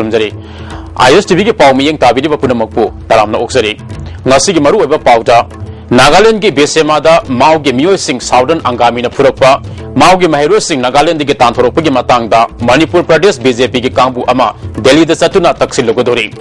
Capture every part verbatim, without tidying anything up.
ꯊꯝꯖꯔꯤ꯫ ꯑꯥꯏ ꯑꯦꯁ ꯇꯤ ꯚꯤꯒꯤ ꯄꯥꯎ ꯃꯤꯠꯌꯦꯡ ꯇꯥꯕꯤꯔꯤꯕ ꯄꯨꯝꯅꯃꯛꯄꯨ ꯇꯔꯥꯝꯅ ꯑꯣꯛꯆꯔꯤ꯫ ꯉꯁꯤꯒꯤ ꯃꯔꯨꯑꯣꯏꯕ ꯄꯥꯎꯗ, ꯅꯥꯒꯥꯂꯦꯟꯗꯒꯤ ꯕꯦꯁꯦꯃꯥꯗ ꯃꯥꯎꯒꯤ ꯃꯤꯑꯣꯏꯁꯤꯡ ꯁꯥꯎꯗꯔꯟ ꯑꯪꯒꯥꯃꯤꯅ ꯐꯨꯔꯛꯄ, ꯃꯥꯎꯒꯤ ꯃꯍꯩꯔꯣꯏꯁꯤꯡ ꯅꯥꯒꯥꯂꯦꯟꯗꯒꯤ ꯇꯥꯟꯊꯣꯔꯛꯄꯒꯤ ꯃꯇꯥꯡꯗ ꯃꯅꯤꯄꯨꯔ ꯄ꯭ꯔꯗꯦꯁ ꯕꯤ ꯖꯦ ꯄꯤꯒꯤ ꯀꯥꯡꯕꯨ ꯑꯃ ꯗꯦꯜꯂꯤꯗ ꯆꯠꯇꯨꯅ ꯇꯛꯁꯤꯜꯂꯨꯒꯗꯧꯔꯤ꯫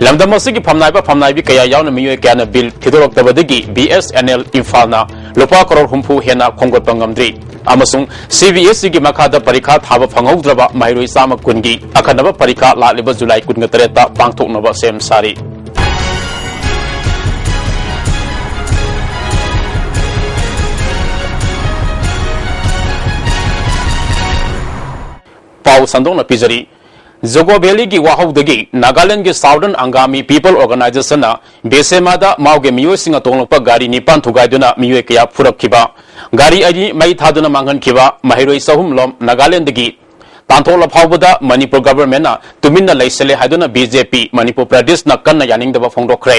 ꯂꯝꯗꯝ ꯑꯁꯤꯒꯤ ꯐꯝꯅꯥꯏꯕ ꯐꯝꯅꯥꯏꯕꯤ ꯀꯌꯥ ꯌꯥꯎꯅ ꯃꯤꯑꯣꯏ ꯀꯌꯥꯅ ꯕꯤꯜ ꯊꯤꯗꯣꯔꯛꯇꯕꯗꯒꯤ ꯕꯤ ꯑꯦꯁ ꯑꯦꯟ ꯑꯦꯜ ꯏꯝꯐꯥꯜꯅ ꯂꯨꯄꯥ ꯀꯔꯣꯔ ꯍꯨꯝꯐꯨ ꯍꯦꯟꯅ ꯈꯣꯝꯒꯠꯄ ꯉꯝꯗ꯭ꯔꯤ꯫ ꯑꯃꯁꯨꯡ ꯁꯤ ꯕꯤ ꯑꯦꯁ ꯏꯒꯤ ꯃꯈꯥꯗ ꯄꯔꯤꯈꯥ ꯊꯥꯕ ꯐꯪꯍꯧꯗ꯭ꯔꯕ ꯃꯍꯩꯔꯣꯏ ꯆꯥꯝꯃ ꯀꯨꯟꯒꯤ ꯑꯈꯟꯅꯕ ꯄꯔꯤꯈꯥ ꯂꯥꯛꯂꯤꯕ ꯖꯨꯂꯥꯏ ꯀꯨꯟꯒ ꯇꯔꯦꯠꯇ ꯄꯥꯡꯊꯣꯛꯅꯕ ꯁꯦꯝ ꯁꯥꯔꯤ꯫ ꯄꯥꯎ ꯁꯟꯗꯣꯛꯅ ꯄꯤꯖꯔꯤ꯫ ꯖꯣꯒꯣ ꯚꯦꯂꯤꯒꯤ ꯋꯥꯍꯧꯗꯒꯤ ꯅꯥꯒꯥꯂꯦꯟꯗꯒꯤ ꯁꯥꯎꯗꯔꯟ ꯑꯪꯒꯥꯃꯤ ꯄꯤꯄꯜ ꯑꯣꯔꯒꯅꯥꯏꯖꯦꯁꯟꯅ ꯕꯦꯁꯦꯃꯥꯗ ꯃꯥꯎꯒꯤ ꯃꯤꯑꯣꯏꯁꯤꯡꯅ ꯇꯣꯡꯂꯛꯄ ꯒꯥꯔꯤ ꯅꯤꯄꯥꯟ ꯊꯨꯒꯥꯏꯗꯨꯅ ꯃꯤꯑꯣꯏ ꯀꯌꯥ ꯐꯨꯔꯛꯈꯤꯕ, ꯒꯥꯔꯤ ꯑꯅꯤ ꯃꯩ ꯊꯥꯗꯨꯅ ꯃꯥꯡꯍꯟꯈꯤꯕ, ꯃꯍꯩꯔꯣꯏ ꯆꯍꯨꯝ ꯂꯣꯝ ꯅꯥꯒꯥꯂꯦꯟꯗꯒꯤ ꯇꯥꯟꯊꯣꯛꯂ ꯐꯥꯎꯕꯗ ꯃꯅꯤꯄꯨꯔ ꯒꯚꯔꯟꯃꯦꯟꯠꯅ ꯇꯨꯃꯤꯟꯅ ꯂꯩꯁꯤꯜꯂꯦ ꯍꯥꯏꯗꯨꯅ ꯕꯤ ꯖꯦ ꯄꯤ ꯃꯅꯤꯄꯨꯔ ꯄ꯭ꯔꯗꯦꯁꯅ ꯀꯟꯅ ꯌꯥꯅꯤꯡꯗꯕ ꯐꯣꯡꯗꯣꯛꯈ꯭ꯔꯦ꯫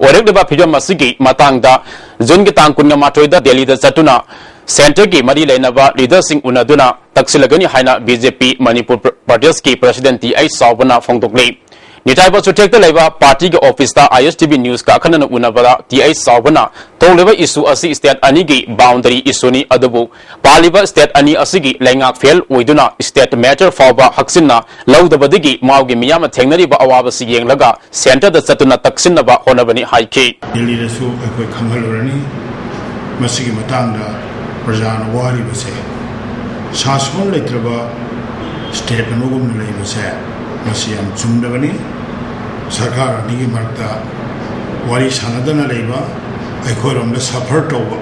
ꯑꯣꯏꯔꯛꯂꯤꯕ ꯐꯤꯕꯝ ꯑꯁꯤꯒꯤ ꯃꯇꯥꯡꯗ ꯖꯨꯟꯒꯤ ꯇꯥꯡ ꯀꯨꯟꯒ ꯃꯥꯊꯣꯏꯗ ꯗꯦꯜꯂꯤꯗ ꯆꯠꯇꯨꯅ ꯁꯦꯟꯇꯔꯒꯤ ꯃꯔꯤ ꯂꯩꯅꯕ ꯂꯤꯗꯔꯁꯤꯡ ꯎꯅꯗꯨꯅ ꯇꯛꯁꯤꯜꯂꯒꯅꯤ ꯍꯥꯏꯅ ꯕꯤ ꯖꯦ ꯄꯤ ꯃꯅꯤꯄꯨꯔ ꯄ꯭ꯔ-, ꯄ꯭ꯔꯗꯦꯁꯀꯤ ꯄ꯭ꯔꯁꯤꯗꯦꯟꯠ ꯇꯤ ꯑꯩꯆ ꯆꯥꯎꯕꯅ ꯐꯣꯡꯗꯣꯛꯂꯤ꯫ ꯅꯤꯇꯥꯏꯕ ꯆꯨꯊꯦꯛꯇ ꯂꯩꯕ ꯄꯥꯔꯇꯤꯒꯤ ꯑꯣꯐꯤꯁꯇ ꯑꯥꯏ ꯑꯦꯁ ꯇꯤ ꯚꯤ ꯅ꯭ꯌꯨꯁꯀ ꯑꯈꯟꯅꯅ ꯎꯅꯕꯗ ꯇꯤ ꯑꯩꯆ ꯆꯥꯎꯕꯅ ꯊꯣꯛꯂꯤꯕ ꯏꯁꯨ ꯑꯁꯤ ꯁ꯭ꯇꯦꯠ ꯑꯅꯤꯒꯤ ꯕꯥꯎꯟꯗꯔꯤ ꯏꯁꯨꯅꯤ, ꯑꯗꯨꯕꯨ ꯄꯥꯜꯂꯤꯕ ꯁ꯭ꯇꯦꯠ ꯑꯅꯤ ꯑꯁꯤꯒꯤ ꯂꯩꯉꯥꯛ ꯐꯦꯜ ꯑꯣꯏꯗꯨꯅ ꯁ꯭ꯇꯦꯠ ꯃꯦꯇꯔ ꯐꯥꯎꯕ ꯍꯛꯆꯤꯟꯅ ꯂꯧꯗꯕꯗꯒꯤ ꯃꯥꯎꯒꯤ ꯃꯤꯌꯥꯝꯅ ꯊꯦꯡꯅꯔꯤꯕ ꯑꯋꯥꯕꯁꯤ ꯌꯦꯡꯂꯒ ꯁꯦꯟꯇꯔꯗ ꯆꯠꯇꯨꯅ ꯇꯛꯁꯤꯟꯅꯕ ꯍꯣꯠꯅꯕꯅꯤ ꯍꯥꯏꯈꯤ꯫ ꯗꯦꯜꯂꯤꯗꯁꯨ ꯑꯩꯈꯣꯏ ꯈꯪꯍꯜꯂꯨꯔꯅꯤ꯫ ꯃꯁꯤꯒꯤ ꯃꯇꯥꯡꯗ ꯄ꯭ꯔꯖꯥꯅ ꯋꯥꯔꯤꯕꯁꯦ, ꯁꯥꯁꯣꯟ ꯂꯩꯇ꯭ꯔꯕ ꯁ꯭ꯇꯦꯠ ꯑꯃꯒꯨꯝꯅ ꯂꯩꯕꯁꯦ, ꯃꯁꯤ ꯌꯥꯝ ꯆꯨꯝꯗꯕꯅꯤ꯫ ꯁꯔꯀꯥꯔ ꯑꯅꯤꯒꯤ ꯃꯔꯛꯇ ꯋꯥꯔꯤ ꯁꯥꯟꯅꯗꯅ ꯂꯩꯕ, ꯑꯩꯈꯣꯏꯔꯣꯝꯗ ꯁꯐꯔ ꯇꯧꯕ,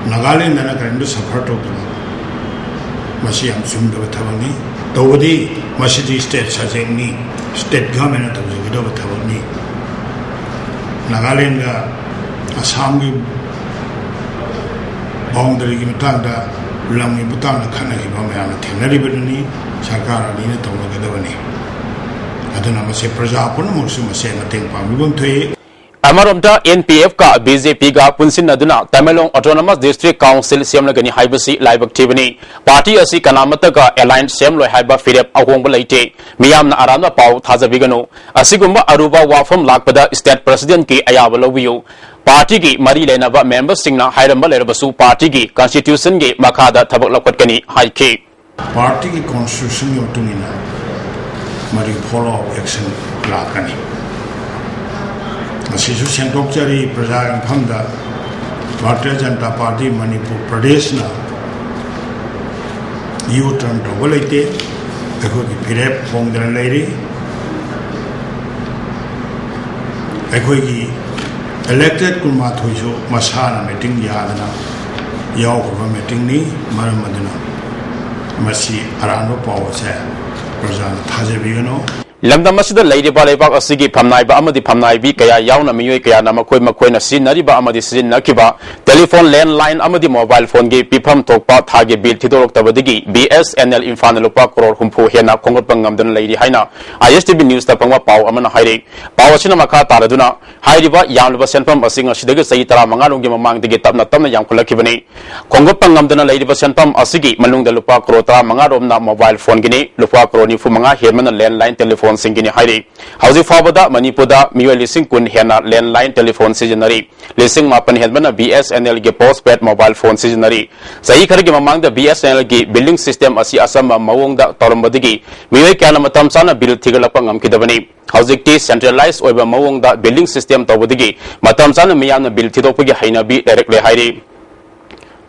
ꯅꯥꯒꯥꯂꯦꯟꯗꯅ ꯀꯔꯤꯝꯇ ꯁꯐꯔ ꯇꯧꯗꯕ, ꯃꯁꯤ ꯌꯥꯝ ꯆꯨꯝꯗꯕ ꯊꯕꯛꯅꯤ꯫ ꯇꯧꯕꯗꯤ ꯃꯁꯤꯗꯤ ꯁ꯭ꯇꯦꯠ ꯁꯕꯖꯦꯛꯅꯤ, ꯁ꯭ꯇꯦꯠ ꯒꯚꯔꯟꯃꯦꯟꯠꯅ ꯇꯧꯖꯒꯗꯕ ꯊꯕꯛꯅꯤ꯫ ꯅꯥꯒꯥꯂꯦꯟꯒ ꯑꯁꯥꯝꯒꯤ ꯕꯥꯎꯟꯗꯔꯤꯒꯤ ꯃꯇꯥꯡꯗ, ꯂꯝꯒꯤ ꯃꯇꯥꯡꯗ ꯈꯠꯅꯈꯤꯕ ꯃꯌꯥꯝꯅ ꯊꯦꯡꯅꯔꯤꯕꯗꯨꯅꯤ꯫ ꯁꯔꯀꯥꯔ ꯑꯅꯤꯅ ꯇꯧꯅꯒꯗꯕꯅꯤ꯫ ꯑꯗꯨꯅ ꯃꯁꯤ ꯄ꯭ꯔꯖꯥ ꯄꯨꯝꯅꯃꯛꯁꯨ ꯃꯁꯦ ꯃꯇꯦꯡ ꯄꯥꯡꯕꯤꯐꯝ ꯊꯣꯛꯏ꯫ ꯑꯃꯔꯣꯝꯗ, NPFꯀ BJPꯒ ꯄꯨꯟꯁꯤꯟꯅꯗꯨꯅ ꯇꯃꯦꯡꯂꯣꯡ Autonomous District Council ꯁꯦꯝꯂꯒꯅꯤ ꯍꯥꯏꯕꯁꯤ ꯂꯥꯏꯕꯛ ꯊꯤꯕꯅꯤ꯫ ꯄꯥꯔꯇꯤ ꯑꯁꯤ ꯀꯅꯥꯃꯠꯇꯒ alliance ꯁꯦꯝꯂꯣꯏ ꯍꯥꯏꯕ ꯐꯤꯔꯦꯞ ꯑꯍꯣꯡꯕ ꯂꯩꯇꯦ꯫ ꯃꯤꯌꯥꯝꯅ ꯑꯔꯥꯟꯕ ꯄꯥꯎ ꯊꯥꯖꯕꯤꯒꯅꯨ꯫ ꯑꯁꯤꯒꯨꯝꯕ ꯑꯔꯨꯕ ꯋꯥꯐꯝ ꯂꯥꯛꯄꯗ state presidentꯀꯤ ꯑꯌꯥꯕ ꯂꯧꯕꯤꯌꯨ꯫ ꯄꯥꯔꯇꯤꯒꯤ ꯃꯔꯤ ꯂꯩꯅꯕ memberꯁꯤꯡꯅ ꯍꯥꯏꯔꯝꯕ ꯂꯩꯔꯕꯁꯨ, ꯄꯥꯔꯇꯤꯒꯤ constitutionꯒꯤ ꯃꯈꯥꯗ ꯊꯕꯛ ꯂꯧꯈꯠꯀꯅꯤ ꯍꯥꯏꯈꯤ꯫ ꯄꯥꯔꯇꯤꯒꯤ constitutionꯒꯤ ꯃꯇꯨꯡ ꯏꯟꯅ ꯃꯗꯨꯒꯤ follow up action ꯂꯥꯛꯀꯅꯤ꯫ ꯃꯁꯤꯁꯨ ꯁꯦꯡꯗꯣꯛꯆꯔꯤ, ꯄ꯭ꯔꯖꯥꯒꯤ ꯃꯐꯝꯗ Bharatiya Janata party Manipur ꯄ꯭ꯔꯗꯦꯁꯅ U turn ꯇꯧꯕ ꯂꯩꯇꯦ꯫ ꯑꯩꯈꯣꯏꯒꯤ ꯐꯤꯔꯦꯞ ꯍꯣꯡꯗꯅ ꯂꯩꯔꯤ꯫ ꯑꯩꯈꯣꯏꯒꯤ elected ꯀꯨꯟꯃꯥꯊꯣꯏꯁꯨ ꯃꯁꯥꯅ meeting ꯌꯥꯗꯅ ꯌꯥꯎꯈ꯭ꯔꯕ meetingꯅꯤ꯫ ꯃꯔꯝ ꯑꯗꯨꯅ ꯃꯁꯤ ꯑꯔꯥꯟꯕ ꯄꯥꯎ ꯑꯁꯦ ꯄ꯭ꯔꯖꯥꯅ ꯊꯥꯖꯕꯤꯒꯅꯨ꯫ ꯂꯝꯗꯝ ꯑꯁꯤꯗ ꯂꯩꯔꯤꯕ ꯂꯩꯕꯥꯛ ꯑꯁꯤꯒꯤ ꯐꯝꯅꯥꯏꯕ ꯑꯃꯗꯤ ꯐꯝꯅꯥꯏꯕꯤ ꯀꯌꯥ ꯌꯥꯎꯅ ꯃꯤꯑꯣꯏ ꯀꯌꯥꯅ ꯃꯈꯣꯏ ꯃꯈꯣꯏꯅ ꯁꯤꯖꯤꯟꯅꯔꯤꯕ ꯑꯃꯗꯤ ꯁꯤꯖꯤꯟꯅꯈꯤꯕ telephone, landline ꯑꯃꯗꯤ mobile phoneꯒꯤ ꯄꯤꯐꯝ ꯊꯣꯛꯄ ꯊꯥꯒꯤ bill ꯊꯤꯗꯣꯔꯛꯇꯕꯗꯒꯤ BSNL ꯏꯝꯐꯥꯜꯅ ꯂꯨꯄꯥ ꯀꯔꯣꯔ ꯍꯨꯝꯐꯨ ꯍꯦꯟꯅ ꯈꯣꯝꯒꯠꯄ ꯉꯝꯗꯅ ꯂꯩꯔꯤ ꯍꯥꯏꯅ ISTV Newsꯇ ꯐꯪꯕ ꯄꯥꯎ ꯑꯃꯅ ꯍꯥꯏꯔꯤ꯫ ꯄꯥꯎ ꯑꯁꯤꯅ ꯃꯈꯥ ꯇꯥꯔꯗꯨꯅ, ꯍꯥꯏꯔꯤꯕ ꯌꯥꯝꯂꯕ ꯁꯦꯟꯐꯝ ꯑꯁꯤ ꯉꯁꯤꯗꯒꯤ ꯆꯍꯤ ꯇꯔꯥꯃꯉꯥ ꯔꯣꯝꯒꯤ ꯃꯃꯥꯡꯗꯒꯤ ꯇꯞꯅ ꯇꯞꯅ ꯌꯥꯝꯈꯠꯂꯛꯈꯤꯕꯅꯤ꯫ ꯈꯣꯝꯒꯠꯄ ꯉꯝꯗꯅ ꯂꯩꯔꯤꯕ ꯁꯦꯟꯐꯝ ꯑꯁꯤꯒꯤ ꯃꯅꯨꯡꯗ ꯂꯨꯄꯥ ꯀꯔꯣꯔ ꯇꯔꯥꯃꯉꯥ ꯔꯣꯝꯅ mobile phoneꯒꯤꯅꯤ, ꯂꯨꯄꯥ ꯀꯔꯣꯔ ꯅꯤꯐꯨ ꯃꯉꯥ ꯍꯦꯟꯕꯅ landline telephoneꯁꯤꯡꯒꯤꯅꯤ ꯍꯥꯏꯔꯤ꯫ ꯍꯧꯖꯤꯛ ꯐꯥꯎꯕꯗ ꯃꯅꯤꯄꯨꯔꯗ ꯃꯤꯑꯣꯏ ꯂꯤꯁꯤꯡ ꯀꯨꯟ ꯍꯦꯟꯅ landline telephone ꯁꯤꯖꯤꯟꯅꯔꯤ, ꯂꯤꯁꯤꯡ ꯃꯥꯄꯟ ꯍꯦꯟꯕꯅ BSNLꯒꯤ postpaid mobile phone ꯁꯤꯖꯤꯟꯅꯔꯤ꯫ ꯆꯍꯤ ꯈꯔꯒꯤ ꯃꯃꯥꯡꯗ BSNLꯒꯤ billing system ꯑꯁꯤ ꯑꯆꯝꯕ ꯃꯑꯣꯡꯗ ꯇꯧꯔꯝꯕꯗꯒꯤ ꯃꯤꯑꯣꯏ ꯀꯌꯥꯅ ꯃꯇꯝ ꯆꯥꯅ bill ꯊꯤꯒꯠꯂꯛꯄ ꯉꯝꯈꯤꯗꯕꯅꯤ꯫ ꯍꯧꯖꯤꯛꯇꯤ centralized ꯑꯣꯏꯕ ꯃꯑꯣꯡꯗ billing system ꯇꯧꯕꯗꯒꯤ ꯃꯇꯝ ꯆꯥꯅ ꯃꯤꯌꯥꯝꯅ bill ꯊꯤꯗꯣꯛꯄꯒꯤ ꯍꯩꯅꯕꯤ ꯂꯩꯔꯛꯂꯦ ꯍꯥꯏꯔꯤ꯫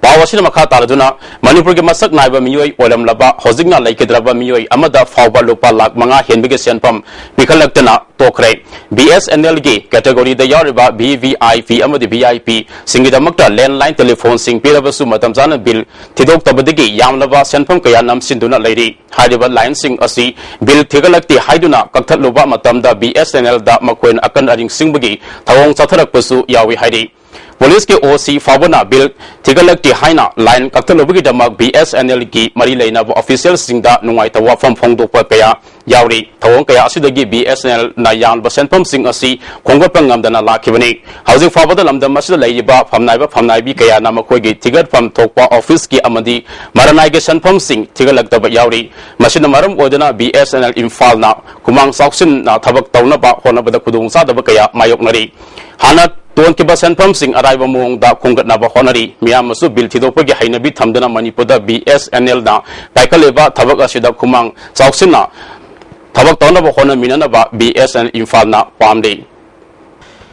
ꯄꯥꯎ ꯑꯁꯤꯅ ꯃꯈꯥ ꯇꯥꯔꯗꯨꯅ, ꯃꯅꯤꯄꯨꯔꯒꯤ ꯃꯁꯛ ꯅꯥꯏꯕ ꯃꯤꯑꯣꯏ ꯑꯣꯏꯔꯝꯂꯕ, ꯍꯧꯖꯤꯛꯅ ꯂꯩꯈꯤꯗ꯭ꯔꯕ ꯃꯤꯑꯣꯏ ꯑꯃꯗ ꯐꯥꯎꯕ ꯂꯨꯄꯥ ꯂꯥꯈ ꯃꯉꯥ ꯍꯦꯟꯕꯒꯤ ꯁꯦꯟꯐꯝ ꯄꯤꯈꯠꯂꯛꯇꯅ ꯇꯣꯛꯈ꯭ꯔꯦ꯫ BSNLꯒꯤ categoryꯗ ꯌꯥꯎꯔꯤꯕ VVIP ꯑꯃꯗꯤ VIPꯁꯤꯡꯒꯤꯗꯃꯛꯇ landline telephoneꯁꯤꯡ ꯄꯤꯔꯕꯁꯨ ꯃꯇꯝ ꯆꯥꯅ bill ꯊꯤꯗꯣꯛꯇꯕꯗꯒꯤ ꯌꯥꯝꯂꯕ ꯁꯦꯟꯐꯝ ꯀꯌꯥ ꯅꯝꯁꯤꯟꯗꯨꯅ ꯂꯩꯔꯤ꯫ ꯍꯥꯏꯔꯤꯕ lineꯁꯤꯡ ꯑꯁꯤ bill ꯊꯤꯒꯠꯂꯛꯇꯦ ꯍꯥꯏꯗꯨꯅ ꯀꯛꯊꯠꯂꯨꯕ ꯃꯇꯝꯗ BSNLꯗ ꯃꯈꯣꯏꯅ ꯑꯀꯟ ꯑꯔꯤꯡ ꯁꯤꯡꯕꯒꯤ ꯊꯧꯑꯣꯡ ꯆꯠꯊꯔꯛꯄꯁꯨ ꯌꯥꯎꯏ ꯍꯥꯏꯔꯤ꯫ ꯄꯨꯂꯤꯁꯀꯤ ꯑꯣ ꯁꯤ ꯐꯥꯎꯕꯅ ꯕꯤꯜ ꯊꯤꯒꯠꯂꯛꯇꯦ ꯍꯥꯏꯅ ꯂꯥꯏꯟ ꯀꯛꯊꯠꯂꯨꯕꯒꯤꯗꯃꯛ ꯕꯤ ꯑꯦꯁ ꯑꯦꯟ ꯑꯦꯜꯒꯤ ꯃꯔꯤ ꯂꯩꯅꯕ ꯑꯣꯐꯤꯁꯤꯌꯦꯜꯁꯤꯡꯗ ꯅꯨꯡꯉꯥꯏꯇꯕ ꯋꯥꯐꯝ ꯐꯣꯡꯗꯣꯛꯄ ꯀꯌꯥ ꯌꯥꯎꯔꯤ꯫ ꯊꯧꯑꯣꯡ ꯀꯌꯥ ꯑꯁꯤꯗꯒꯤ ꯕꯤ ꯑꯦꯁ ꯑꯦꯟ ꯑꯦꯜꯅ ꯌꯥꯟꯕ ꯁꯦꯟꯐꯝꯁꯤꯡ ꯑꯁꯤ ꯈꯣꯝꯒꯠꯄ ꯉꯝꯗꯅ ꯂꯥꯛꯈꯤꯕꯅꯤ꯫ ꯍꯧꯖꯤꯛ ꯐꯥꯎꯕꯗ ꯂꯝꯗꯝ ꯑꯁꯤꯗ ꯂꯩꯔꯤꯕ ꯐꯝꯅꯥꯏꯕ ꯐꯝꯅꯥꯏꯕꯤ ꯀꯌꯥꯅ ꯃꯈꯣꯏꯒꯤ ꯊꯤꯒꯠꯐꯝ ꯊꯣꯛꯄ ꯑꯣꯐꯤꯁꯀꯤ ꯑꯃꯗꯤ ꯃꯔꯅꯥꯏꯒꯤ ꯁꯦꯟꯐꯝꯁꯤꯡ ꯊꯤꯒꯠꯂꯛꯇꯕ ꯌꯥꯎꯔꯤ꯫ ꯃꯁꯤꯅ ꯃꯔꯝ ꯑꯣꯏꯗꯨꯅ ꯕꯤ ꯑꯦꯁ ꯑꯦꯟ ꯑꯦꯜ ꯏꯝꯐꯥꯜꯅ ꯈꯨꯃꯥꯡ ꯆꯥꯎꯁꯤꯟꯅ ꯊꯕꯛ ꯇꯧꯅꯕ ꯍꯣꯠꯅꯕꯗ ꯈꯨꯗꯣꯡꯆꯥꯗꯕ ꯀꯌꯥ ꯃꯥꯌꯣꯛꯅꯔꯤ꯫ ꯍꯥꯟꯅ ꯇꯣꯟꯈꯤꯕ ꯁꯦꯟꯐꯝꯁꯤꯡ ꯑꯔꯥꯏꯕ ꯃꯑꯣꯡꯗ ꯈꯣꯝꯒꯠꯅꯕ ꯍꯣꯠꯅꯔꯤ꯫ ꯃꯤꯌꯥꯝꯅꯁꯨ ꯕꯤꯜ ꯊꯤꯗꯣꯛꯄꯒꯤ ꯍꯩꯅꯕꯤ ꯊꯝꯗꯨꯅ ꯃꯅꯤꯄꯨꯔꯗ ꯕꯤ ꯑꯦꯁ ꯑꯦꯟ ꯑꯦꯜꯅ ꯄꯥꯏꯈꯠꯂꯤꯕ ꯊꯕꯛ ꯑꯁꯤꯗ ꯈꯨꯃꯥꯡ ꯆꯥꯎꯁꯤꯟꯅ ꯊꯕꯛ ꯇꯧꯅꯕ ꯍꯣꯠꯅꯃꯤꯟꯅꯅꯕ ꯕꯤ ꯑꯦꯁ ꯑꯦꯟ ꯑꯦꯜ ꯏꯝꯐꯥꯜꯅ ꯄꯥꯝꯂꯤ꯫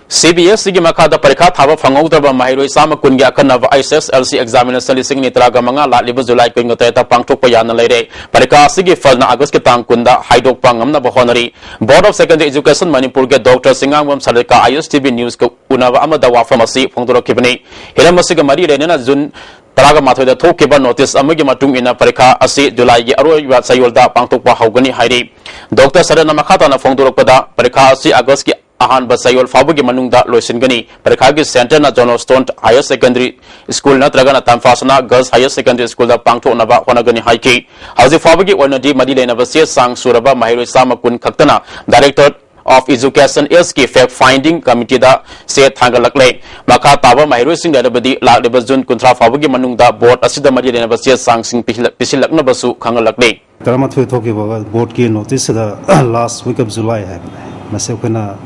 ꯁꯤ ꯕꯤ ꯑꯦꯁ ꯏꯒꯤ ꯃꯈꯥꯗ ꯄꯔꯤꯈꯥ ꯊꯥꯕ ꯐꯪꯍꯧꯗ꯭ꯔꯕ ꯃꯍꯩꯔꯣꯏ ꯆꯥꯝꯃ ꯀꯨꯟꯒꯤ ꯑꯀꯟꯅꯕ ꯑꯩꯆ ꯑꯦꯁ ꯑꯦꯜ ꯁꯤ ꯑꯦꯛꯖꯥꯃꯤꯅꯦꯁꯟ ꯂꯤꯁꯤꯡ ꯑꯅꯤ ꯇꯔꯥꯒ ꯃꯉꯥ ꯂꯥꯛꯂꯤꯕ ꯖꯨꯂꯥꯏ ꯀꯨꯟꯒ ꯇꯔꯦꯠꯇ ꯄꯥꯡꯊꯣꯛꯄ ꯌꯥꯅ ꯂꯩꯔꯦ꯫ ꯄꯔꯤꯈꯥ ꯑꯁꯤꯒꯤ ꯐꯜꯅ ꯑꯥꯒꯁꯀꯤ ꯇꯥꯡ ꯀꯨꯟꯗ ꯍꯥꯏꯗꯣꯛꯄ ꯉꯝꯅꯕ ꯍꯣꯠꯅꯔꯤ꯫ Board of Secondary Education ꯃꯅꯤꯄꯨꯔꯒꯤ ꯗꯣꯛꯇꯔ ꯁꯤꯡꯉꯥꯡꯕꯝ ꯁꯔꯤꯀꯥ ꯑꯥꯏ ꯑꯦꯁ ꯇꯤ ꯚꯤ ꯅ꯭ꯌꯨꯁꯀ ꯎꯅꯕ ꯑꯃꯗ ꯋꯥꯐꯝ ꯑꯁꯤ ꯐꯣꯡꯗꯣꯔꯛꯈꯤꯕꯅꯤ꯫ ꯍꯤꯔꯝ ꯑꯁꯤꯒ ꯃꯔꯤ ꯂꯩꯅꯅ ꯖꯨꯟ ꯇꯔꯥꯃꯥꯊꯣꯏꯗ ꯊꯣꯛꯈꯤꯕ ꯅꯣꯇꯤꯁ ꯑꯃꯒꯤ ꯃꯇꯨꯡ ꯏꯟꯅ ꯄꯔꯤꯈꯥ ꯑꯁꯤ ꯖꯨꯂꯥꯏꯒꯤ ꯑꯔꯣꯏꯕ ꯆꯌꯣꯜꯗ ꯄꯥꯡꯊꯣꯛꯄ ꯍꯧꯒꯅꯤ ꯍꯥꯏꯔꯤ꯫ ꯗꯣꯛꯇꯔ ꯁꯔꯅ ꯃꯈꯥ ꯇꯥꯅ ꯐꯣꯡꯗꯣꯔꯛꯄꯗ, ꯄꯔꯤꯈꯥ ꯑꯁꯤ ꯑꯥꯒꯁꯀꯤ ꯑꯍꯥꯟꯕ ꯆꯌꯣꯜ ꯐꯥꯎꯕꯒꯤ ꯃꯅꯨꯡꯗ ꯂꯣꯏꯁꯤꯟꯒꯅꯤ꯫ ꯄꯔꯤꯈꯥꯒꯤ ꯁꯦꯟꯇꯔꯅ ꯖꯣꯅꯣꯁꯇꯣꯟ ꯍꯥꯌꯔ ꯁꯦꯀꯦꯟꯗꯔꯤ ꯁ꯭ꯀꯨꯜ ꯅꯠꯇ꯭ꯔꯒꯅ ꯇꯝꯐꯥꯁꯅꯥ ꯒꯔꯜꯁ ꯍꯥꯌꯔ ꯁꯦꯀꯦꯟꯗꯔꯤ ꯁ꯭ꯀꯨꯜꯗ ꯄꯥꯡꯊꯣꯛꯅꯕ ꯍꯣꯠꯅꯒꯅꯤ ꯍꯥꯏꯈꯤ꯫ ꯍꯧꯖꯤꯛ ꯐꯥꯎꯕꯒꯤ ꯑꯣꯏꯅꯗꯤ ꯃꯔꯤ ꯂꯩꯅꯕ ꯆꯦ ꯆꯥꯡ ꯁꯨꯔꯕ ꯃꯍꯩꯔꯣꯏ ꯆꯥꯝꯃ ꯀꯨꯟ ꯈꯛꯇꯅ Director of Education Sꯀꯤ fact finding committeeꯗ ꯆꯦ ꯊꯥꯡꯒꯠꯂꯛꯂꯦ꯫ ꯃꯈꯥ ꯇꯥꯕ ꯃꯍꯩꯔꯣꯏꯁꯤꯡ ꯂꯩꯔꯕꯗꯤ ꯂꯥꯛꯂꯤꯕ ꯖꯨꯟ ꯀꯨꯟꯊ꯭ꯔꯥ ꯐꯥꯎꯕꯒꯤ ꯃꯅꯨꯡꯗ ꯕꯣꯔꯗ ꯑꯁꯤꯗ ꯃꯔꯤ ꯂꯩꯅꯕ ꯆꯦ ꯆꯥꯡꯁꯤꯡ ꯄꯤꯁꯤꯜꯂꯛ-, ꯄꯤꯁꯤꯜꯂꯛꯅꯕꯁꯨ ꯈꯪꯍꯜꯂꯛꯂꯤ꯫ ꯇꯔꯥꯃꯥꯊꯣꯏ ꯊꯣꯛꯈꯤꯕ ꯕꯣꯔꯗꯀꯤ ꯅꯣꯇꯤꯁꯁꯤꯗ last week of July ꯍꯥꯏꯕꯅꯦ꯫ ꯃꯁꯤ ꯑꯩꯈꯣꯏꯅ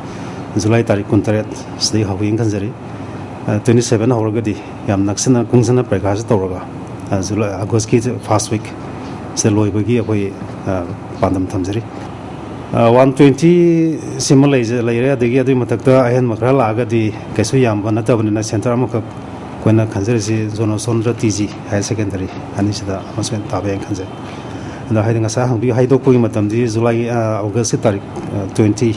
ꯖꯨꯂꯥꯏ ꯇꯥꯔꯤꯛ ꯀꯨꯟꯇꯔꯦꯠ ꯁꯤꯗꯒꯤ ꯍꯧꯒꯦꯅ ꯈꯟꯖꯔꯤ꯫ ꯑ, twenty seven ꯍꯧꯔꯒꯗꯤ ꯌꯥꯝ ꯅꯛꯁꯤꯟꯅ ꯀꯨꯡꯁꯤꯟꯅ ꯄꯔꯤꯈꯥꯁꯤ ꯇꯧꯔꯒ, ꯑ, ꯖꯨꯂꯥꯏ, ꯑꯥꯒꯁꯀꯤ first week ꯁꯤꯗ ꯂꯣꯏꯕꯒꯤ ꯑꯩꯈꯣꯏ, ꯑ, ꯄꯥꯟꯗꯝ ꯊꯝꯖꯔꯤ꯫ ꯑ, one twenty ꯁꯤꯃ ꯂꯩꯖ-, ꯂꯩꯔꯦ꯫ ꯑꯗꯒꯤ ꯑꯗꯨꯒꯤ ꯃꯊꯛꯇ ꯑꯍꯦꯟꯕ ꯈꯔ ꯂꯥꯛꯑꯒꯗꯤ ꯀꯩꯁꯨ ꯌꯥꯝꯕ ꯅꯠꯇꯕꯅꯤꯅ ꯁꯦꯟꯇꯔ ꯑꯃꯈꯛ ꯑꯩꯈꯣꯏꯅ ꯈꯟꯖꯔꯤꯁꯤ ꯖꯣꯅꯣꯁꯇꯣꯟꯗ ꯇꯤ ꯖꯤ ꯍꯥꯌꯔ ꯁꯦꯀꯦꯟꯗꯔꯤ ꯑꯅꯤꯁꯤꯗ ꯑꯃꯁꯨ ꯇꯥꯕ ꯌꯥꯏꯅ ꯈꯟꯖꯩ꯫ ꯑꯗꯣ ꯍꯥꯏꯗꯤ ꯉꯁꯥꯏ ꯍꯪꯕꯤ-, ꯍꯥꯏꯗꯣꯛꯄꯒꯤ ꯃꯇꯝꯗꯤ ꯖꯨꯂꯥꯏ, ꯑ, ꯑꯣꯒꯁꯀꯤ ꯇꯥꯔꯤꯛ, ꯑ, twenty,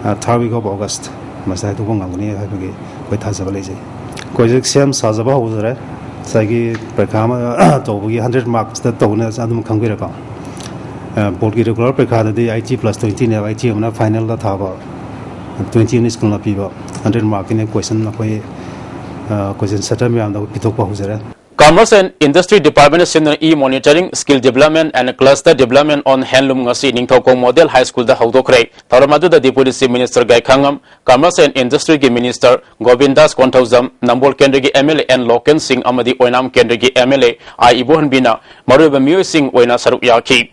ꯑ, third week of August ꯃꯁꯤꯗ ꯍꯥꯏꯗꯣꯛꯄ ꯉꯝꯒꯅꯤ ꯍꯥꯏꯕꯒꯤ ꯑꯩꯈꯣꯏ ꯊꯥꯖꯕ ꯂꯩꯖꯩ꯫ ꯑꯩꯈꯣꯏ ꯍꯧꯖꯤꯛ ꯁꯦꯝ ꯁꯥꯖꯕ ꯍꯧꯖꯔꯦ꯫ ꯉꯁꯥꯏꯒꯤ ꯄꯔꯤꯈꯥ ꯑꯃ ꯇꯧꯕꯒꯤ hundred marksꯇ ꯇꯧꯅꯤ ꯑꯗꯨꯝ ꯈꯪꯕꯤꯔꯦꯀꯣ꯫ ꯑ, ꯕꯣꯔꯗꯀꯤ regular ꯄꯔꯤꯈꯥꯗꯗꯤ eighty plus twentyꯅꯦꯕ, eighty ꯑꯃꯅ finalꯗ ꯊꯥꯕ, twenty ꯑꯃꯅ ꯁ꯭ꯀꯨꯜꯅ ꯄꯤꯕ, hundred markꯀꯤꯅꯦ꯫ Question ꯑꯩꯈꯣꯏ ꯑ, ꯀꯣꯏꯁꯟ ꯁꯦꯟꯇꯔ ꯃꯌꯥꯝꯗ ꯑꯩꯈꯣꯏ ꯄꯤꯊꯣꯛꯄ ꯍꯧꯖꯔꯦ꯫ Commerce and Industry Department ꯁꯤꯟꯗꯨꯅ E-Monitoring, Skill Development and Cluster Development on Handloom ꯉꯁꯤ ꯅꯤꯡꯊꯧꯈꯣꯡ Model High Schoolꯗ ꯍꯧꯗꯣꯛꯈ꯭ꯔꯦ꯫ ꯊꯧꯔꯝ ꯑꯗꯨꯗ Deputy Chief Minister ꯒꯥꯏꯈꯥꯉꯝ, Commerce and Industryꯒꯤ Minister ꯒꯣꯕꯤꯟꯗꯥꯁ Konthoujam, ꯅꯝꯕꯣꯜ ꯀꯦꯟꯗ꯭ꯔꯒꯤ MLA ꯑꯦꯟ ꯂꯣꯀꯦꯟ ꯁꯤꯡ ꯑꯃꯗꯤ ꯑꯣꯏꯅꯥꯝ ꯀꯦꯟꯗ꯭ꯔꯒꯤ MLA ꯑꯥꯏ ꯏꯕꯣꯍꯟꯕꯤꯅ ꯃꯔꯨꯑꯣꯏꯕ ꯃꯤꯑꯣꯏꯁꯤꯡ ꯑꯣꯏꯅ ꯁꯔꯨꯛ ꯌꯥꯈꯤ꯫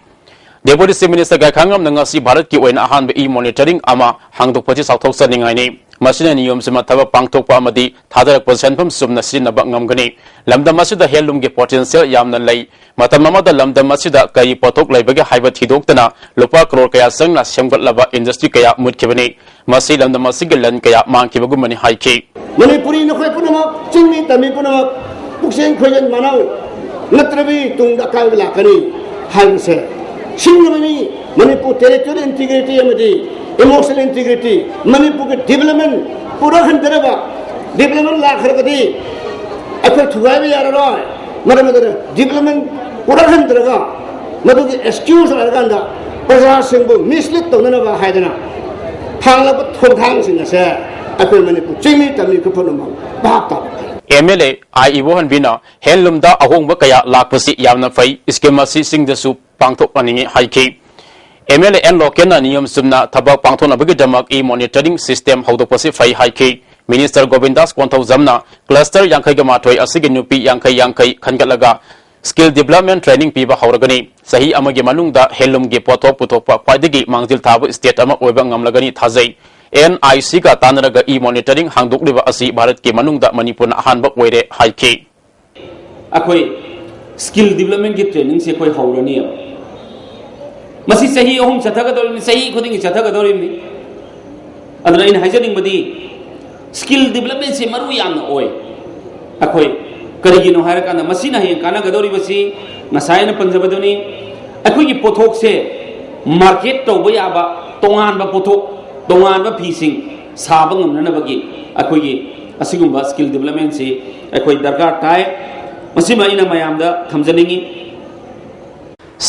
Deputy Chief Minister ꯒꯥꯏꯈꯥꯉꯝꯅ ꯉꯁꯤ ꯚꯥꯔꯠꯀꯤ ꯑꯣꯏꯅ ꯑꯍꯥꯟꯕ E-Monitoring ꯑꯃ ꯍꯥꯡꯗꯣꯛꯄꯁꯤ ꯆꯥꯎꯊꯣꯛꯆꯅꯤꯡꯉꯥꯏꯅꯤ꯫ ꯃꯁꯤꯅ ꯅꯤꯌꯣꯝ ꯆꯨꯝꯅ ꯊꯕꯛ ꯄꯥꯡꯊꯣꯛꯄ ꯑꯃꯗꯤ ꯊꯥꯗꯔꯛꯄ ꯁꯦꯟꯐꯝ ꯆꯨꯝꯅ ꯁꯤꯖꯤꯟꯅꯕ ꯉꯝꯒꯅꯤ꯫ ꯂꯝꯗꯝ ꯑꯁꯤꯗ handloomꯒꯤ potential ꯌꯥꯝꯅ ꯂꯩ꯫ ꯃꯇꯝ ꯑꯃꯗ ꯂꯝꯗꯝ ꯑꯁꯤꯗ ꯀꯔꯤ ꯄꯣꯠꯊꯣꯛ ꯂꯩꯕꯒꯦ ꯍꯥꯏꯕ ꯊꯤꯗꯣꯛꯇꯅ ꯂꯨꯄꯥ ꯀ꯭ꯔꯣꯔ ꯀꯌꯥ ꯆꯪꯅ ꯁꯦꯝꯒꯠꯂꯕ industry ꯀꯌꯥ ꯃꯨꯠꯈꯤꯕꯅꯤ꯫ ꯃꯁꯤ ꯂꯝꯗꯝ ꯑꯁꯤꯒꯤ ꯂꯟ ꯀꯌꯥ ꯃꯥꯡꯈꯤꯕꯒꯨꯝꯕꯅꯤ ꯍꯥꯏꯈꯤ꯫ ꯃꯅꯤꯄꯨꯔꯤ ꯅꯈꯣꯏ ꯄꯨꯝꯅꯃꯛ, ꯆꯤꯡꯃꯤ ꯇꯝꯃꯤ ꯄꯨꯝꯅꯃꯛ ꯄꯨꯛꯆꯦꯜ ꯈꯣꯏꯖꯟ ꯃꯥꯟꯅꯧ, ꯅꯠꯇ꯭ꯔꯕꯗꯤ ꯇꯨꯡꯗ ꯑꯀꯥꯏꯕ ꯂꯥꯛꯀꯅꯤ ꯍꯥꯏꯕꯁꯦ ꯁꯤꯡꯅꯕꯅꯤ꯫ ꯃꯅꯤꯄꯨꯔ territorial integrity ꯑꯃꯗꯤ emotional integrity, ꯃꯅꯤꯄꯨꯔꯒꯤ development ꯄꯨꯔꯛꯍꯟꯗꯅꯕ, development ꯂꯥꯛꯈ꯭ꯔꯒꯗꯤ ꯑꯩꯈꯣꯏ ꯊꯨꯒꯥꯏꯕ ꯌꯥꯔꯔꯣꯏ꯫ ꯃꯔꯝ ꯑꯗꯨꯅ development ꯄꯨꯔꯛꯍꯟꯗ꯭ꯔꯒ ꯃꯗꯨꯒꯤ excuse ꯑꯣꯏꯔꯀꯥꯟꯗ ꯄ꯭ꯔꯖꯥꯁꯤꯡꯕꯨ mislead ꯇꯧꯅꯅꯕ ꯍꯥꯏꯗꯅ ꯍꯥꯡꯂꯕ ꯊꯣꯡꯈꯥꯡꯁꯤꯡ ꯑꯁꯦ ꯑꯩꯈꯣꯏ ꯃꯅꯤꯄꯨꯔ ꯆꯤꯡꯃꯤ ꯇꯝꯃꯤ ꯈꯨ ꯄꯨꯝꯅꯃꯛ ꯚꯥꯞ ꯇꯥꯕ ꯐꯩ꯫ MLA ꯑꯥꯏ ꯏꯕꯣꯍꯟꯕꯤꯅ handloomꯗ ꯑꯍꯣꯡꯕ ꯀꯌꯥ ꯂꯥꯛꯄꯁꯤ ꯌꯥꯝꯅ ꯐꯩ꯫ Scheme ꯑꯁꯤ ꯆꯤꯡꯗꯁꯨ ꯄꯥꯡꯊꯣꯛꯍꯟꯅꯤꯡꯏ ꯍꯥꯏꯈꯤ꯫ MLA ꯑꯦꯟ ꯂꯣꯀꯦꯟꯅ ꯅꯤꯌꯣꯝ ꯆꯨꯝꯅ ꯊꯕꯛ ꯄꯥꯡꯊꯣꯛꯅꯕꯒꯤꯗꯃꯛ E-Monitoring system ꯍꯧꯗꯣꯛꯄꯁꯤ ꯐꯩ ꯍꯥꯏꯈꯤ꯫ Minister ꯒꯣꯕꯤꯟꯗꯥꯁ ꯀꯣꯟꯊꯧꯖꯝꯅ cluster ꯌꯥꯡꯈꯩꯒ ꯃꯥꯊꯣꯏ ꯑꯁꯤꯒꯤ ꯅꯨꯄꯤ ꯌꯥꯡꯈꯩ ꯌꯥꯡꯈꯩ ꯈꯟꯒꯠꯂꯒ skill development training ꯄꯤꯕ ꯍꯧꯔꯒꯅꯤ꯫ ꯆꯍꯤ ꯑꯃꯒꯤ ꯃꯅꯨꯡꯗ handloomꯒꯤ ꯄꯣꯠꯊꯣꯛ ꯄꯨꯊꯣꯛꯄ ꯈ꯭ꯋꯥꯏꯗꯒꯤ ꯃꯥꯡꯖꯤꯜ ꯊꯥꯕ state ꯑꯃ ꯑꯣꯏꯕ ꯉꯝꯂꯒꯅꯤ ꯊꯥꯖꯩ꯫ NICꯒ ꯇꯥꯟꯅꯔꯒ E-Monitoring ꯍꯥꯡꯗꯣꯛꯂꯤꯕ ꯑꯁꯤ ꯚꯥꯔꯠꯀꯤ ꯃꯅꯨꯡꯗ ꯃꯅꯤꯄꯨꯔꯅ ꯑꯍꯥꯟꯕ ꯑꯣꯏꯔꯦ ꯍꯥꯏꯈꯤ꯫ ꯑꯩꯈꯣꯏ skill developmentꯀꯤ trainingꯁꯦ ꯑꯩꯈꯣꯏ ꯍꯧꯔꯅꯤꯕ꯫ ꯃꯁꯤ ꯆꯍꯤ ꯑꯍꯨꯝ ꯆꯠꯊꯒꯗꯧꯔꯤꯕꯅꯤ, ꯆꯍꯤ ꯈꯨꯗꯤꯡꯒꯤ ꯆꯠꯊꯒꯗꯧꯔꯤꯕꯅꯤ꯫ ꯑꯗꯨꯅ ꯑꯩꯅ ꯍꯥꯏꯖꯅꯤꯡꯕꯗꯤ, skill developmentꯁꯦ ꯃꯔꯨ ꯌꯥꯝꯅ ꯑꯣꯏ꯫ ꯑꯩꯈꯣꯏ ꯀꯔꯤꯒꯤꯅꯣ ꯍꯥꯏꯔꯀꯥꯟꯗ, ꯃꯁꯤꯅ ꯍꯌꯦꯡ ꯀꯥꯟꯅꯒꯗꯧꯔꯤꯕꯁꯤ ꯉꯁꯥꯏ ꯑꯩꯅ ꯄꯟꯖꯕꯗꯨꯅꯤ, ꯑꯩꯈꯣꯏꯒꯤ ꯄꯣꯠꯊꯣꯛꯁꯦ market ꯇꯧꯕ ꯌꯥꯕ ꯇꯣꯉꯥꯟꯕ ꯄꯣꯠꯊꯣꯛ, ꯇꯣꯉꯥꯟꯕ ꯐꯤꯁꯤꯡ ꯁꯥꯕ ꯉꯝꯅꯅꯕꯒꯤ ꯑꯩꯈꯣꯏꯒꯤ ꯑꯁꯤꯒꯨꯝꯕ skill developmentꯁꯤ ꯑꯩꯈꯣꯏ ꯗꯔꯀꯥꯔ ꯇꯥꯏ꯫ ꯃꯁꯤꯃ ꯑꯩꯅ ꯃꯌꯥꯝꯗ ꯊꯝꯖꯅꯤꯡꯏ꯫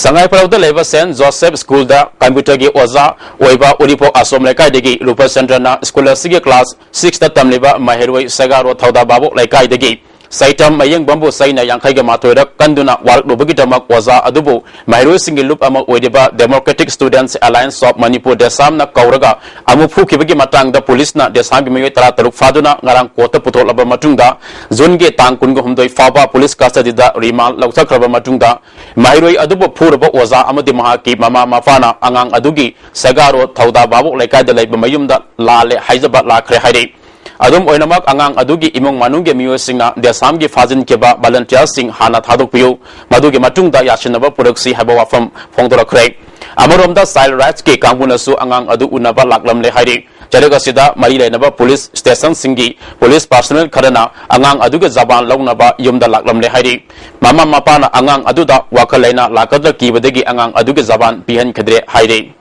ꯁꯉꯥꯏꯄ꯭ꯔꯧꯗ ꯂꯩꯕ ꯁꯦꯟ ꯖꯣꯁꯦꯐ ꯁ꯭ꯀꯨꯜꯗ ꯀꯝꯄ꯭ꯌꯨꯇꯔꯒꯤ ꯑꯣꯖꯥ ꯑꯣꯏꯕ ꯎꯔꯤꯄꯣꯛ ꯑꯁꯣꯝ ꯂꯩꯀꯥꯏꯗꯒꯤ ꯔꯨꯄꯆꯟꯗ꯭ꯔꯅ ꯁ꯭ꯀꯨꯜ ꯑꯁꯤꯒꯤ ꯀ꯭ꯂꯥꯁ ꯁꯤꯛꯁꯇ ꯇꯝꯂꯤꯕ ꯃꯍꯩꯔꯣꯏ ꯁꯦꯒꯥꯔꯣ ꯊꯧꯗꯥ ꯚꯥꯕꯣꯛ ꯂꯩꯀꯥꯏꯗꯒꯤ ꯁꯩꯇꯝ ꯃꯌꯦꯡꯕꯝꯕꯨ ꯆꯩꯅ ꯌꯥꯡꯈꯩꯒ ꯃꯥꯊꯣꯏꯔꯛ ꯀꯟꯗꯨꯅ ꯋꯥꯔꯛꯂꯨꯕꯒꯤꯗꯃꯛ ꯑꯣꯖꯥ ꯑꯗꯨꯕꯨ ꯃꯍꯩꯔꯣꯏꯁꯤꯡꯒꯤ ꯂꯨꯞ ꯑꯃ ꯑꯣꯏꯔꯤꯕ Democratic Students Alliance of Manipur, ꯗꯦꯁꯥꯝꯅ ꯀꯧꯔꯒ ꯑꯃꯨꯛ ꯐꯨꯈꯤꯕꯒꯤ ꯃꯇꯥꯡꯗ ꯄꯨꯂꯤꯁꯅ ꯗꯦꯁꯥꯝꯒꯤ ꯃꯤꯑꯣꯏ ꯇꯔꯥꯇꯔꯨꯛ ꯐꯥꯗꯨꯅ ꯉꯔꯥꯡ ꯀꯣꯔꯠꯇ ꯄꯨꯊꯣꯛꯂꯕ ꯃꯇꯨꯡꯗ ꯖꯨꯟꯒꯤ ꯇꯥꯡ ꯀꯨꯟꯒ ꯍꯨꯝꯗꯣꯏ ꯐꯥꯎꯕ ꯄꯨꯂꯤꯁ ꯀꯁꯇꯗꯤꯗ ꯔꯤꯃꯥꯟ ꯂꯧꯊꯈ꯭ꯔꯕ ꯃꯇꯨꯡꯗ ꯃꯍꯩꯔꯣꯏ ꯑꯗꯨꯕꯨ ꯐꯨꯔꯕ ꯑꯣꯖꯥ ꯑꯃꯗꯤ ꯃꯍꯥꯛꯀꯤ ꯃꯃꯥ ꯃꯄꯥꯅ ꯑꯉꯥꯡ ꯑꯗꯨꯒꯤ ꯁꯦꯒꯥꯔꯣ ꯊꯧꯗꯥ ꯚꯥꯕꯣꯛ ꯂꯩꯀꯥꯏꯗ ꯂꯩꯕ ꯃꯌꯨꯝꯗ ꯂꯥꯜꯂꯦ ꯍꯥꯏꯖꯕ ꯂꯥꯛꯈ꯭ꯔꯦ ꯍꯥꯏꯔꯤ꯫ ꯑꯗꯨꯝ ꯑꯣꯏꯅꯃꯛ, ꯑꯉꯥꯡ ꯑꯗꯨꯒꯤ ꯏꯃꯨꯡ ꯃꯅꯨꯡꯒꯤ ꯃꯤꯑꯣꯏꯁꯤꯡꯅ ꯗꯦꯁꯥꯝꯒꯤ ꯐꯥꯖꯤꯟꯈꯤꯕ ꯚꯣꯂꯨꯟꯇꯤꯌꯔꯁꯤꯡ ꯍꯥꯟꯅ ꯊꯥꯗꯣꯛꯄꯤꯌꯨ, ꯃꯗꯨꯒꯤ ꯃꯇꯨꯡꯗ ꯌꯥꯁꯤꯟꯅꯕ ꯄꯨꯔꯛꯁꯤ ꯍꯥꯏꯕ ꯋꯥꯐꯝ ꯐꯣꯡꯗꯣꯔꯛꯈ꯭ꯔꯦ꯫ ꯑꯃꯔꯣꯝꯗ, ꯆꯥꯏꯜ ꯔꯥꯏꯠꯁꯀꯤ ꯀꯥꯡꯕꯨꯅꯁꯨ ꯑꯉꯥꯡ ꯑꯗꯨ ꯎꯅꯕ ꯂꯥꯛꯂꯝꯂꯦ ꯍꯥꯏꯔꯤ꯫ ꯆꯩꯔꯛ ꯑꯁꯤꯗ ꯃꯔꯤ ꯂꯩꯅꯕ ꯄꯨꯂꯤꯁ ꯁ꯭ꯇꯦꯁꯟꯁꯤꯡꯒꯤ ꯄꯨꯂꯤꯁ ꯄꯥꯔꯁꯣꯅꯦꯜ ꯈꯔꯅ ꯑꯉꯥꯡ ꯑꯗꯨꯒꯤ ꯖꯕꯥꯟ ꯂꯧꯅꯕ ꯌꯨꯝꯗ ꯂꯥꯛꯂꯝꯂꯦ ꯍꯥꯏꯔꯤ꯫ ꯃꯃꯥ ꯃꯄꯥꯅ ꯑꯉꯥꯡ ꯑꯗꯨꯗ ꯋꯥꯈꯜ ꯂꯩꯅꯥ ꯂꯥꯛꯀꯗ꯭ꯔꯥ ꯀꯤꯕꯗꯒꯤ ꯑꯉꯥꯡ ꯑꯗꯨꯒꯤ ꯖꯕꯥꯟ ꯄꯤꯍꯟꯈꯤꯗ꯭ꯔꯦ ꯍꯥꯏꯔꯤ꯫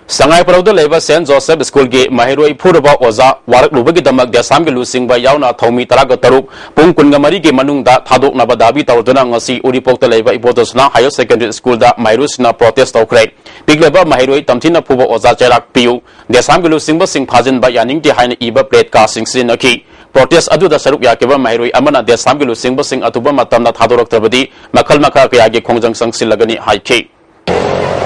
ꯁꯉꯥꯏꯄ꯭ꯔꯧꯗ ꯂꯩꯕ ꯁꯦꯟ ꯖꯣꯁꯦꯐ ꯁ꯭ꯀꯨꯜꯒꯤ ꯃꯍꯩꯔꯣꯏ ꯐꯨꯔꯕ ꯑꯣꯖꯥ ꯋꯥꯔꯛꯂꯨꯕꯒꯤꯗꯃꯛ ꯗꯦꯁꯥꯝꯒꯤ ꯂꯨꯆꯤꯡꯕ ꯌꯥꯎꯅ ꯊꯧꯃꯤ ꯇꯔꯥꯒ ꯇꯔꯨꯛ ꯄꯨꯡ ꯀꯨꯟꯒ ꯃꯔꯤꯒꯤ ꯃꯅꯨꯡꯗ ꯊꯥꯗꯣꯛꯅꯕ ꯗꯥꯕꯤ ꯇꯧꯗꯨꯅ ꯉꯁꯤ ꯎꯔꯤꯄꯣꯛꯇ ꯂꯩꯕ ꯏꯕꯣꯇꯣꯁꯅꯥ ꯍꯥꯌꯔ ꯁꯦꯀꯦꯟꯗꯔꯤ ꯁ꯭ꯀꯨꯜꯗ ꯃꯍꯩꯔꯣꯏꯁꯤꯡꯅ ꯄ꯭ꯔꯣꯇꯦꯁ ꯇꯧꯈ꯭ꯔꯦ꯫ ꯄꯤꯛꯂꯤꯕ ꯃꯍꯩꯔꯣꯏ ꯇꯝꯊꯤꯅ ꯐꯨꯕ ꯑꯣꯖꯥ ꯆꯩꯔꯥꯛ ꯄꯤꯌꯨ, ꯗꯦꯁꯥꯝꯒꯤ ꯂꯨꯆꯤꯡꯕꯁꯤꯡ ꯐꯥꯖꯤꯟꯕ ꯌꯥꯅꯤꯡꯗꯦ ꯍꯥꯏꯅ ꯏꯕ ꯄ꯭ꯂꯦꯠ ꯀꯥꯔꯗꯁꯤꯡ ꯁꯤꯖꯤꯟꯅꯈꯤ꯫ ꯄ꯭ꯔꯣꯇꯦꯁ ꯑꯗꯨꯗ ꯁꯔꯨꯛ ꯌꯥꯈꯤꯕ ꯃꯍꯩꯔꯣꯏ ꯑꯃꯅ ꯗꯦꯁꯥꯝꯒꯤ ꯂꯨꯆꯤꯡꯕꯁꯤꯡ ꯑꯊꯨꯕ ꯃꯇꯝꯗ ꯊꯥꯗꯣꯔꯛꯇ꯭ꯔꯕꯗꯤ ꯃꯈꯜ ꯃꯈꯥ ꯀꯌꯥꯒꯤ ꯈꯣꯡꯖꯪ ꯆꯪꯁꯤꯜꯂꯒꯅꯤ ꯍꯥꯏꯈꯤ꯫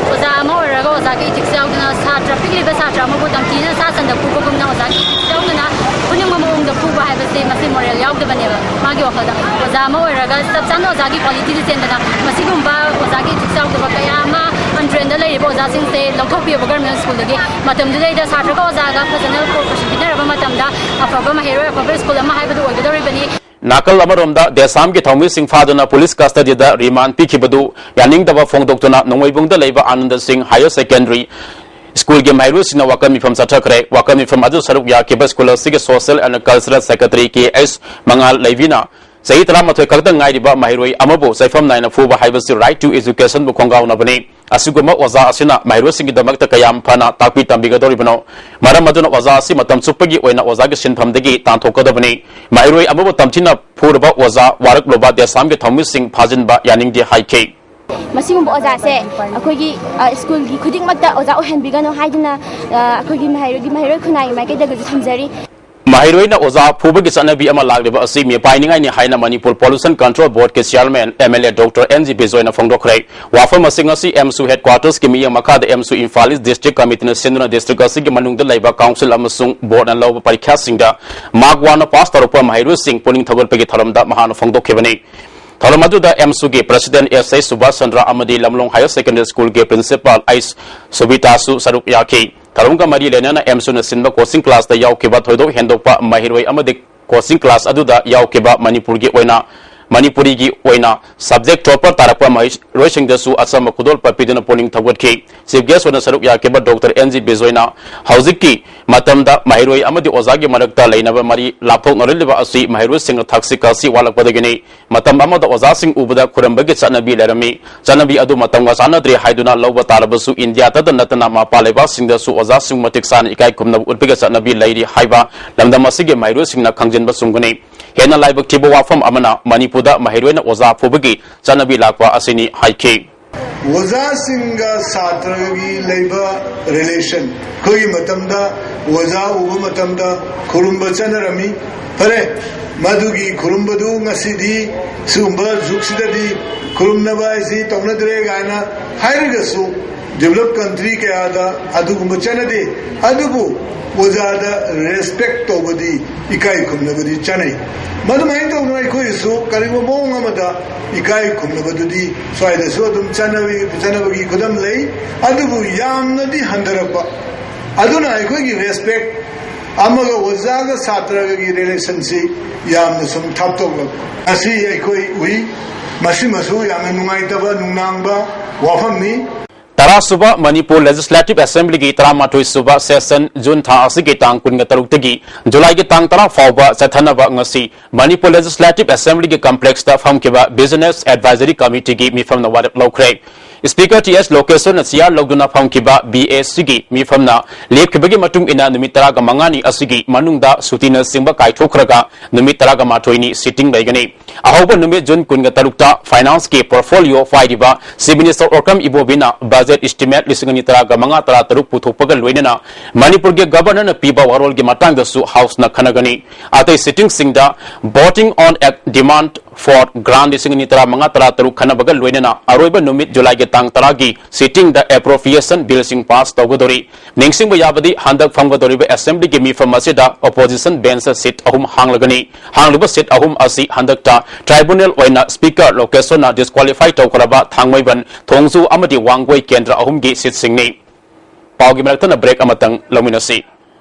ꯑꯣꯖꯥ ꯑꯃ ꯑꯣꯏꯔꯒ ꯑꯣꯖꯥꯒꯤ ethics ꯌꯥꯎꯗꯅ ꯁꯥꯇ꯭ꯔ, ꯄꯤꯛꯂꯤꯕ ꯁꯥꯇ꯭ꯔ ꯑꯃꯕꯨ ꯇꯝꯊꯤꯅ ꯁꯥ ꯁꯟꯗ ꯐꯨꯕꯒꯨꯝꯅ ꯑꯣꯖꯥꯒꯤ ethics ꯌꯥꯎꯗꯅ ꯐꯨꯅꯤꯡꯕ ꯃꯑꯣꯡꯗ ꯐꯨꯕ ꯍꯥꯏꯕꯁꯦ ꯃꯁꯤ moral ꯌꯥꯎꯗꯕꯅꯦꯕ꯫ ꯃꯥꯒꯤ ꯋꯥꯈꯜꯗ ꯑꯣꯖꯥ ꯑꯃ ꯑꯣꯏꯔꯒ ꯆꯞ ꯆꯥꯅ ꯑꯣꯖꯥꯒꯤ qualityꯗ ꯆꯦꯟꯗꯅ ꯃꯁꯤꯒꯨꯝꯕ ꯑꯣꯖꯥꯒꯤ ethics ꯌꯥꯎꯗꯕ ꯀꯌꯥ ꯑꯃ untrainedꯗ ꯂꯩꯔꯤꯕ ꯑꯣꯖꯥꯁꯤꯡꯁꯦ ꯂꯧꯊꯣꯛꯄꯤꯌꯣꯕ government schoolꯗꯒꯤ꯫ ꯃꯇꯝꯗꯨꯗꯩꯗ ꯁꯥꯇ꯭ꯔꯒ ꯑꯣꯖꯥꯒ ꯐꯖꯅ cooperation ꯄꯤꯅꯔꯕ ꯃꯇꯝꯗ ꯑꯐꯕ ꯃꯍꯩꯔꯣꯏ, ꯑꯐꯕ ꯁ꯭ꯀꯨꯜ ꯑꯃ ꯍꯥꯏꯕꯗꯨ ꯑꯣꯏꯒꯗꯧꯔꯤꯕꯅꯤ꯫ ꯅꯥꯀꯜ ꯑꯃꯔꯣꯝꯗ, ꯗꯦꯁꯥꯝꯒꯤ ꯊꯧꯃꯤꯁꯤꯡ ꯐꯥꯗꯨꯅ ꯄꯨꯂꯤꯁ ꯀꯁꯇꯗꯤꯗ ꯔꯤꯃꯥꯟ ꯄꯤꯈꯤꯕꯗꯨ ꯌꯥꯅꯤꯡꯗꯕ ꯐꯣꯡꯗꯣꯛꯇꯨꯅ ꯅꯣꯡꯃꯩꯕꯨꯡꯗ ꯂꯩꯕ ꯑꯥꯅꯟꯗ ꯁꯤꯡ ꯍꯥꯌꯔ ꯁꯦꯀꯦꯟꯗꯔꯤ ꯁ꯭ꯀꯨꯜꯒꯤ ꯃꯍꯩꯔꯣꯏꯁꯤꯡꯅ ꯋꯥꯀꯜ ꯃꯤꯐꯝ ꯆꯠꯊꯈ꯭ꯔꯦ꯫ ꯋꯥꯀꯜ ꯃꯤꯐꯝ ꯑꯗꯨ ꯁꯔꯨꯛ ꯌꯥꯈꯤꯕ ꯁ꯭ꯀꯨꯜ ꯑꯁꯤꯒꯤ social and cultural secretary K H ꯃꯉꯥꯜ ꯂꯩꯕꯤꯅ ꯆꯍꯤ ꯇꯔꯥꯃꯥꯊꯣꯏ ꯈꯛꯇ ꯉꯥꯏꯔꯤꯕ ꯃꯍꯩꯔꯣꯏ ꯑꯃꯕꯨ ꯆꯩꯐꯝ ꯅꯥꯏꯅ ꯐꯨꯕ ꯍꯥꯏꯕꯁꯤ right to educationꯕꯨ ꯈꯣꯡꯒꯥꯎꯅꯕꯅꯤ꯫ ꯑꯁꯤꯒꯨꯝꯕ ꯑꯣꯖꯥ ꯑꯁꯤꯅ ꯃꯍꯩꯔꯣꯏꯁꯤꯡꯒꯤꯗꯃꯛꯇ ꯀꯌꯥꯝ ꯐꯅ ꯇꯥꯛꯄꯤ ꯇꯝꯕꯤꯒꯗꯧꯔꯤꯕꯅꯣ? ꯃꯔꯝ ꯑꯗꯨꯅ ꯑꯣꯖꯥ ꯑꯁꯤ ꯃꯇꯝ ꯆꯨꯞꯄꯒꯤ ꯑꯣꯏꯅ ꯑꯣꯖꯥꯒꯤ ꯁꯤꯟꯐꯝꯗꯒꯤ ꯇꯥꯟꯊꯣꯛꯀꯗꯕꯅꯤ꯫ ꯃꯍꯩꯔꯣꯏ ꯑꯃꯕꯨ ꯇꯝꯊꯤꯅ ꯐꯨꯔꯕ ꯑꯣꯖꯥ ꯋꯥꯔꯛꯂꯨꯕ ꯗꯦꯁꯥꯝꯒꯤ ꯊꯧꯃꯤꯁꯤꯡ ꯐꯥꯖꯤꯟꯕ ꯌꯥꯅꯤꯡꯗꯦ ꯍꯥꯏꯈꯤ꯫ ꯃꯁꯤꯒꯨꯝꯕ ꯑꯣꯖꯥꯁꯦ ꯑꯩꯈꯣꯏꯒꯤ, ꯑ, ꯁ꯭ꯀꯨꯜꯒꯤ ꯈꯨꯗꯤꯡꯃꯛꯇ ꯑꯣꯖꯥ ꯑꯣꯏꯍꯟꯕꯤꯒꯅꯨ ꯍꯥꯏꯗꯨꯅ, ꯑ, ꯑꯩꯈꯣꯏꯒꯤ ꯃꯍꯩꯔꯣꯏꯒꯤ, ꯃꯍꯩꯔꯣꯏ ꯈꯨꯟꯅꯥꯏꯒꯤ ꯃꯥꯏꯀꯩꯗꯒꯁꯨ ꯊꯝꯖꯔꯤ꯫ ꯃꯍꯩꯔꯣꯏꯅ ꯑꯣꯖꯥ ꯐꯨꯕꯒꯤ ꯆꯠꯅꯕꯤ ꯑꯃ ꯂꯥꯛꯂꯤꯕ ꯑꯁꯤ ꯃꯤꯄꯥꯏꯅꯤꯡꯉꯥꯏꯅꯤ ꯍꯥꯏꯅ ꯃꯅꯤꯄꯨꯔ Pollution Control Board ꯀꯤ chairman MLA Doctor N G ꯕꯤꯖꯣꯏꯅ ꯐꯣꯡꯗꯣꯛꯈ꯭ꯔꯦ꯫ ꯋꯥꯐꯝ ꯑꯁꯤ ꯉꯁꯤ AMSU headquarters ꯀꯤ ꯃꯤꯠꯌꯦꯡ ꯃꯈꯥꯗ AMSU Imphal East district committee ꯅ ꯁꯤꯟꯗꯨꯅ district ꯑꯁꯤꯒꯤ ꯃꯅꯨꯡꯗ ꯂꯩꯕ council ꯑꯃꯁꯨꯡ board ꯅ ꯂꯧꯕ ꯄꯔꯤꯈ꯭ꯌꯥꯁꯤꯡꯗ mark ꯋꯥꯡꯅ pass ꯇꯧꯔꯛꯄ ꯃꯍꯩꯔꯣꯏꯁꯤꯡ ꯄꯨꯛꯅꯤꯡ ꯊꯧꯒꯠꯄꯒꯤ ꯊꯧꯔꯝꯗ ꯃꯍꯥꯛꯅ ꯐꯣꯡꯗꯣꯛꯈꯤꯕꯅꯤ꯫ ꯊꯧꯔꯝ ꯑꯗꯨꯗ AMSU ꯒꯤ president S I Subhas Chandra ꯑꯃꯗꯤ ꯂꯝꯂꯣꯡ Higher Secondary School ꯒꯤ principal ꯑꯩꯆ ꯁꯨꯕꯤꯇꯥꯁꯨ ꯁꯔꯨꯛ ꯌꯥꯈꯤ꯫ ꯊꯧꯔꯝꯒ ꯃꯔꯤ ꯂꯩꯅꯅ AMSU ꯅ ꯁꯤꯟꯕ coaching class ꯇ ꯌꯥꯎꯈꯤꯕ ꯊꯣꯏꯗꯣꯛ ꯍꯦꯟꯗꯣꯛꯄ ꯃꯍꯩꯔꯣꯏ ꯑꯃꯗꯤ coaching class ꯑꯗꯨꯗ ꯌꯥꯎꯈꯤꯕ ꯃꯅꯤꯄꯨꯔꯒꯤ ꯑꯣꯏꯅ, ꯃꯅꯤꯄꯨꯔꯤꯒꯤ ꯑꯣꯏꯅ subject topper ꯇꯥꯔꯛꯄ ꯃꯍꯩꯔꯣꯏꯁꯤꯡꯗꯁꯨ ꯑꯆꯝꯕ ꯈꯨꯗꯣꯜꯄ ꯄꯤꯗꯨꯅ ꯄꯨꯛꯅꯤꯡ ꯊꯧꯒꯠꯈꯤ꯫ Chief guest ꯑꯣꯏꯅ ꯁꯔꯨꯛ ꯌꯥꯈꯤꯕ Doctor N G ꯕꯤꯖꯣꯏꯅ ꯍꯧꯖꯤꯛꯀꯤ ꯃꯇꯝꯗ ꯃꯍꯩꯔꯣꯏ ꯑꯃꯗꯤ ꯑꯣꯖꯥꯒꯤ ꯃꯔꯛꯇ ꯂꯩꯅꯕ ꯃꯔꯤ ꯂꯥꯞꯊꯣꯛꯅꯔꯤꯕ ꯑꯁꯤ ꯃꯍꯩꯔꯣꯏꯁꯤꯡꯅ ꯊꯛꯁꯤ ꯈꯥꯁꯤ ꯋꯥꯠꯂꯛꯄꯗꯒꯤꯅꯤ꯫ ꯃꯇꯝ ꯑꯃꯗ ꯑꯣꯖꯥꯁꯤꯡ ꯎꯕꯗ ꯈꯨꯔꯝꯕꯒꯤ ꯆꯠꯅꯕꯤ ꯂꯩꯔꯝꯃꯤ꯫ ꯆꯠꯅꯕꯤ ꯑꯗꯨ ꯃꯇꯝꯒ ꯆꯥꯟꯅꯗ꯭ꯔꯦ ꯍꯥꯏꯗꯨꯅ ꯂꯧꯕ ꯇꯥꯔꯕꯁꯨ ꯏꯟꯗꯤꯌꯥꯗꯇ ꯅꯠꯇꯅ ꯃꯄꯥꯟ ꯂꯩꯕꯥꯛꯁꯤꯡꯗꯁꯨ ꯑꯣꯖꯥꯁꯤꯡ ꯃꯇꯤꯛ ꯆꯥꯅ ꯏꯀꯥꯏ ꯈꯨꯝꯅꯕ ꯎꯠꯄꯒꯤ ꯆꯠꯅꯕꯤ ꯂꯩꯔꯤ ꯍꯥꯏꯕ ꯂꯝꯗꯝ ꯑꯁꯤꯒꯤ ꯃꯍꯩꯔꯣꯏꯁꯤꯡꯅ ꯈꯪꯖꯤꯟꯕ ꯆꯨꯝꯒꯅꯤ꯫ ꯍꯦꯟꯅ ꯂꯥꯏꯕꯛ ꯊꯤꯕ ꯋꯥꯐꯝ ꯑꯃꯅ ꯃꯅꯤꯄꯨꯔꯗ ꯃꯍꯩꯔꯣꯏꯅ ꯑꯣꯖꯥ ꯐꯨꯕꯒꯤ ꯆꯠꯅꯕꯤ ꯂꯥꯛꯄ ꯑꯁꯤꯅꯤ ꯍꯥꯏꯈꯤ꯫ ꯑꯣꯖꯥꯁꯤꯡꯒ ꯁꯥꯇ꯭ꯔꯒꯤ ꯂꯩꯕ relation, ꯑꯩꯈꯣꯏꯒꯤ ꯃꯇꯝꯗ ꯑꯣꯖꯥ ꯎꯕ ꯃꯇꯝꯗ ꯈꯨꯔꯨꯝꯕ ꯆꯠꯅꯔꯝꯃꯤ꯫ ꯐꯔꯦ, ꯃꯗꯨꯒꯤ ꯈꯨꯔꯨꯝꯕꯗꯨ ꯉꯁꯤꯗꯤ ꯁꯤꯒꯨꯝꯕ ꯖꯨꯒꯁꯤꯗꯗꯤ ꯈꯨꯔꯨꯝꯅꯕ ꯍꯥꯏꯁꯤ ꯇꯧꯅꯗ꯭ꯔꯦ ꯀꯥꯏꯅ ꯍꯥꯏꯔꯒꯁꯨ, develop country ꯀꯌꯥꯗ ꯑꯗꯨꯒꯨꯝꯕ ꯆꯠꯅꯗꯦ꯫ ꯑꯗꯨꯕꯨ ꯑꯣꯖꯥꯗ respect ꯇꯧꯕꯗꯤ, ꯏꯀꯥꯏ ꯈꯨꯝꯅꯕꯗꯤ ꯆꯠꯅꯩ꯫ ꯃꯗꯨꯃꯥꯏꯅ ꯇꯧꯗꯅ ꯑꯩꯈꯣꯏꯁꯨ ꯀꯔꯤꯒꯨꯝꯕ ꯃꯑꯣꯡ ꯑꯃꯗ ꯏꯀꯥꯏ ꯈꯨꯝꯅꯕꯗꯨꯗꯤ ꯁ꯭ꯋꯥꯏꯗꯁꯨ ꯑꯗꯨꯝ ꯆꯠꯅꯕꯤ-, ꯆꯠꯅꯕꯒꯤ ꯈꯨꯗꯝ ꯂꯩ꯫ ꯑꯗꯨꯕꯨ ꯌꯥꯝꯅꯗꯤ ꯍꯟꯊꯔꯛꯄ꯫ ꯑꯗꯨꯅ ꯑꯩꯈꯣꯏꯒꯤ respect, ꯑꯃꯒ ꯑꯣꯖꯥꯒ ꯁꯥꯇ꯭ꯔꯒꯒꯤ relationꯁꯤ ꯌꯥꯝꯅ ꯁꯨꯝ ꯊꯥꯞꯇꯣꯛꯂꯛꯄ ꯑꯁꯤ ꯑꯩꯈꯣꯏ ꯎꯏ꯫ ꯃꯁꯤꯃꯁꯨ ꯌꯥꯝꯅ ꯅꯨꯡꯉꯥꯏꯇꯕ, ꯅꯨꯡꯅꯥꯡꯕ ꯋꯥꯐꯝꯅꯤ꯫ ꯇꯔꯥꯁꯨꯕ ꯃꯅꯤꯄꯨꯔ Legislative Assemblyꯒꯤ ꯇꯔꯥꯃꯥꯊꯣꯏꯁꯨꯕ session June ꯊꯥ ꯑꯁꯤꯒꯤ ꯇꯥꯡ ꯀꯨꯟꯒ ꯇꯔꯨꯛꯇꯒꯤ Julyꯒꯤ ꯇꯥꯡ ꯇꯔꯥ ꯐꯥꯎꯕ ꯆꯠꯊꯅꯕ ꯉꯁꯤ ꯃꯅꯤꯄꯨꯔ Legislative Assemblyꯒꯤ complexꯇ ꯐꯝꯈꯤꯕ Business Advisory Committeeꯒꯤ ꯃꯤꯐꯝꯅ ꯋꯥꯔꯦꯞ ꯂꯧꯈ꯭ꯔꯦ꯫ Speaker T H ꯂꯣꯀꯦꯁꯣꯔꯅ ꯆꯤꯌꯥꯔ ꯂꯧꯗꯨꯅ ꯐꯝꯈꯤꯕ B A C ꯒꯤ ꯃꯤꯐꯝꯅ ꯂꯦꯞꯈꯤꯕꯒꯤ ꯃꯇꯨꯡ ꯏꯟꯅ ꯅꯨꯃꯤꯠ ꯇꯔꯥꯒ ꯃꯉꯥꯅꯤ ꯑꯁꯤꯒꯤ ꯃꯅꯨꯡꯗ ꯁꯨꯇꯤꯅꯆꯤꯡꯕ ꯀꯥꯏꯊꯣꯛꯈ꯭ꯔꯒ ꯅꯨꯃꯤꯠ ꯇꯔꯥꯒ ꯃꯥꯊꯣꯏꯅꯤ sitting ꯂꯩꯒꯅꯤ꯫ ꯑꯍꯧꯕ ꯅꯨꯃꯤꯠ June ꯀꯨꯟꯒ ꯇꯔꯨꯛꯇ Finance ꯀꯤ portfolio ꯄꯥꯏꯔꯤꯕ Chief Minister Okram ꯏꯕꯣꯕꯤꯅ budget estimate ꯂꯤꯁꯤꯡ ꯑꯅꯤ ꯇꯔꯥꯒ ꯃꯉꯥ ꯇꯔꯥ ꯇꯔꯨꯛ ꯄꯨꯊꯣꯛꯄꯒ ꯂꯣꯏꯅꯅ ꯃꯅꯤꯄꯨꯔꯒꯤ Governor ꯅ ꯄꯤꯕ ꯋꯥꯔꯣꯜꯒꯤ ꯃꯇꯥꯡꯗꯁꯨ House ꯅ ꯈꯟꯅꯒꯅꯤ꯫ ꯑꯇꯩ sitting ꯁꯤꯡꯗ voting on a demand for grant ꯂꯤꯁꯤꯡ ꯑꯅꯤ ꯇꯔꯥ ꯃꯉꯥ ꯇꯔꯥ ꯇꯔꯨꯛ ꯈꯟꯅꯕꯒ ꯂꯣꯏꯅꯅ ꯑꯔꯣꯏꯕ ꯅꯨꯃꯤꯠ July ꯒꯤ ꯇꯥꯡ ꯇꯔꯥꯒꯤ sitting ꯗ appropriation bill ꯁꯤꯡ pass ꯇꯧꯒꯗꯧꯔꯤ꯫ ꯅꯤꯡꯁꯤꯡꯕ ꯌꯥꯕꯗꯤ, ꯍꯟꯗꯛ ꯐꯝꯒꯗꯧꯔꯤꯕ Assembly ꯒꯤ ꯃꯤꯐꯝ ꯑꯁꯤꯗ opposition bench seat ꯑꯍꯨꯝ ꯍꯥꯡꯂꯒꯅꯤ꯫ ꯍꯥꯡꯂꯤꯕ seat ꯑꯍꯨꯝ ꯑꯁꯤ ꯍꯟꯗꯛꯇ tribunal ꯑꯣꯏꯅ Speaker ꯂꯣꯀꯦꯁꯣꯔꯅ disqualify ꯇꯧꯈ꯭ꯔꯕ ꯊꯥꯡꯃꯩꯕꯟ, ꯊꯣꯡꯖꯨ ꯑꯃꯗꯤ ꯋꯥꯡꯒꯣꯏ ꯀꯦꯟꯗ꯭ꯔ ꯑꯍꯨꯝꯒꯤ seat ꯁꯤꯡꯅꯤ꯫ ꯄꯥꯎꯒꯤ ꯃꯔꯛꯇꯅ break ꯑꯃꯇꯪ ꯂꯧꯃꯤꯟꯅꯁꯤ꯫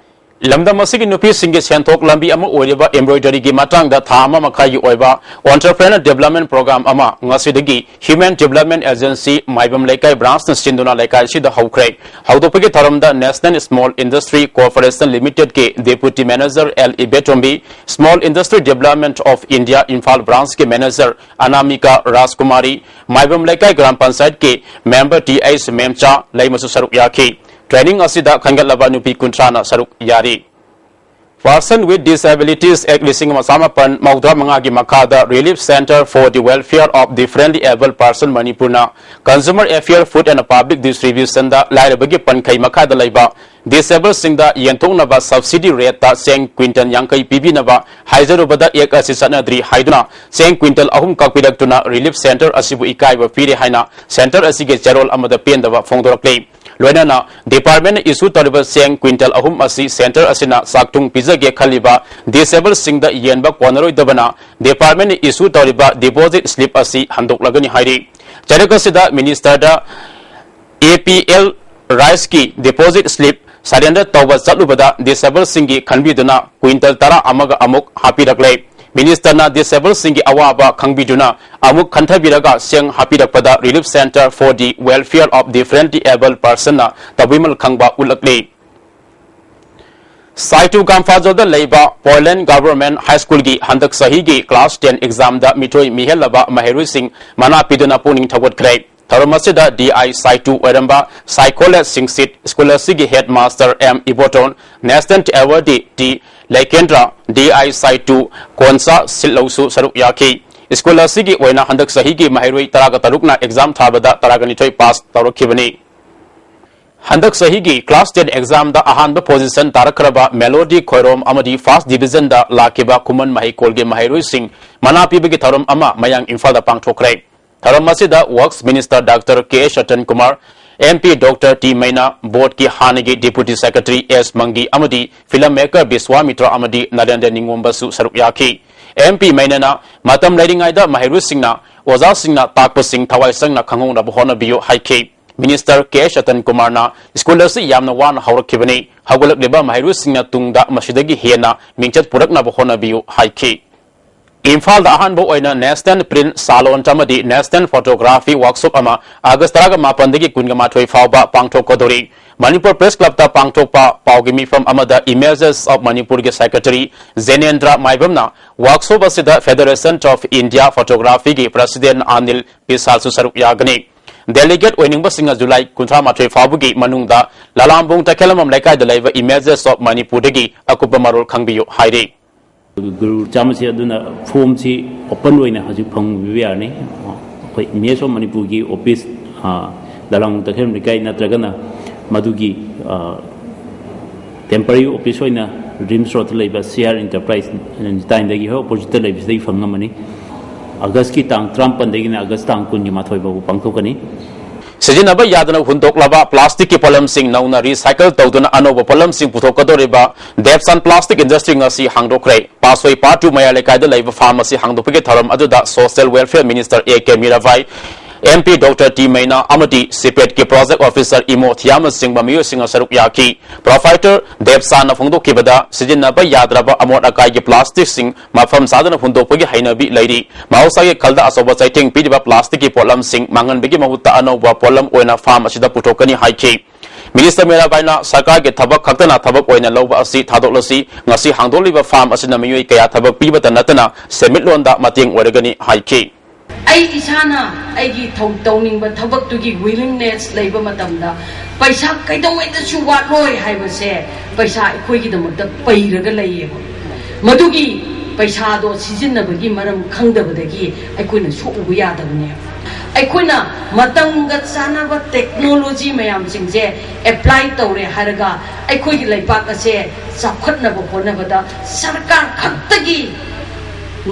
ꯂꯝꯗꯝ ꯑꯁꯤꯒꯤ ꯅꯨꯄꯤꯁꯤꯡꯒꯤ ꯁꯦꯟꯊꯣꯛ ꯂꯝꯕꯤ ꯑꯃ ꯑꯣꯏꯔꯤꯕ embroidery ꯒꯤ ꯃꯇꯥꯡꯗ ꯊꯥ ꯑꯃ ꯃꯈꯥꯏꯒꯤ ꯑꯣꯏꯕ Entrepreneur Development Program ꯑꯃ ꯉꯁꯤꯗꯒꯤ Human Development Agency ꯃꯥꯏꯕꯝ ꯂꯩꯀꯥꯏ branch ꯅ ꯁꯤꯟꯗꯨꯅ ꯂꯩꯀꯥꯏ ꯑꯁꯤꯗ ꯍꯧꯈ꯭ꯔꯦ꯫ ꯍꯧꯗꯣꯛꯄꯒꯤ ꯊꯧꯔꯝꯗ National Small Industry Corporation Limited ꯀꯤ Deputy Manager L ꯏꯕꯦꯇꯣꯝꯕꯤ, Small Industry Development of India Imphal Branch ꯀꯤ Manager ꯑꯅꯥꯃꯤꯀꯥ ꯔꯥꯖꯀꯨꯃꯥꯔꯤ, ꯃꯥꯏꯕꯝ ꯂꯩꯀꯥꯏ ꯒ꯭ꯔꯥꯝ ꯄꯟꯆꯥꯌꯠꯀꯤ member T H ꯃꯦꯝꯆꯥ ꯂꯩꯃꯁꯨ ꯁꯔꯨꯛ ꯌꯥꯈꯤ꯫ Training ꯑꯁꯤꯗ ꯈꯟꯒꯠꯂꯕ ꯅꯨꯄꯤ ꯀꯨꯟꯊ꯭ꯔꯥꯅ ꯁꯔꯨꯛ ꯌꯥꯔꯤ꯫ Person with Disabilities Act ꯂꯤꯁꯤꯡ ꯑꯃ ꯆꯥꯃꯥꯄꯟ ꯃꯧꯗ꯭ꯔꯥ ꯃꯉꯥꯒꯤ ꯃꯈꯥꯗ Relief Centre for the Welfare of Differently Abled Person ꯃꯅꯤꯄꯨꯔꯅ Consumer Affair, Food and Public Distribution ꯗ ꯂꯥꯏꯔꯕꯒꯤ ꯄꯟꯈꯩ ꯃꯈꯥꯗ ꯂꯩꯕ disabled ꯁꯤꯡꯗ ꯌꯦꯟꯊꯣꯛꯅꯕ subsidy rate ꯇ ꯆꯦꯡ quintal ꯌꯥꯡꯈꯩ ꯄꯤꯕꯤꯅꯕ ꯍꯥꯏꯖꯔꯨꯕꯗ Act ꯑꯁꯤ ꯆꯠꯅꯗ꯭ꯔꯤ ꯍꯥꯏꯗꯨꯅ ꯆꯦꯡ quintal ꯑꯍꯨꯝ ꯀꯛꯄꯤꯔꯛꯇꯨꯅ Relief Centre ꯑꯁꯤꯕꯨ ꯏꯀꯥꯏꯕ ꯄꯤꯔꯦ ꯍꯥꯏꯅ centre ꯑꯁꯤꯒꯤ ꯆꯦꯔꯣꯜ ꯑꯃꯗ ꯄꯦꯟꯗꯕ ꯐꯣꯡꯗꯣꯔꯛꯂꯤ꯫ ꯂꯣꯏꯅꯅ department ꯅ issue ꯇꯧꯔꯤꯕ ꯆꯦꯡ quintal ꯑꯍꯨꯝ ꯑꯁꯤ centre ꯑꯁꯤꯅ ꯆꯥꯛꯊꯨꯡ ꯄꯤꯖꯒꯦ ꯈꯜꯂꯤꯕ disabled ꯁꯤꯡꯗ ꯌꯦꯟꯕ ꯀꯣꯟꯅꯔꯣꯏꯗꯕꯅ department ꯅ issue ꯇꯧꯔꯤꯕ deposit slip ꯑꯁꯤ ꯍꯟꯗꯣꯛꯂꯒꯅꯤ ꯍꯥꯏꯔꯤ꯫ ꯆꯔꯛ ꯑꯁꯤꯗ minister the A P L rice ꯀꯤ deposit slip surrender ꯇꯧꯕ ꯆꯠꯂꯨꯕꯗ disabled ꯁꯤꯡꯒꯤ ꯈꯟꯕꯤꯗꯨꯅ quintal ꯇꯔꯥ ꯑꯃꯒ ꯑꯃꯨꯛ ꯍꯥꯞꯄꯤꯔꯛꯂꯦ꯫ Minister ꯅ disabled ꯁꯤꯡꯒꯤ ꯑꯋꯥꯕ ꯈꯪꯕꯤꯗꯨꯅ ꯑꯃꯨꯛ ꯈꯟꯊꯕꯤꯔꯒ ꯆꯦꯡ ꯍꯥꯞꯄꯤꯔꯛꯄꯗ Relief Centre for the Welfare of Differently Abled Person ꯅ ꯇꯧꯕꯤꯃꯜ ꯈꯪꯕ ꯎꯠꯂꯛꯂꯤ꯫ ꯁꯥꯏꯇꯨ ꯀꯥꯝꯐꯥꯖꯣꯗ ꯂꯩꯕ Portland Government High School ꯒꯤ ꯍꯟꯗꯛ ꯆꯍꯤꯒꯤ class ten exam ꯗ ꯃꯤꯊꯣꯏ ꯃꯤꯍꯦꯜꯂꯕ ꯃꯍꯩꯔꯣꯏꯁꯤꯡ ꯃꯅꯥ ꯄꯤꯗꯨꯅ ꯄꯨꯛꯅꯤꯡ ꯊꯧꯒꯠꯈ꯭ꯔꯦ꯫ ꯊꯧꯔꯝ ꯑꯁꯤꯗ ꯗꯤ ꯑꯥꯏ ꯁꯥꯏꯇꯨ ꯑꯣꯏꯔꯝꯕ ꯁꯥꯏꯈꯣꯂꯦ ꯁꯤꯡꯁꯤꯠ, ꯁ꯭ꯀꯨꯜ ꯑꯁꯤꯒꯤ head master M Ibotom, national awardee T Leikendra, D I Saitu Konsa ꯁꯤꯠꯂꯧꯁꯨ ꯁꯔꯨꯛ ꯌꯥꯈꯤ꯫ ꯁ꯭ꯀꯨꯜ ꯑꯁꯤꯒꯤ ꯑꯣꯏꯅ ꯍꯟꯗꯛ ꯆꯍꯤꯒꯤ ꯃꯍꯩꯔꯣꯏ ꯇꯔꯥꯒ ꯇꯔꯨꯛꯅ ꯑꯦꯛꯖꯥꯝ ꯊꯥꯕꯗ ꯇꯔꯥꯒ ꯅꯤꯊꯣꯏ ꯄꯥꯁ ꯇꯧꯔꯛꯈꯤꯕꯅꯤ꯫ ꯍꯟꯗꯛ ꯆꯍꯤꯒꯤ ꯀ꯭ꯂꯥꯁ ꯇꯦꯟ ꯑꯦꯛꯖꯥꯝꯗ ꯑꯍꯥꯟꯕ ꯄꯣꯖꯤꯁꯟ ꯇꯥꯔꯛꯈ꯭ꯔꯕ ꯃꯦꯂꯣꯗꯤ ꯈꯣꯏꯔꯣꯝ ꯑꯃꯗꯤ ꯐꯥꯔꯁ ꯗꯤꯚꯤꯖꯟꯗ ꯂꯥꯛꯈꯤꯕ ꯈꯨꯃꯟ ꯃꯍꯩꯀꯣꯜꯒꯤ ꯃꯍꯩꯔꯣꯏꯁꯤꯡ ꯃꯅꯥ ꯄꯤꯕꯒꯤ ꯊꯧꯔꯝ ꯑꯃ ꯃꯌꯥꯡ ꯏꯝꯐꯥꯜꯗ ꯄꯥꯡꯊꯣꯛꯈ꯭ꯔꯦ꯫ ꯊꯧꯔꯝ ꯑꯁꯤꯗ works minister doctor K Satan Kumar, M P doctor T Meina, ꯕꯣꯔꯗꯀꯤ ꯍꯥꯟꯅꯒꯤ ꯗꯦꯄꯨꯇꯤ ꯁꯦꯀ꯭ꯔꯦꯇꯔꯤ ꯑꯦꯁ ꯃꯪꯒꯤ ꯑꯃꯗꯤ ꯐꯤꯂꯝ ꯃꯦꯀꯔ ꯕꯤꯁ꯭ꯋꯥꯃꯤꯇ꯭ꯔ ꯑꯃꯗꯤ ꯅꯔꯦꯟꯗ꯭ꯔ ꯅꯤꯉꯣꯝꯕꯁꯨ ꯁꯔꯨꯛ ꯌꯥꯈꯤ꯫ ꯑꯦꯝ ꯄꯤ ꯃꯩꯅꯥꯅ ꯃꯇꯝ ꯂꯩꯔꯤꯉꯩꯗ ꯃꯍꯩꯔꯣꯏꯁꯤꯡꯅ ꯑꯣꯖꯥꯁꯤꯡꯅ ꯇꯥꯛꯄꯁꯤꯡ ꯊꯋꯥꯏ ꯆꯪꯅ ꯈꯪꯍꯧꯅꯕ ꯍꯣꯠꯅꯕꯤꯌꯨ ꯍꯥꯏꯈꯤ꯫ ꯃꯤꯅꯤꯁꯇꯔ ꯀꯦ ꯁꯇꯟ ꯀꯨꯃꯥꯔꯅ ꯁ꯭ꯀꯨꯜ ꯑꯁꯤ ꯌꯥꯝꯅ ꯋꯥꯅ ꯍꯧꯔꯛꯈꯤꯕꯅꯤ꯫ ꯍꯧꯒꯠꯂꯛꯂꯤꯕ ꯃꯍꯩꯔꯣꯏꯁꯤꯡꯅ ꯇꯨꯡꯗ ꯃꯁꯤꯗꯒꯤ ꯍꯦꯟꯅ ꯃꯤꯡꯆꯠ ꯄꯨꯔꯛꯅꯕ ꯍꯣꯠꯅꯕꯤꯌꯨ ꯍꯥꯏꯈꯤ꯫ ꯏꯝꯐꯥꯜꯗ ꯑꯍꯥꯟꯕ ꯑꯣꯏꯅ ꯅꯦꯁꯅꯦꯜ ꯄ꯭ꯔꯤꯟꯠ ꯁꯥꯂꯣꯟ ꯑꯃꯗꯤ ꯅꯦꯁꯅꯦꯜ ꯐꯣꯇꯣꯒ꯭ꯔꯥꯐꯤ ꯋꯥꯔꯛꯁꯣꯞ ꯑꯃ ꯑꯥꯒꯁ ꯇꯔꯥꯃꯥꯄꯟꯗꯒꯤ ꯀꯨꯟꯃꯥꯊꯣꯏ ꯐꯥꯎꯕ ꯄꯥꯡꯊꯣꯛꯀꯗꯧꯔꯤ꯫ ꯃꯅꯤꯄꯨꯔ ꯄ꯭ꯔꯦꯁ ꯀ꯭ꯂꯕꯇ ꯄꯥꯡꯊꯣꯛꯄ ꯄꯥꯎꯒꯤ ꯃꯤꯐꯝ ꯑꯃꯗ ꯏꯃꯦꯖꯦꯁ ꯑꯣꯐ ꯃꯅꯤꯄꯨꯔꯒꯤ ꯁꯦꯀ꯭ꯔꯦꯇꯔꯤ ꯖꯦꯅꯦꯟꯗ꯭ꯔ ꯃꯥꯏꯕꯝꯅ ꯋꯥꯔꯛꯁꯣꯞ ꯑꯁꯤꯗ federation of India ꯐꯣꯇꯣꯒ꯭ꯔꯥꯐꯤꯒꯤ president Anil ꯕꯤꯁꯥꯜꯁꯨ ꯁꯔꯨꯛ ꯌꯥꯒꯅꯤ꯫ ꯗꯦꯂꯤꯒꯦꯠ ꯑꯣꯏꯅꯤꯡꯕꯁꯤꯡꯅ ꯖꯨꯂꯥꯏ ꯀꯨꯟꯊ꯭ꯔꯥ ꯃꯥꯊꯣꯏ ꯐꯥꯎꯕꯒꯤ ꯃꯅꯨꯡꯗ ꯂꯂꯥꯝꯕꯨꯡ ꯇꯈꯦꯂꯝꯕꯝ ꯂꯩꯀꯥꯏꯗ ꯂꯩꯕ ꯏꯃꯦꯖꯦꯁ ꯑꯣꯐ ꯃꯅꯤꯄꯨꯔꯗꯒꯤ ꯑꯀꯨꯞꯄ ꯃꯔꯣꯜ ꯈꯪꯕꯤꯌꯨ ꯍꯥꯏꯔꯤ꯫ ꯒꯨꯔꯨ ꯆꯥꯝꯃꯁꯤ ꯑꯗꯨꯅ ꯐꯣꯝꯁꯤ ꯑꯣꯄꯟ ꯑꯣꯏꯅ ꯍꯧꯖꯤꯛ ꯐꯪꯕꯤꯕ ꯌꯥꯔꯅꯤ꯫ ꯑꯩꯈꯣꯏ ꯏꯃꯦꯖ ꯑꯣꯐ ꯃꯅꯤꯄꯨꯔꯒꯤ ꯑꯣꯐꯤꯁ, ꯑ, ꯂꯂꯥꯝꯕꯨꯡ ꯇꯈꯦꯜ ꯂꯩꯀꯥꯏ ꯅꯠꯇ꯭ꯔꯒꯅ ꯃꯗꯨꯒꯤ, ꯑ, ꯇꯦꯝꯄꯔꯔꯤ ꯑꯣꯐꯤꯁ ꯑꯣꯏꯅ ꯔꯤꯝꯁ ꯔꯣꯗꯇ ꯂꯩꯕ ꯁꯤ ꯑꯥꯔ ꯏꯟꯇꯔꯄ꯭ꯔꯥꯏꯁ ꯇꯥꯏꯝꯗꯒꯤ ꯍꯣꯏ ꯑꯣꯄꯣꯖꯤꯠꯇ ꯂꯩꯕꯁꯤꯗꯒꯤ ꯐꯪ ꯉꯝꯃꯅꯤ꯫ ꯑꯥꯒꯁꯀꯤ ꯇꯥꯡ ꯇꯔꯥꯃꯥꯄꯟꯗꯒꯤꯅ ꯑꯥꯒꯁ ꯇꯥꯡ ꯀꯨꯟꯒꯤ ꯃꯥꯊꯣꯏ ꯐꯥꯎꯕ ꯄꯥꯡꯊꯣꯛꯀꯅꯤ꯫ ꯁꯤꯖꯤꯟꯅꯕ ꯌꯥꯗꯅ ꯍꯨꯟꯗꯣꯛꯂꯕ ꯄ꯭ꯂꯥꯁꯇꯤꯛꯀꯤ ꯄꯣꯠꯂꯝꯁꯤꯡ ꯅꯧꯅ ꯔꯤꯁꯥꯏꯀꯜ ꯇꯧꯗꯨꯅ ꯑꯅꯧꯕ ꯄꯣꯠꯂꯝꯁꯤꯡ ꯄꯨꯊꯣꯛꯀꯗꯧꯔꯤꯕ ꯗꯦꯞꯁꯥꯟ ꯄ꯭ꯂꯥꯁꯇꯤꯛ ꯏꯟꯗꯁꯇ꯭ꯔꯤ ꯉꯁꯤ ꯍꯥꯡꯗꯣꯛꯈ꯭ꯔꯦ꯫ ꯄꯥꯁꯣꯏ ꯄꯥꯔꯠ ꯇꯨ ꯃꯌꯥꯏ ꯂꯩꯀꯥꯏꯗ ꯂꯩꯕ ꯐꯥꯔꯝ ꯑꯁꯤ ꯍꯥꯡꯗꯣꯛꯄꯒꯤ ꯊꯧꯔꯝ ꯑꯗꯨꯗ social welfare minister A K Mirabai, M P doctor T Meina ꯑꯃꯗꯤ ꯁꯤꯄꯦꯠꯀꯤ ꯄ꯭ꯔꯣꯖꯦꯛ ꯑꯣꯐꯤꯁꯔ ꯏꯃꯣ ꯊꯤꯌꯥꯝꯅꯆꯤꯡꯕ ꯃꯤꯑꯣꯏꯁꯤꯡꯅ ꯁꯔꯨꯛ ꯌꯥꯈꯤ꯫ ꯄ꯭ꯔꯣꯐꯥꯏꯇꯔ ꯗꯦꯞꯁꯥꯟꯅ ꯐꯣꯡꯗꯣꯛꯈꯤꯕꯗ, ꯁꯤꯖꯤꯟꯅꯕ ꯌꯥꯗ꯭ꯔꯕ ꯑꯃꯣꯠ ꯑꯀꯥꯏꯒꯤ ꯄ꯭ꯂꯥꯁꯇꯤꯛꯁꯤꯡ ꯃꯐꯝ ꯆꯥꯗꯅ ꯍꯨꯟꯗꯣꯛꯄꯒꯤ ꯍꯩꯅꯕꯤ ꯂꯩꯔꯤ꯫ ꯃꯍꯧꯁꯥꯒꯤ ꯈꯜꯗ ꯑꯆꯧꯕ ꯆꯩꯊꯦꯡ ꯄꯤꯔꯤꯕ ꯄ꯭ꯂꯥꯁꯇꯤꯛꯀꯤ ꯄꯣꯠꯂꯝꯁꯤꯡ ꯃꯥꯡꯍꯟꯕꯒꯤ ꯃꯍꯨꯠꯇ ꯑꯅꯧꯕ ꯄꯣꯠꯂꯝ ꯑꯣꯏꯅ ꯐꯥꯔꯝ ꯑꯁꯤꯗ ꯄꯨꯊꯣꯛꯀꯅꯤ ꯍꯥꯏꯈꯤ꯫ ꯃꯤꯅꯤꯁꯇꯔ ꯃꯤꯔꯥꯕꯥꯏꯅ ꯁꯔꯀꯥꯔꯒꯤ ꯊꯕꯛ ꯈꯛꯇꯅ ꯊꯕꯛ ꯑꯣꯏꯅ ꯂꯧꯕ ꯑꯁꯤ ꯊꯥꯗꯣꯛꯂꯁꯤ꯫ ꯉꯁꯤ ꯍꯥꯡꯗꯣꯛꯂꯤꯕ ꯐꯥꯔꯝ ꯑꯁꯤꯅ ꯃꯤꯑꯣꯏ ꯀꯌꯥ ꯊꯕꯛ ꯄꯤꯕꯇ ꯅꯠꯇꯅ ꯁꯦꯟꯃꯤꯠꯂꯣꯟꯗ ꯃꯇꯦꯡ ꯑꯣꯏꯔꯒꯅꯤ ꯍꯥꯏꯈꯤ꯫ ꯑꯩ ꯏꯁꯥꯅ ꯑꯩꯒꯤ ꯊꯧ- ꯇꯧꯅꯤꯡꯕ ꯊꯕꯛꯇꯨꯒꯤ ꯋꯤꯂꯤꯡꯅꯦꯁ ꯂꯩꯕ ꯃꯇꯝꯗ ꯄꯩꯁꯥ ꯀꯩꯗꯧꯉꯩꯗꯁꯨ ꯋꯥꯠꯂꯣꯏ ꯍꯥꯏꯕꯁꯦ ꯄꯩꯁꯥ ꯑꯩꯈꯣꯏꯒꯤꯗꯃꯛꯇ ꯄꯩꯔꯒ ꯂꯩꯌꯦꯕ꯫ ꯃꯗꯨꯒꯤ ꯄꯩꯁꯥꯗꯣ ꯁꯤꯖꯤꯟꯅꯕꯒꯤ ꯃꯔꯝ ꯈꯪꯗꯕꯗꯒꯤ ꯑꯩꯈꯣꯏꯅ ꯁꯣꯛꯎꯕ ꯌꯥꯗꯕꯅꯦꯕ꯫ ꯑꯩꯈꯣꯏꯅ ꯃꯇꯝꯒ ꯆꯥꯟꯅꯕ ꯇꯦꯛꯅꯣꯂꯣꯖꯤ ꯃꯌꯥꯝꯁꯤꯡꯁꯦ ꯑꯦꯄ꯭ꯂꯥꯏ ꯇꯧꯔꯦ ꯍꯥꯏꯔꯒ ꯑꯩꯈꯣꯏꯒꯤ ꯂꯩꯕꯥꯛ ꯑꯁꯦ ꯆꯥꯎꯈꯠꯅꯕ ꯍꯣꯠꯅꯕꯗ ꯁꯔꯀꯥꯔ ꯈꯛꯇꯒꯤ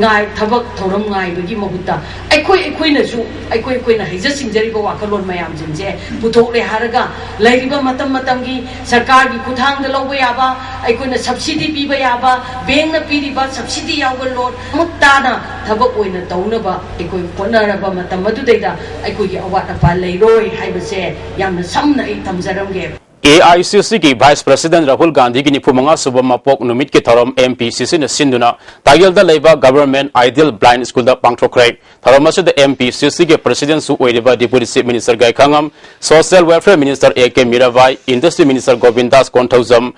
ꯉꯥꯏ ꯊꯕꯛ ꯊꯧꯔꯝ ꯉꯥꯏꯕꯒꯤ ꯃꯍꯨꯠꯇ ꯑꯩꯈꯣꯏ ꯑꯩꯈꯣꯏꯅꯁꯨ ꯑꯩꯈꯣꯏ ꯑꯩꯈꯣꯏꯅ ꯍꯩꯖ ꯁꯤꯡꯖꯔꯤꯕ ꯋꯥꯈꯜꯂꯣꯟ ꯃꯌꯥꯝꯁꯤꯡꯁꯦ ꯄꯨꯊꯣꯛꯂꯦ ꯍꯥꯏꯔꯒ ꯂꯩꯔꯤꯕ ꯃꯇꯝ ꯃꯇꯝꯒꯤ ꯁꯔꯀꯥꯔꯒꯤ ꯈꯨꯠꯊꯥꯡꯗ ꯂꯧꯕ ꯌꯥꯕ, ꯑꯩꯈꯣꯏꯅ ꯁꯕꯁꯤꯗꯤ ꯄꯤꯕ ꯌꯥꯕ, ꯕꯦꯡꯅ ꯄꯤꯔꯤꯕ ꯁꯕꯁꯤꯗꯤ ꯌꯥꯎꯕ ꯂꯣꯟ ꯃꯃꯨꯠ ꯇꯥꯅ ꯊꯕꯛ ꯑꯣꯏꯅ ꯇꯧꯅꯕ ꯑꯩꯈꯣꯏ ꯍꯣꯠꯅꯔꯕ ꯃꯇꯝ ꯑꯗꯨꯗꯩꯗ ꯑꯩꯈꯣꯏꯒꯤ ꯑꯋꯥꯠ ꯑꯄꯥ ꯂꯩꯔꯣꯏ ꯍꯥꯏꯕꯁꯦ ꯌꯥꯝꯅ ꯁꯝꯅ ꯑꯩ ꯊꯝꯖꯔꯝꯒꯦ꯫ ꯑꯦ ꯑꯥꯏ ꯁꯤ ꯁꯤꯒꯤ ꯚꯥꯏꯁ ꯄ꯭ꯔꯁꯤꯗꯦꯟꯠ ꯔꯥꯍꯨꯜ ꯒꯥꯟꯙꯤꯒꯤ ꯅꯤꯐꯨ ꯃꯉꯥ ꯁꯨꯕ ꯃꯄꯣꯛ ꯅꯨꯃꯤꯠꯀꯤ ꯊꯧꯔꯝ ꯑꯦꯝ ꯄꯤ ꯁꯤ ꯁꯤꯅ ꯁꯤꯟꯗꯨꯅ ꯇꯥꯒꯦꯜꯗ ꯂꯩꯕ ꯒꯚꯔꯟꯃꯦꯟꯠ ꯑꯥꯏꯗꯤꯌꯦꯜ ꯕ꯭ꯂꯥꯏꯟꯗ ꯁ꯭ꯀꯨꯜꯗ ꯄꯥꯡꯊꯣꯛꯈ꯭ꯔꯦ꯫ ꯊꯧꯔꯝ ꯑꯁꯤꯗ ꯑꯦꯝ ꯄꯤ ꯁꯤ ꯁꯤꯒꯤ ꯄ꯭ꯔꯁꯤꯗꯦꯟꯠꯁꯨ ꯑꯣꯏꯔꯤꯕ deputy chief minister Gaikhangam, social welfare minister A K Mirabai, industry minister Govindas Konthoujam,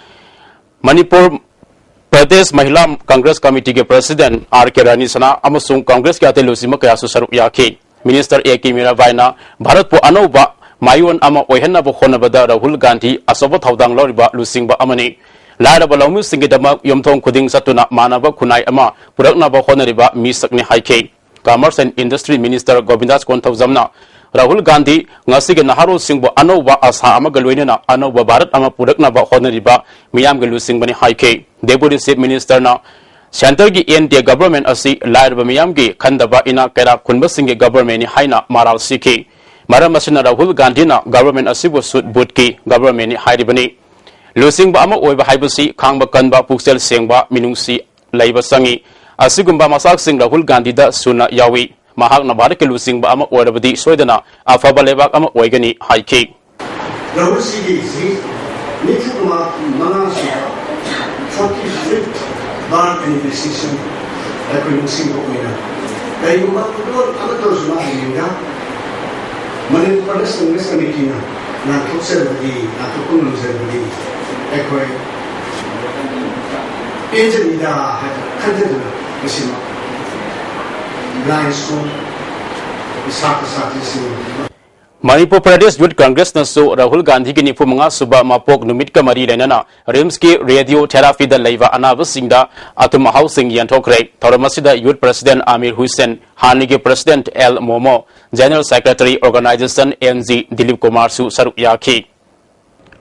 Manipur Pradesh Mahila Congress ꯀꯃꯤꯇꯤꯒꯤ ꯄ꯭ꯔꯁꯤꯗꯦꯟꯠ ꯑꯥꯔ ꯀꯦ ꯔꯥꯅꯤ ꯁꯅꯥ ꯑꯃꯁꯨꯡ ꯀꯪꯒ꯭ꯔꯦꯁꯀꯤ ꯑꯇꯩ ꯂꯨꯆꯤꯡꯕ ꯀꯌꯥꯁꯨ ꯁꯔꯨꯛ ꯌꯥꯈꯤ꯫ ꯃꯤꯅꯤꯁꯇꯔ ꯑꯦ ꯀꯦ ꯃꯤꯔꯥꯕꯥꯏꯅ ꯚꯥꯔꯠꯄꯨ ꯑꯅꯧꯕ ꯃꯥꯏꯑꯣꯟ ꯑꯃ ꯑꯣꯏꯍꯟꯅꯕ ꯍꯣꯠꯅꯕꯗ ꯔꯥꯍꯨꯜ ꯒꯥꯟꯙꯤ ꯑꯆꯧꯕ ꯊꯧꯗꯥꯡ ꯂꯧꯔꯤꯕ ꯂꯨꯆꯤꯡꯕ ꯑꯃꯅꯤ꯫ ꯂꯥꯏꯔꯕ ꯂꯧꯃꯤꯁꯤꯡꯒꯤꯗꯃꯛ ꯌꯨꯝꯊꯣꯡ ꯈꯨꯗꯤꯡ ꯆꯠꯇꯨꯅ ꯃꯥꯟꯅꯕ ꯈꯨꯟꯅꯥꯏ ꯑꯃ ꯄꯨꯔꯛꯅꯕ ꯍꯣꯠꯅꯔꯤꯕ ꯃꯤꯁꯛꯅꯤ ꯍꯥꯏꯈꯤ꯫ Commerce and Industry Minister ꯒꯣꯕꯤꯟꯗꯥꯁ ꯀꯣꯟꯊꯧꯖꯝꯅ Rahul Gandhi ꯉꯁꯤꯒꯤ ꯅꯍꯥꯔꯣꯜꯁꯤꯡꯕꯨ ꯑꯅꯧꯕ ꯑꯥꯁꯥ ꯑꯃꯒ ꯂꯣꯏꯅꯅ ꯑꯅꯧꯕ ꯚꯥꯔꯠ ꯑꯃ ꯄꯨꯔꯛꯅꯕ ꯍꯣꯠꯅꯔꯤꯕ ꯃꯤꯌꯥꯝꯒꯤ ꯂꯨꯆꯤꯡꯕꯅꯤ ꯍꯥꯏꯈꯤ꯫ Deputy Chief Minister ꯅ ꯁꯦꯟꯇꯔꯒꯤ ꯑꯦꯟ ꯗꯤ ꯑꯦ ꯒꯚꯔꯟꯃꯦꯟꯠ ꯑꯁꯤ ꯂꯥꯏꯔꯕ ꯃꯤꯌꯥꯝꯒꯤ ꯈꯟꯗꯕ ꯏꯅꯥꯛ ꯀꯩꯔꯥꯛ ꯈꯨꯟꯕꯁꯤꯡꯒꯤ ꯒꯚꯔꯟꯃꯦꯟꯠꯅꯤ ꯍꯥꯏꯅ ꯃꯔꯥꯜ ꯁꯤꯈꯤ꯫ ꯃꯔꯝ ꯑꯁꯤꯅ ꯔꯥꯍꯨꯜ ꯒꯥꯟꯙꯤꯅ ꯒꯚꯔꯟꯃꯦꯟꯠ ꯑꯁꯤꯕꯨ ꯁꯨꯠ ꯕꯨꯠꯀꯤ ꯒꯚꯔꯟꯃꯦꯟꯠꯅꯤ ꯍꯥꯏꯔꯤꯕꯅꯤ꯫ ꯂꯨꯆꯤꯡꯕ ꯑꯃ ꯑꯣꯏꯕ ꯍꯥꯏꯕꯁꯤ ꯈꯥꯡꯕ ꯀꯟꯕ, ꯄꯨꯛꯆꯦꯜ ꯁꯦꯡꯕ, ꯃꯤꯅꯨꯡꯁꯤ ꯂꯩꯕ ꯆꯪꯏ꯫ ꯑꯁꯤꯒꯨꯝꯕ ꯃꯆꯥꯛꯁꯤꯡ ꯔꯥꯍꯨꯜ ꯒꯥꯟꯙꯤꯗ ꯁꯨꯅ ꯌꯥꯎꯏ꯫ ꯃꯍꯥꯛꯅ ꯚꯥꯔꯠꯀꯤ ꯂꯨꯆꯤꯡꯕ ꯑꯃ ꯑꯣꯏꯔꯕꯗꯤ ꯁꯣꯏꯗꯅ ꯑꯐꯕ ꯂꯩꯕꯥꯛ ꯑꯃ ꯑꯣꯏꯒꯅꯤ ꯍꯥꯏꯈꯤ꯫ ꯔꯥꯍꯨꯜ ꯁꯤꯒꯤ ꯆꯍꯤ ꯅꯤꯐꯨ ꯃꯉꯥ ꯁꯨꯕ, forty fifth birth anniversary ꯑꯩꯈꯣꯏ ꯅꯤꯡꯁꯤꯡꯕ ꯑꯣꯏꯅ ꯀꯔꯤꯒꯨꯝꯕ ꯄꯣꯠ ꯑꯃꯠꯇ ꯑꯣꯏꯔꯁꯨ ꯃꯥ ꯍꯌꯦꯡꯗ ꯃꯅꯤꯄꯨꯔ ꯄ꯭ꯔꯗꯦꯁ ꯀꯪꯒ꯭ꯔꯦꯁ ꯀꯃꯤꯇꯤꯅ ꯂꯥꯟꯊꯣꯛꯆꯔꯕꯗꯤ, ꯂꯥꯟꯊꯣꯛꯄ ꯉꯝꯖꯔꯕꯗꯤ ꯑꯩꯈꯣꯏ ꯄꯦꯟꯖꯅꯤꯗ ꯍꯥꯏꯅ ꯈꯟꯖꯗꯨꯅ ꯃꯁꯤꯃꯛ ꯕ꯭ꯂꯥꯏꯟ ꯁ꯭ꯀꯨꯜ ꯃꯅꯤꯄꯨꯔ ꯄ꯭ꯔꯗꯦꯁ ꯌꯨꯠ ꯀꯪꯒ꯭ꯔꯦꯁꯅꯁꯨ ꯔꯥꯍꯨꯜ ꯒꯥꯟꯙꯤꯒꯤ ꯅꯤꯐꯨ ꯃꯉꯥ ꯁꯨꯕ ꯃꯄꯣꯛ ꯅꯨꯃꯤꯠꯀ ꯃꯔꯤ ꯂꯩꯅꯅ ꯔꯤꯝꯁꯀꯤ ꯔꯦꯗꯤꯑꯣ ꯊꯦꯔꯥꯄꯤꯗ ꯂꯩꯕ ꯑꯅꯥꯕꯁꯤꯡꯗ ꯑꯊꯨꯝ ꯑꯍꯥꯎꯁꯤꯡ ꯌꯦꯟꯊꯣꯛꯈ꯭ꯔꯦ꯫ ꯊꯧꯔꯝ ꯑꯁꯤꯗ ꯌꯨꯠ ꯄ꯭ꯔꯁꯤꯗꯦꯟ ꯑꯃꯤꯔ ꯍꯨꯁꯦꯟ, ꯍꯥꯟꯅꯒꯤ president L Momo, general secretary organisation N G Dilip ꯀꯨꯃꯥꯔꯁꯨ ꯁꯔꯨꯛ ꯌꯥꯈꯤ꯫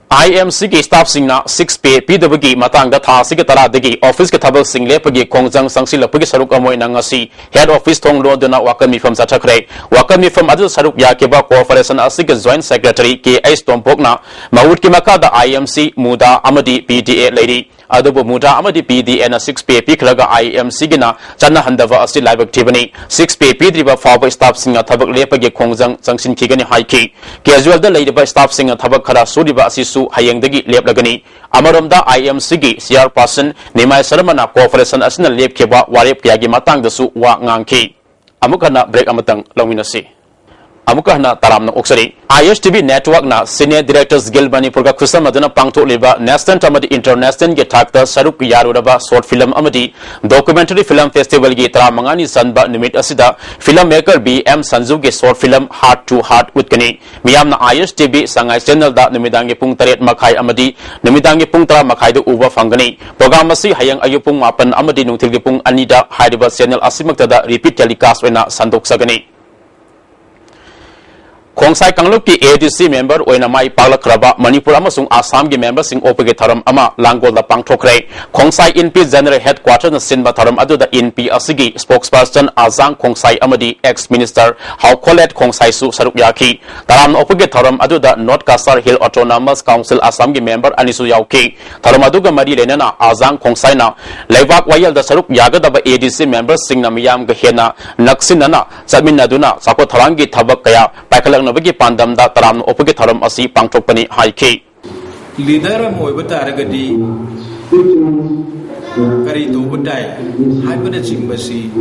ꯑꯥꯏ ꯑꯦꯝ ꯁꯤꯒꯤ ꯁ꯭ꯇꯥꯐꯁꯤꯡꯅ ꯁꯤꯛꯁ ꯄꯦ ꯄꯤꯗꯕꯒꯤ ꯃꯇꯥꯡꯗ ꯊꯥ ꯑꯁꯤꯒꯤ ꯇꯔꯥꯗꯒꯤ ꯑꯣꯐꯤꯁꯀꯤ ꯊꯕꯛꯁꯤꯡ ꯂꯦꯞꯄꯒꯤ ꯈꯣꯡꯖꯪ ꯆꯪꯁꯤꯜꯂꯛꯄꯒꯤ ꯁꯔꯨꯛ ꯑꯃ ꯑꯣꯏꯅ ꯉꯁꯤ ꯍꯦꯗ ꯑꯣꯐꯤꯁ ꯊꯣꯡ ꯂꯣꯟꯗꯨꯅ ꯋꯥꯀꯠ ꯃꯤꯐꯝ ꯆꯠꯊꯈ꯭ꯔꯦ꯫ ꯋꯥꯀꯠ ꯃꯤꯐꯝ ꯑꯗꯨꯗ ꯁꯔꯨꯛ ꯌꯥꯈꯤꯕ ꯀꯣꯔꯄꯣꯔꯦꯁꯟ ꯑꯁꯤꯒꯤ ꯖꯣꯏꯟꯠ ꯁꯦꯀ꯭ꯔꯦꯇꯔꯤ ꯀꯦ ꯑꯩꯆ ꯇꯣꯝꯄꯣꯛꯅ ꯃꯍꯨꯠꯀꯤ ꯃꯈꯥꯗ ꯑꯥꯏ ꯑꯦꯝ ꯁꯤ, ꯃꯨꯗꯥ ꯑꯃꯗꯤ ꯄꯤ ꯗꯤ ꯑꯦ ꯂꯩꯔꯤ꯫ ꯑꯗꯨꯕꯨ ꯃꯨꯗꯥ ꯑꯃꯗꯤ ꯄꯤ ꯗꯤ ꯑꯦꯅ ꯁꯤꯛꯁ ꯄꯦ ꯄꯤꯈ꯭ꯔꯒ ꯑꯥꯏ ꯑꯦꯝ ꯁꯤꯒꯤꯅ ꯆꯠꯅꯍꯟꯗꯕ ꯑꯁꯤ ꯂꯥꯏꯕꯛ ꯊꯤꯕꯅꯤ꯫ ꯁꯤꯛꯁ ꯄꯦ ꯄꯤꯗ꯭ꯔꯤꯕ ꯐꯥꯎꯕ ꯁ꯭ꯇꯥꯐꯁꯤꯡꯅ ꯊꯕꯛ ꯂꯦꯞꯄꯒꯤ ꯈꯣꯡꯖꯪ ꯆꯪꯁꯤꯟꯈꯤꯒꯅꯤ ꯍꯥꯏꯈꯤ꯫ ꯀꯦꯖꯨꯋꯦꯜꯗ ꯂꯩꯔꯤꯕ ꯁ꯭ꯇꯥꯐꯁꯤꯡꯅ ꯊꯕꯛ ꯈꯔ ꯁꯨꯔꯤꯕ ꯑꯁꯤꯁꯨ ꯍꯌꯦꯡꯗꯒꯤ ꯂꯦꯞꯂꯒꯅꯤ꯫ ꯑꯃꯔꯣꯝꯗ ꯑꯥꯏ ꯑꯦꯝ ꯁꯤꯒꯤ ꯆꯤꯌꯥꯔꯄꯥꯔꯁꯟ ꯅꯤꯃꯥꯏ ꯁꯔꯃꯅ ꯀꯣꯔꯄꯣꯔꯦꯁꯟ ꯑꯁꯤꯅ ꯂꯦꯞꯈꯤꯕ ꯋꯥꯔꯦꯞ ꯀꯌꯥꯒꯤ ꯃꯇꯥꯡꯗꯁꯨ ꯋꯥ ꯉꯥꯡꯈꯤ꯫ ꯑꯃꯨꯛ ꯍꯟꯅ ꯕ꯭ꯔꯦꯛ ꯑꯃꯇꯪ ꯂꯧꯃꯤꯟꯅꯁꯤ꯫ ꯑꯃꯨꯛꯀ ꯍꯟꯅ ꯇꯔꯥꯝꯅ ꯑꯣꯛꯆꯔꯤ꯫ ꯑꯥꯏ ꯑꯦꯁ ꯇꯤ ꯚꯤ ꯅꯦꯠꯋꯥꯔꯛꯅ ꯁꯤꯅꯦ ꯗꯤꯔꯦꯛꯇꯔꯁ ꯒꯤꯜ ꯃꯅꯤꯄꯨꯔꯒ ꯈꯨꯠꯁꯝꯅꯗꯨꯅ ꯄꯥꯡꯊꯣꯛꯂꯤꯕ ꯅꯦꯁꯅꯦꯜ ꯑꯃꯗꯤ ꯏꯟꯇꯔꯅꯦꯁꯅꯦꯜꯒꯤ ꯊꯥꯛꯇ ꯁꯔꯨꯛ ꯌꯥꯔꯨꯔꯕ ꯁꯣꯔꯠ ꯐꯤꯂꯝ ꯑꯃꯗꯤ ꯗꯣꯀꯨꯃꯦꯟꯇꯔꯤ ꯐꯤꯂꯝ ꯐꯦꯁꯇꯤꯚꯦꯜꯒꯤ ꯇꯔꯥꯃꯉꯥꯅꯤ ꯆꯟꯕ ꯅꯨꯃꯤꯠ ꯑꯁꯤꯗ ꯐꯤꯂꯝ ꯃꯦꯀꯔ ꯕꯤ ꯑꯦꯝ ꯁꯟꯖꯨꯒꯤ short film heart to heart ꯎꯠꯀꯅꯤ꯫ ꯃꯤꯌꯥꯝꯅ ꯑꯥꯏ ꯑꯦꯁ ꯇꯤ ꯚꯤ ꯁꯉꯥꯏ ꯆꯦꯅꯦꯜꯗ ꯅꯨꯃꯤꯗꯥꯡꯒꯤ ꯄꯨꯡ ꯇꯔꯦꯠ ꯃꯈꯥꯏ ꯑꯃꯗꯤ ꯅꯨꯃꯤꯗꯥꯡꯒꯤ ꯄꯨꯡ ꯇꯔꯥ ꯃꯈꯥꯏꯗ ꯎꯕ ꯐꯪꯒꯅꯤ꯫ ꯄ꯭ꯔꯣꯒ꯭ꯔꯥꯝ ꯑꯁꯤ ꯍꯌꯦꯡ ꯑꯌꯨꯛ ꯄꯨꯡ ꯃꯥꯄꯟ ꯑꯃꯗꯤ ꯅꯨꯡꯊꯤꯜꯒꯤ ꯄꯨꯡ ꯑꯅꯤꯗ ꯍꯥꯏꯔꯤꯕ ꯆꯦꯅꯦꯜ ꯑꯁꯤꯃꯛꯇꯗ ꯔꯤꯄꯤꯠ ꯇꯦꯂꯤꯀꯥꯁ ꯑꯣꯏꯅ ꯁꯟꯗꯣꯛꯆꯒꯅꯤ꯫ ꯈꯣꯡꯁꯥꯏ ꯀꯥꯡꯂꯨꯞꯀꯤ ꯑꯦ ꯗꯤ ꯁꯤ ꯃꯦꯝꯕꯔ ꯑꯣꯏꯅ ꯃꯥꯏ ꯄꯥꯛꯂꯛꯈ꯭ꯔꯕ ꯃꯅꯤꯄꯨꯔ ꯑꯃꯁꯨꯡ ꯑꯁꯥꯝꯒꯤ ꯃꯦꯝꯕꯔꯁꯤꯡ ꯑꯣꯛꯄꯒꯤ ꯊꯧꯔꯝ ꯑꯃ ꯂꯥꯡꯒꯣꯜꯗ ꯄꯥꯡꯊꯣꯛꯈ꯭ꯔꯦ꯫ ꯈꯣꯡꯁꯥꯏ ꯏꯟꯄꯤ ꯖꯦꯅꯔꯦꯜ ꯍꯦꯗꯀ꯭ꯋꯥꯇꯔꯅ ꯁꯤꯟꯕ ꯊꯧꯔꯝ ꯑꯗꯨꯗ ꯏꯟꯄꯤ ꯑꯁꯤꯒꯤ ꯁ꯭ꯄꯣꯛꯁꯄꯔꯁꯟ ꯑꯖꯥꯡ ꯈꯣꯡꯁꯥꯏ ꯑꯃꯗꯤ ꯑꯦꯛꯁ ꯃꯤꯅꯤꯁꯇꯔ ꯍꯥꯎꯈꯣꯂꯦꯠ ꯈꯣꯡꯁꯥꯏꯁꯨ ꯁꯔꯨꯛ ꯌꯥꯈꯤ꯫ ꯇꯔꯥꯝꯅ ꯑꯣꯛꯄꯒꯤ ꯊꯧꯔꯝ ꯑꯗꯨꯗ ꯅꯣꯔꯠ ꯀꯥꯁꯥꯔ ꯍꯤꯜ ꯑꯣꯇꯣꯅꯣꯃꯁ ꯀꯥꯎꯟꯁꯤꯜ ꯑꯁꯥꯝꯒꯤ ꯃꯦꯝꯕꯔ ꯑꯅꯤꯁꯨ ꯌꯥꯎꯈꯤ꯫ ꯊꯧꯔꯝ ꯑꯗꯨꯒ ꯃꯔꯤ ꯂꯩꯅꯅ ꯑꯖꯥꯡ ꯈꯣꯡꯁꯥꯏꯅ ꯂꯩꯕꯥꯛ ꯋꯥꯌꯦꯜꯗ ꯁꯔꯨꯛ ꯌꯥꯒꯗꯕ ꯑꯦ ꯗꯤ ꯁꯤ ꯃꯦꯝꯕꯔꯁꯤꯡꯅ ꯃꯤꯌꯥꯝꯒ ꯍꯦꯟꯅ ꯅꯛꯁꯤꯟꯅꯅ ꯆꯠꯃꯤꯟꯅꯗꯨꯅ ꯆꯥꯎꯈꯠ ꯊꯧꯔꯥꯡꯒꯤ ꯊꯕꯛ ꯀꯌꯥ ꯄꯥꯏꯈꯠꯂꯛꯅꯕꯒꯤ ꯄꯥꯟꯗꯝꯗ ꯇꯔꯥꯝꯅ ꯑꯣꯛꯄꯒꯤ ꯊꯧꯔꯝ ꯑꯁꯤ ꯄꯥꯡꯊꯣꯛꯄꯅꯤ ꯍꯥꯏꯈꯤ꯫ ꯂꯤꯗꯔ ꯑꯃ ꯑꯣꯏꯕ ꯇꯥꯔꯒꯗꯤ ꯀꯔꯤ ꯇꯧꯕ ꯇꯥꯏ ꯍꯥꯏꯕꯅꯆꯤꯡꯕꯁꯤ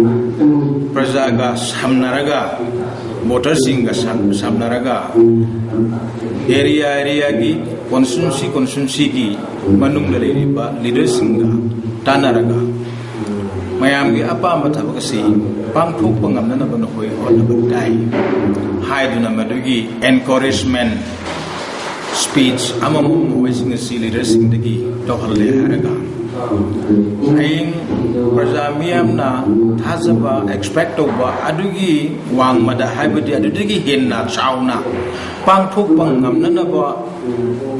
ꯄ꯭ꯔꯖꯥꯒ ꯁꯝꯅꯔꯒ, ꯚꯣꯇꯔꯁꯤꯡꯒ ꯁꯝ-, ꯁꯝꯅꯔꯒ, ꯑꯦꯔꯤꯌꯥ ꯑꯦꯔꯤꯌꯥꯒꯤ, ꯀꯣꯟꯁꯇꯤꯇ꯭ꯌꯨꯟꯁꯤ ꯀꯣꯟꯁꯇꯤꯇ꯭ꯌꯨꯟꯁꯤꯒꯤ ꯃꯅꯨꯡꯗ ꯂꯩꯔꯤꯕ ꯂꯤꯗꯔꯁꯤꯡꯒ ꯇꯥꯟꯅꯔꯒ ꯃꯌꯥꯝꯒꯤ ꯑꯄꯥꯝꯕ ꯊꯕꯛ ꯑꯁꯤ ꯄꯥꯡꯊꯣꯛꯄ ꯉꯝꯅꯅꯕ ꯅꯈꯣꯏ ꯍꯣꯠꯅꯕ ꯇꯥꯏ ꯍꯥꯏꯗꯨꯅ ꯃꯗꯨꯒꯤ encouragement speech ꯑꯃꯃꯝ ꯃꯈꯣꯏꯁꯤꯡ ꯑꯁꯤ ꯂꯤꯗꯔꯁꯤꯡꯗꯒꯤ ꯇꯧꯍꯜꯂꯦ ꯍꯥꯏꯔꯒ, ꯍꯌꯦꯡ ꯄ꯭ꯔꯖꯥ ꯃꯤꯌꯥꯝꯅ ꯊꯥꯖꯕ expect ꯇꯧꯕ ꯑꯗꯨꯒꯤ ꯋꯥꯡꯃꯗ, ꯍꯥꯏꯕꯗꯤ ꯑꯗꯨꯗꯒꯤ ꯍꯦꯟꯅ ꯆꯥꯎꯅ ꯄꯥꯡꯊꯣꯛꯄ ꯉꯝꯅꯅꯕ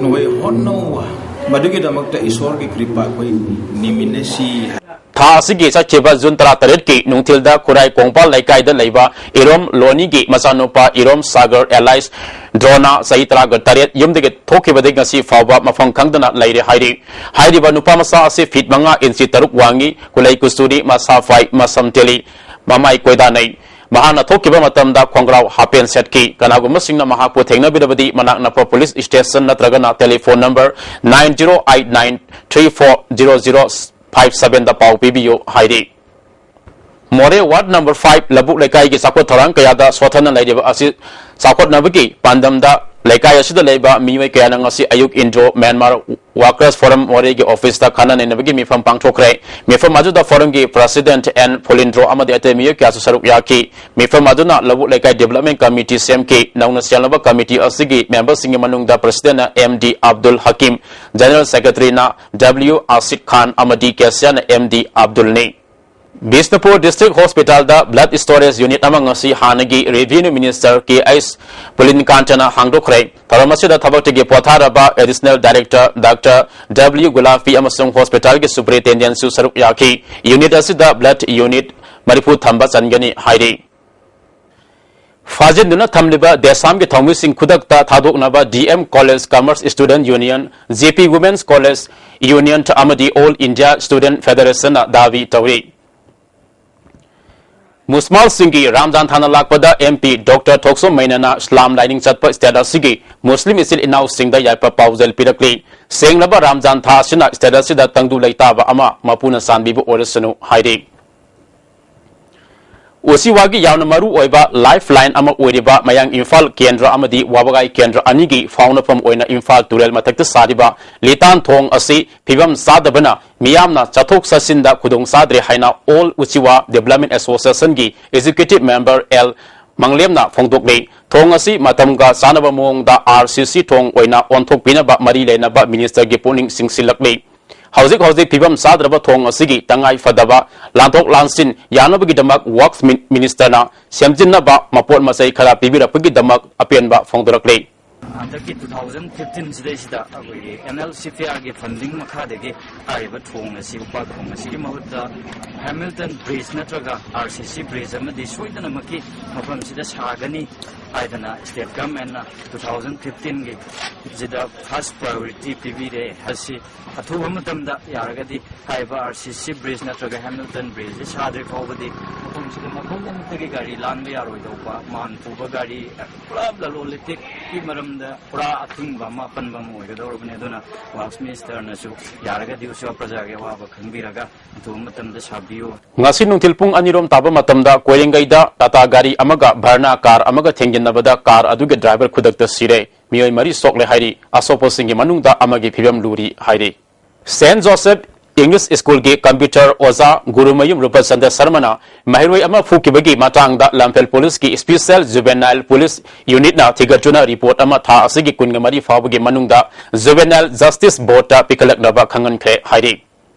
ꯅꯈꯣꯏ ꯍꯣꯠꯅꯧ꯫ ꯃꯗꯨꯒꯤꯗꯃꯛꯇ ꯏꯁꯣꯔꯒꯤ ꯀ꯭ꯔꯤꯄꯥ ꯑꯩꯈꯣꯏ ꯅꯤꯃꯤꯟꯅꯁꯤ꯫ ꯊꯥ ꯑꯁꯤꯒꯤ ꯆꯠꯈꯤꯕ ꯖꯨꯟ ꯇꯔꯥꯇꯔꯦꯠꯀꯤ ꯅꯨꯡꯊꯤꯜꯗ ꯈꯨꯔꯥꯏ ꯀꯣꯡꯄꯥꯜ ꯂꯩꯀꯥꯏꯗ ꯂꯩꯕ ꯏꯔꯣꯝ ꯂꯣꯅꯤꯒꯤ ꯃꯆꯥꯅꯨꯄꯥ ꯏꯔꯣꯝ ꯁꯥꯒꯔ alias ꯗ꯭ꯔꯣꯅꯥ, ꯆꯍꯤ ꯇꯔꯥꯒ ꯇꯔꯦꯠ, ꯌꯨꯝꯗꯒꯤ ꯊꯣꯛꯈꯤꯕꯗꯒꯤ ꯉꯁꯤ ꯐꯥꯎꯕ ꯃꯐꯝ ꯈꯪꯗꯅ ꯂꯩꯔꯦ ꯍꯥꯏꯔꯤ꯫ ꯍꯥꯏꯔꯤꯕ ꯅꯨꯄꯥ ꯃꯆꯥ ꯑꯁꯤ ꯐꯤꯠ ꯃꯉꯥ ꯏꯟꯆꯤ ꯇꯔꯨꯛ ꯋꯥꯡꯉꯤ, ꯀꯨꯂꯩ ꯀꯨꯆꯨꯅꯤ, ꯃꯁꯥ ꯐꯥꯏ, ꯃꯁꯝ ꯇꯦꯜꯂꯤ, ꯃꯃꯥꯏ ꯀꯣꯏꯗꯥꯅꯩ꯫ ꯃꯍꯥꯛꯅ ꯊꯣꯛꯈꯤꯕ ꯃꯇꯝꯗ ꯈꯣꯡꯒ꯭ꯔꯥꯎ ꯍꯥꯞ ꯄꯦꯟ ꯁꯦꯠꯈꯤ꯫ ꯀꯅꯥꯒꯨꯝꯕꯁꯤꯡꯅ ꯃꯍꯥꯛꯄꯨ ꯊꯦꯡꯅꯕꯤꯔꯕꯗꯤ ꯃꯅꯥꯛ ꯅꯛꯄ ꯄꯨꯂꯤꯁ ꯁ꯭ꯇꯦꯁꯟ ꯅꯠꯇ꯭ꯔꯒꯅ telephone number nine zero eight nine three four zero zero five seven ꯗ ꯄꯥꯎ ꯄꯤꯕꯤꯌꯨ ꯍꯥꯏꯔꯤ꯫ ꯃꯣꯔꯦ ꯋꯥꯔꯗ ꯅꯝꯕꯔ five ꯂꯧꯕꯨꯛ ꯂꯩꯀꯥꯏꯒꯤ ꯆꯥꯎꯈꯠ ꯊꯧꯔꯥꯡ ꯀꯌꯥꯗ ꯁꯣꯠꯊꯅ ꯂꯩꯔꯤꯕ ꯑꯁꯤ ꯆꯥꯎꯈꯠꯅꯕꯒꯤ ꯄꯥꯟꯗꯝꯗ ꯂꯩꯀꯥꯏ ꯑꯁꯤꯗ ꯂꯩꯕ ꯃꯤꯑꯣꯏ ꯀꯌꯥꯅ ꯉꯁꯤ ꯑꯌꯨꯛ ꯏꯟꯗ꯭ꯔꯣ ꯃ꯭ꯌꯥꯟꯃꯥꯔ Workers Forum ꯃꯣꯔꯦꯒꯤ ꯑꯣꯐꯤꯁꯇ ꯈꯟꯅ ꯅꯩꯅꯕꯒꯤ ꯃꯤꯐꯝ ꯄꯥꯡꯊꯣꯛꯈ꯭ꯔꯦ꯫ ꯃꯤꯐꯝ ꯑꯗꯨꯗ ꯐꯣꯔꯝꯒꯤ ꯄ꯭ꯔꯁꯤꯗꯦꯟꯠ ꯑꯦꯟ ꯐꯨꯂꯤꯟꯗ꯭ꯔꯣ ꯑꯃꯗꯤ ꯑꯇꯩ ꯃꯤꯑꯣꯏ ꯀꯌꯥꯁꯨ ꯁꯔꯨꯛ ꯌꯥꯈꯤ꯫ ꯃꯤꯐꯝ ꯑꯗꯨꯅ ꯂꯧꯕꯨꯛ ꯂꯩꯀꯥꯏ ꯗꯤꯕꯦꯂꯞꯃꯦꯟ ꯀꯃꯤꯇꯤ ꯁꯦꯝꯈꯤ꯫ ꯅꯧꯅ ꯁꯦꯝꯂꯕ ꯀꯃꯤꯇꯤ ꯑꯁꯤꯒꯤ ꯃꯦꯝꯕꯔꯁꯤꯡꯒꯤ ꯃꯅꯨꯡꯗ ꯄ꯭ꯔꯁꯤꯗꯦꯟꯠꯅ M D Abdul Hakim, general ꯁꯦꯀ꯭ꯔꯦꯇꯔꯤꯅ ꯗꯕ꯭ꯂꯤꯎ ꯑꯥꯁꯤꯛ ꯈꯥꯟ ꯑꯃꯗꯤ ꯀꯦꯁꯤꯌꯥꯔꯅ ꯑꯦꯝ ꯗꯤ ꯑꯕꯗꯨꯜꯅꯤ꯫ ꯕꯤꯁꯅꯨꯄꯨꯔ ꯗꯤꯁꯇ꯭ꯔꯤꯛ ꯍꯣꯁꯄꯤꯇꯥꯜꯗ ꯕ꯭ꯂꯗ ꯁ꯭ꯇꯣꯔꯦꯖ ꯌꯨꯅꯤꯠ ꯑꯃ ꯉꯁꯤ ꯍꯥꯟꯅꯒꯤ ꯔꯦꯚꯤꯅ꯭ꯌꯨ ꯃꯤꯅꯤꯁꯇꯔ ꯀꯦ ꯑꯩꯆ ꯄꯨꯂꯤꯟꯀꯥꯟꯇꯅ ꯍꯥꯡꯗꯣꯛꯈ꯭ꯔꯦ꯫ ꯊꯧꯔꯝ ꯑꯁꯤꯗ ꯊꯕꯛꯇꯒꯤ ꯄꯣꯊꯥꯔꯕ additional director doctor W Gulafi ꯑꯃꯁꯨꯡ ꯍꯣꯁꯄꯤꯇꯥꯜꯒꯤ ꯁꯨꯄꯔꯤꯟꯇꯦꯟꯗꯦꯟꯠꯁꯨ ꯁꯔꯨꯛ ꯌꯥꯈꯤ꯫ ꯌꯨꯅꯤꯠ ꯑꯁꯤꯗ ꯕ꯭ꯂꯗ ꯌꯨꯅꯤꯠ ꯃꯔꯤꯐꯨ ꯊꯝꯕ ꯆꯟꯒꯅꯤ ꯍꯥꯏꯔꯤ꯫ ꯐꯥꯖꯤꯟꯗꯨꯅ ꯊꯝꯂꯤꯕ ꯗꯦꯁꯥꯝꯒꯤ ꯊꯧꯃꯤꯁꯤꯡ ꯈꯨꯗꯛꯇ ꯊꯥꯗꯣꯛꯅꯕ D M college commerce student union, J P women's college union ꯑꯃꯗꯤ ꯑꯣꯜ ꯏꯟꯗꯤꯌꯥ ꯁ꯭ꯇꯨꯗꯦꯟꯠ ꯐꯦꯗꯔꯦꯁꯟꯅ ꯗꯥꯕꯤ ꯇꯧꯔꯤ꯫ ꯃꯨꯁꯃꯥꯜꯁꯤꯡꯒꯤ ꯔꯥꯝꯖꯥꯟ ꯊꯥꯅ ꯂꯥꯛꯄꯗ ꯑꯦꯝ ꯄꯤ ꯗꯣꯛꯇꯔ ꯊꯣꯛꯆꯣꯝ ꯃꯩꯅꯥꯅ ꯏꯁꯂꯥꯝ ꯂꯥꯏꯅꯤꯡ ꯆꯠꯄ ꯁ꯭ꯇꯦꯠ ꯑꯁꯤꯒꯤ ꯃꯨꯁꯂꯤꯝ ꯏꯆꯤꯜ ꯏꯅꯥꯎꯁꯤꯡꯗ ꯌꯥꯏꯐ ꯄꯥꯎꯖꯦꯜ ꯄꯤꯔꯛꯂꯤ꯫ ꯁꯦꯡꯂꯕ ꯔꯥꯝꯖꯥꯟ ꯊꯥ ꯑꯁꯤꯅ ꯁ꯭ꯇꯦꯠ ꯑꯁꯤꯗ ꯇꯪꯗꯨ ꯂꯩꯇꯥꯕ ꯑꯃ ꯃꯄꯨꯅ ꯆꯥꯟꯕꯤꯕ ꯑꯣꯏꯔꯁꯅꯨ ꯍꯥꯏꯔꯤ꯫ ꯎꯆꯤꯋꯥꯒꯤ ꯌꯥꯝꯅ ꯃꯔꯨ ꯑꯣꯏꯕ lifeline ꯑꯃ ꯑꯣꯏꯔꯤꯕ ꯃꯌꯥꯡ ꯏꯝꯐꯥꯜ ꯀꯦꯟꯗ꯭ꯔ ꯑꯃꯗꯤ ꯋꯥꯕꯒꯥꯏ ꯀꯦꯟꯗ꯭ꯔ ꯑꯅꯤꯒꯤ ꯐꯥꯎꯅꯐꯝ ꯑꯣꯏꯅ ꯏꯝꯐꯥꯜ ꯇꯨꯔꯦꯜ ꯃꯊꯛꯇ ꯁꯥꯔꯤꯕ ꯂꯤꯇꯥꯟ ꯊꯣꯡ ꯑꯁꯤ ꯐꯤꯕꯝ ꯆꯥꯗꯕꯅ ꯃꯤꯌꯥꯝꯅ ꯆꯠꯊꯣꯛ ꯆꯠꯁꯤꯟꯗ ꯈꯨꯗꯣꯡ ꯆꯥꯗ꯭ꯔꯦ ꯍꯥꯏꯅ All ꯎꯆꯤꯋꯥ Development Association ꯒꯤ Executive Member ꯑꯦꯜ ꯃꯪꯂꯦꯝꯅ ꯐꯣꯡꯗꯣꯛꯂꯤ꯫ ꯊꯣꯡ ꯑꯁꯤ ꯃꯇꯝꯒ ꯆꯥꯅꯕ ꯃꯑꯣꯡꯗ ꯑꯥꯔ ꯁꯤ ꯁꯤ ꯊꯣꯡ ꯑꯣꯏꯅ ꯑꯣꯟꯊꯣꯛꯄꯤꯅꯕ ꯃꯔꯤ ꯂꯩꯅꯕ minister ꯒꯤ ꯄꯨꯛꯅꯤꯡ ꯆꯤꯡꯁꯤꯜꯂꯛꯂꯤ꯫ ꯍꯧꯖꯤꯛ ꯍꯧꯖꯤꯛ ꯐꯤꯕꯝ ꯆꯥꯗ꯭ꯔꯕ ꯊꯣꯡ ꯑꯁꯤꯒꯤ ꯇꯉꯥꯏ ꯐꯗꯕ ꯂꯥꯟꯊꯣꯛ ꯂꯥꯟꯁꯤꯟ ꯌꯥꯅꯕꯒꯤꯗꯃꯛ Works ꯃꯤꯅꯤꯁꯇꯔꯅ ꯁꯦꯝꯖꯤꯟꯅꯕ ꯃꯄꯣꯠ ꯃꯆꯩ ꯈꯔ ꯄꯤꯕꯤꯔꯛꯄꯒꯤꯗꯃꯛ ꯑꯄꯦꯟꯕ ꯐꯣꯡꯗꯣꯔꯛꯂꯤ꯫ ꯍꯟꯗꯛꯀꯤ two thousand fifteen ꯁꯤꯗꯩꯁꯤꯗ ꯑꯩꯈꯣꯏꯒꯤ N L C P R ꯒꯤ funding ꯃꯈꯥꯗꯒꯤ ꯍꯥꯏꯔꯤꯕ ꯊꯣꯡ ꯑꯁꯤ, ꯎꯄꯥꯛ ꯊꯣꯡ ꯑꯁꯤꯒꯤ ꯃꯍꯨꯠꯇ Hamilton Bridge ꯅꯠꯇ꯭ꯔꯒ R C C bridge ꯑꯃꯗꯤ ꯁꯣꯏꯗꯅꯃꯛꯀꯤ ꯃꯐꯝꯁꯤꯗ ꯁꯥꯒꯅꯤ ꯍꯥꯏꯗꯅ state government ꯅ two thousand fifteen ꯒꯤ ꯁꯤꯗ first priority ꯄꯤꯕꯤꯔꯦ꯫ ꯑꯁꯤ ꯑꯊꯨꯕ ꯃꯇꯝꯗ ꯌꯥꯔꯒꯗꯤ ꯍꯥꯏꯔꯤꯕ R C C bridge ꯅꯠꯇ꯭ꯔꯒ Hamilton Bridge ꯁꯤ ꯁꯥꯗ꯭ꯔꯤ ꯐꯥꯎꯕꯗꯤ ꯃꯐꯝꯁꯤꯗ ꯃꯐꯝ ꯑꯃꯠꯇꯒꯤ ꯒꯥꯔꯤ ꯂꯥꯟꯕ ꯌꯥꯔꯣꯏꯗꯧꯕ, ꯃꯥꯟ ꯄꯨꯕ ꯒꯥꯔꯤ ꯄꯨꯂꯞ ꯂꯂꯣꯟ ꯏꯇꯤꯛꯀꯤ ꯃꯔꯝꯗ ꯄꯨꯔꯥ ꯑꯊꯤꯡꯕ ꯑꯃ, ꯑꯄꯟꯕ ꯑꯃ ꯑꯣꯏꯒꯗꯧꯔꯕꯅꯤ꯫ ꯑꯗꯨꯅ Works ꯃꯤꯅꯤꯁꯇꯔꯅꯁꯨ ꯌꯥꯔꯒꯗꯤ ꯎꯆꯤꯋꯥ ꯄ꯭ꯔꯖꯥꯒꯤ ꯑꯋꯥꯕ ꯈꯪꯕꯤꯔꯒ ꯑꯊꯨꯕ ꯃꯇꯝꯗ ꯁꯥꯕꯤꯌꯨ꯫ ꯉꯁꯤ ꯅꯨꯡꯊꯤꯜ ꯄꯨꯡ ꯑꯅꯤ ꯔꯣꯝ ꯇꯥꯕ ꯃꯇꯝꯗ ꯀꯣꯏꯔꯦꯡꯒꯩꯗ ꯇꯥꯇꯥ ꯒꯥꯔꯤ ꯑꯃꯒ ꯚꯔꯅꯥ ꯀꯥꯔ ꯑꯃꯒ ꯊꯦꯡꯖꯤꯟꯅꯕꯗ ꯀꯥꯔ ꯑꯗꯨꯒꯤ ꯗ꯭ꯔꯥꯏꯚꯔ ꯈꯨꯗꯛꯇ ꯁꯤꯔꯦ꯫ ꯃꯤꯑꯣꯏ ꯃꯔꯤ ꯁꯣꯛꯂꯦ ꯍꯥꯏꯔꯤ꯫ ꯑꯁꯣꯛꯄꯁꯤꯡꯒꯤ ꯃꯅꯨꯡꯗ ꯑꯃꯒꯤ ꯐꯤꯕꯝ ꯂꯨꯔꯤ ꯍꯥꯏꯔꯤ꯫ ꯁꯦꯟꯠ ꯖꯣꯁꯦꯐ ꯏꯪꯂꯤꯁ ꯁ꯭ꯀꯨꯜꯒꯤ ꯀꯝꯄ꯭ꯌꯨꯇꯔ ꯑꯣꯖꯥ ꯒꯨꯔꯨꯃꯌꯨꯝ ꯔꯨꯄꯆꯟꯗ꯭ꯔ ꯁꯔꯃꯅ ꯃꯍꯩꯔꯣꯏ ꯑꯃ ꯐꯨꯈꯤꯕꯒꯤ ꯃꯇꯥꯡꯗ ꯂꯝꯐꯦꯜ ꯄꯨꯂꯤꯁꯀꯤ Special Juvenile Police Unit ꯅ ꯊꯤꯒꯠꯇꯨꯅ ꯔꯤꯄꯣꯔꯠ ꯑꯃ ꯊꯥ ꯑꯁꯤꯒꯤ ꯀꯨꯟꯃꯔꯤ ꯐꯥꯎꯕꯒꯤ ꯃꯅꯨꯡꯗ Juvenile Justice Board ꯇ ꯄꯤꯈꯠꯂꯛꯅꯕ ꯈꯪꯍꯟꯈ꯭ꯔꯦ ꯍꯥꯏꯔꯤ꯫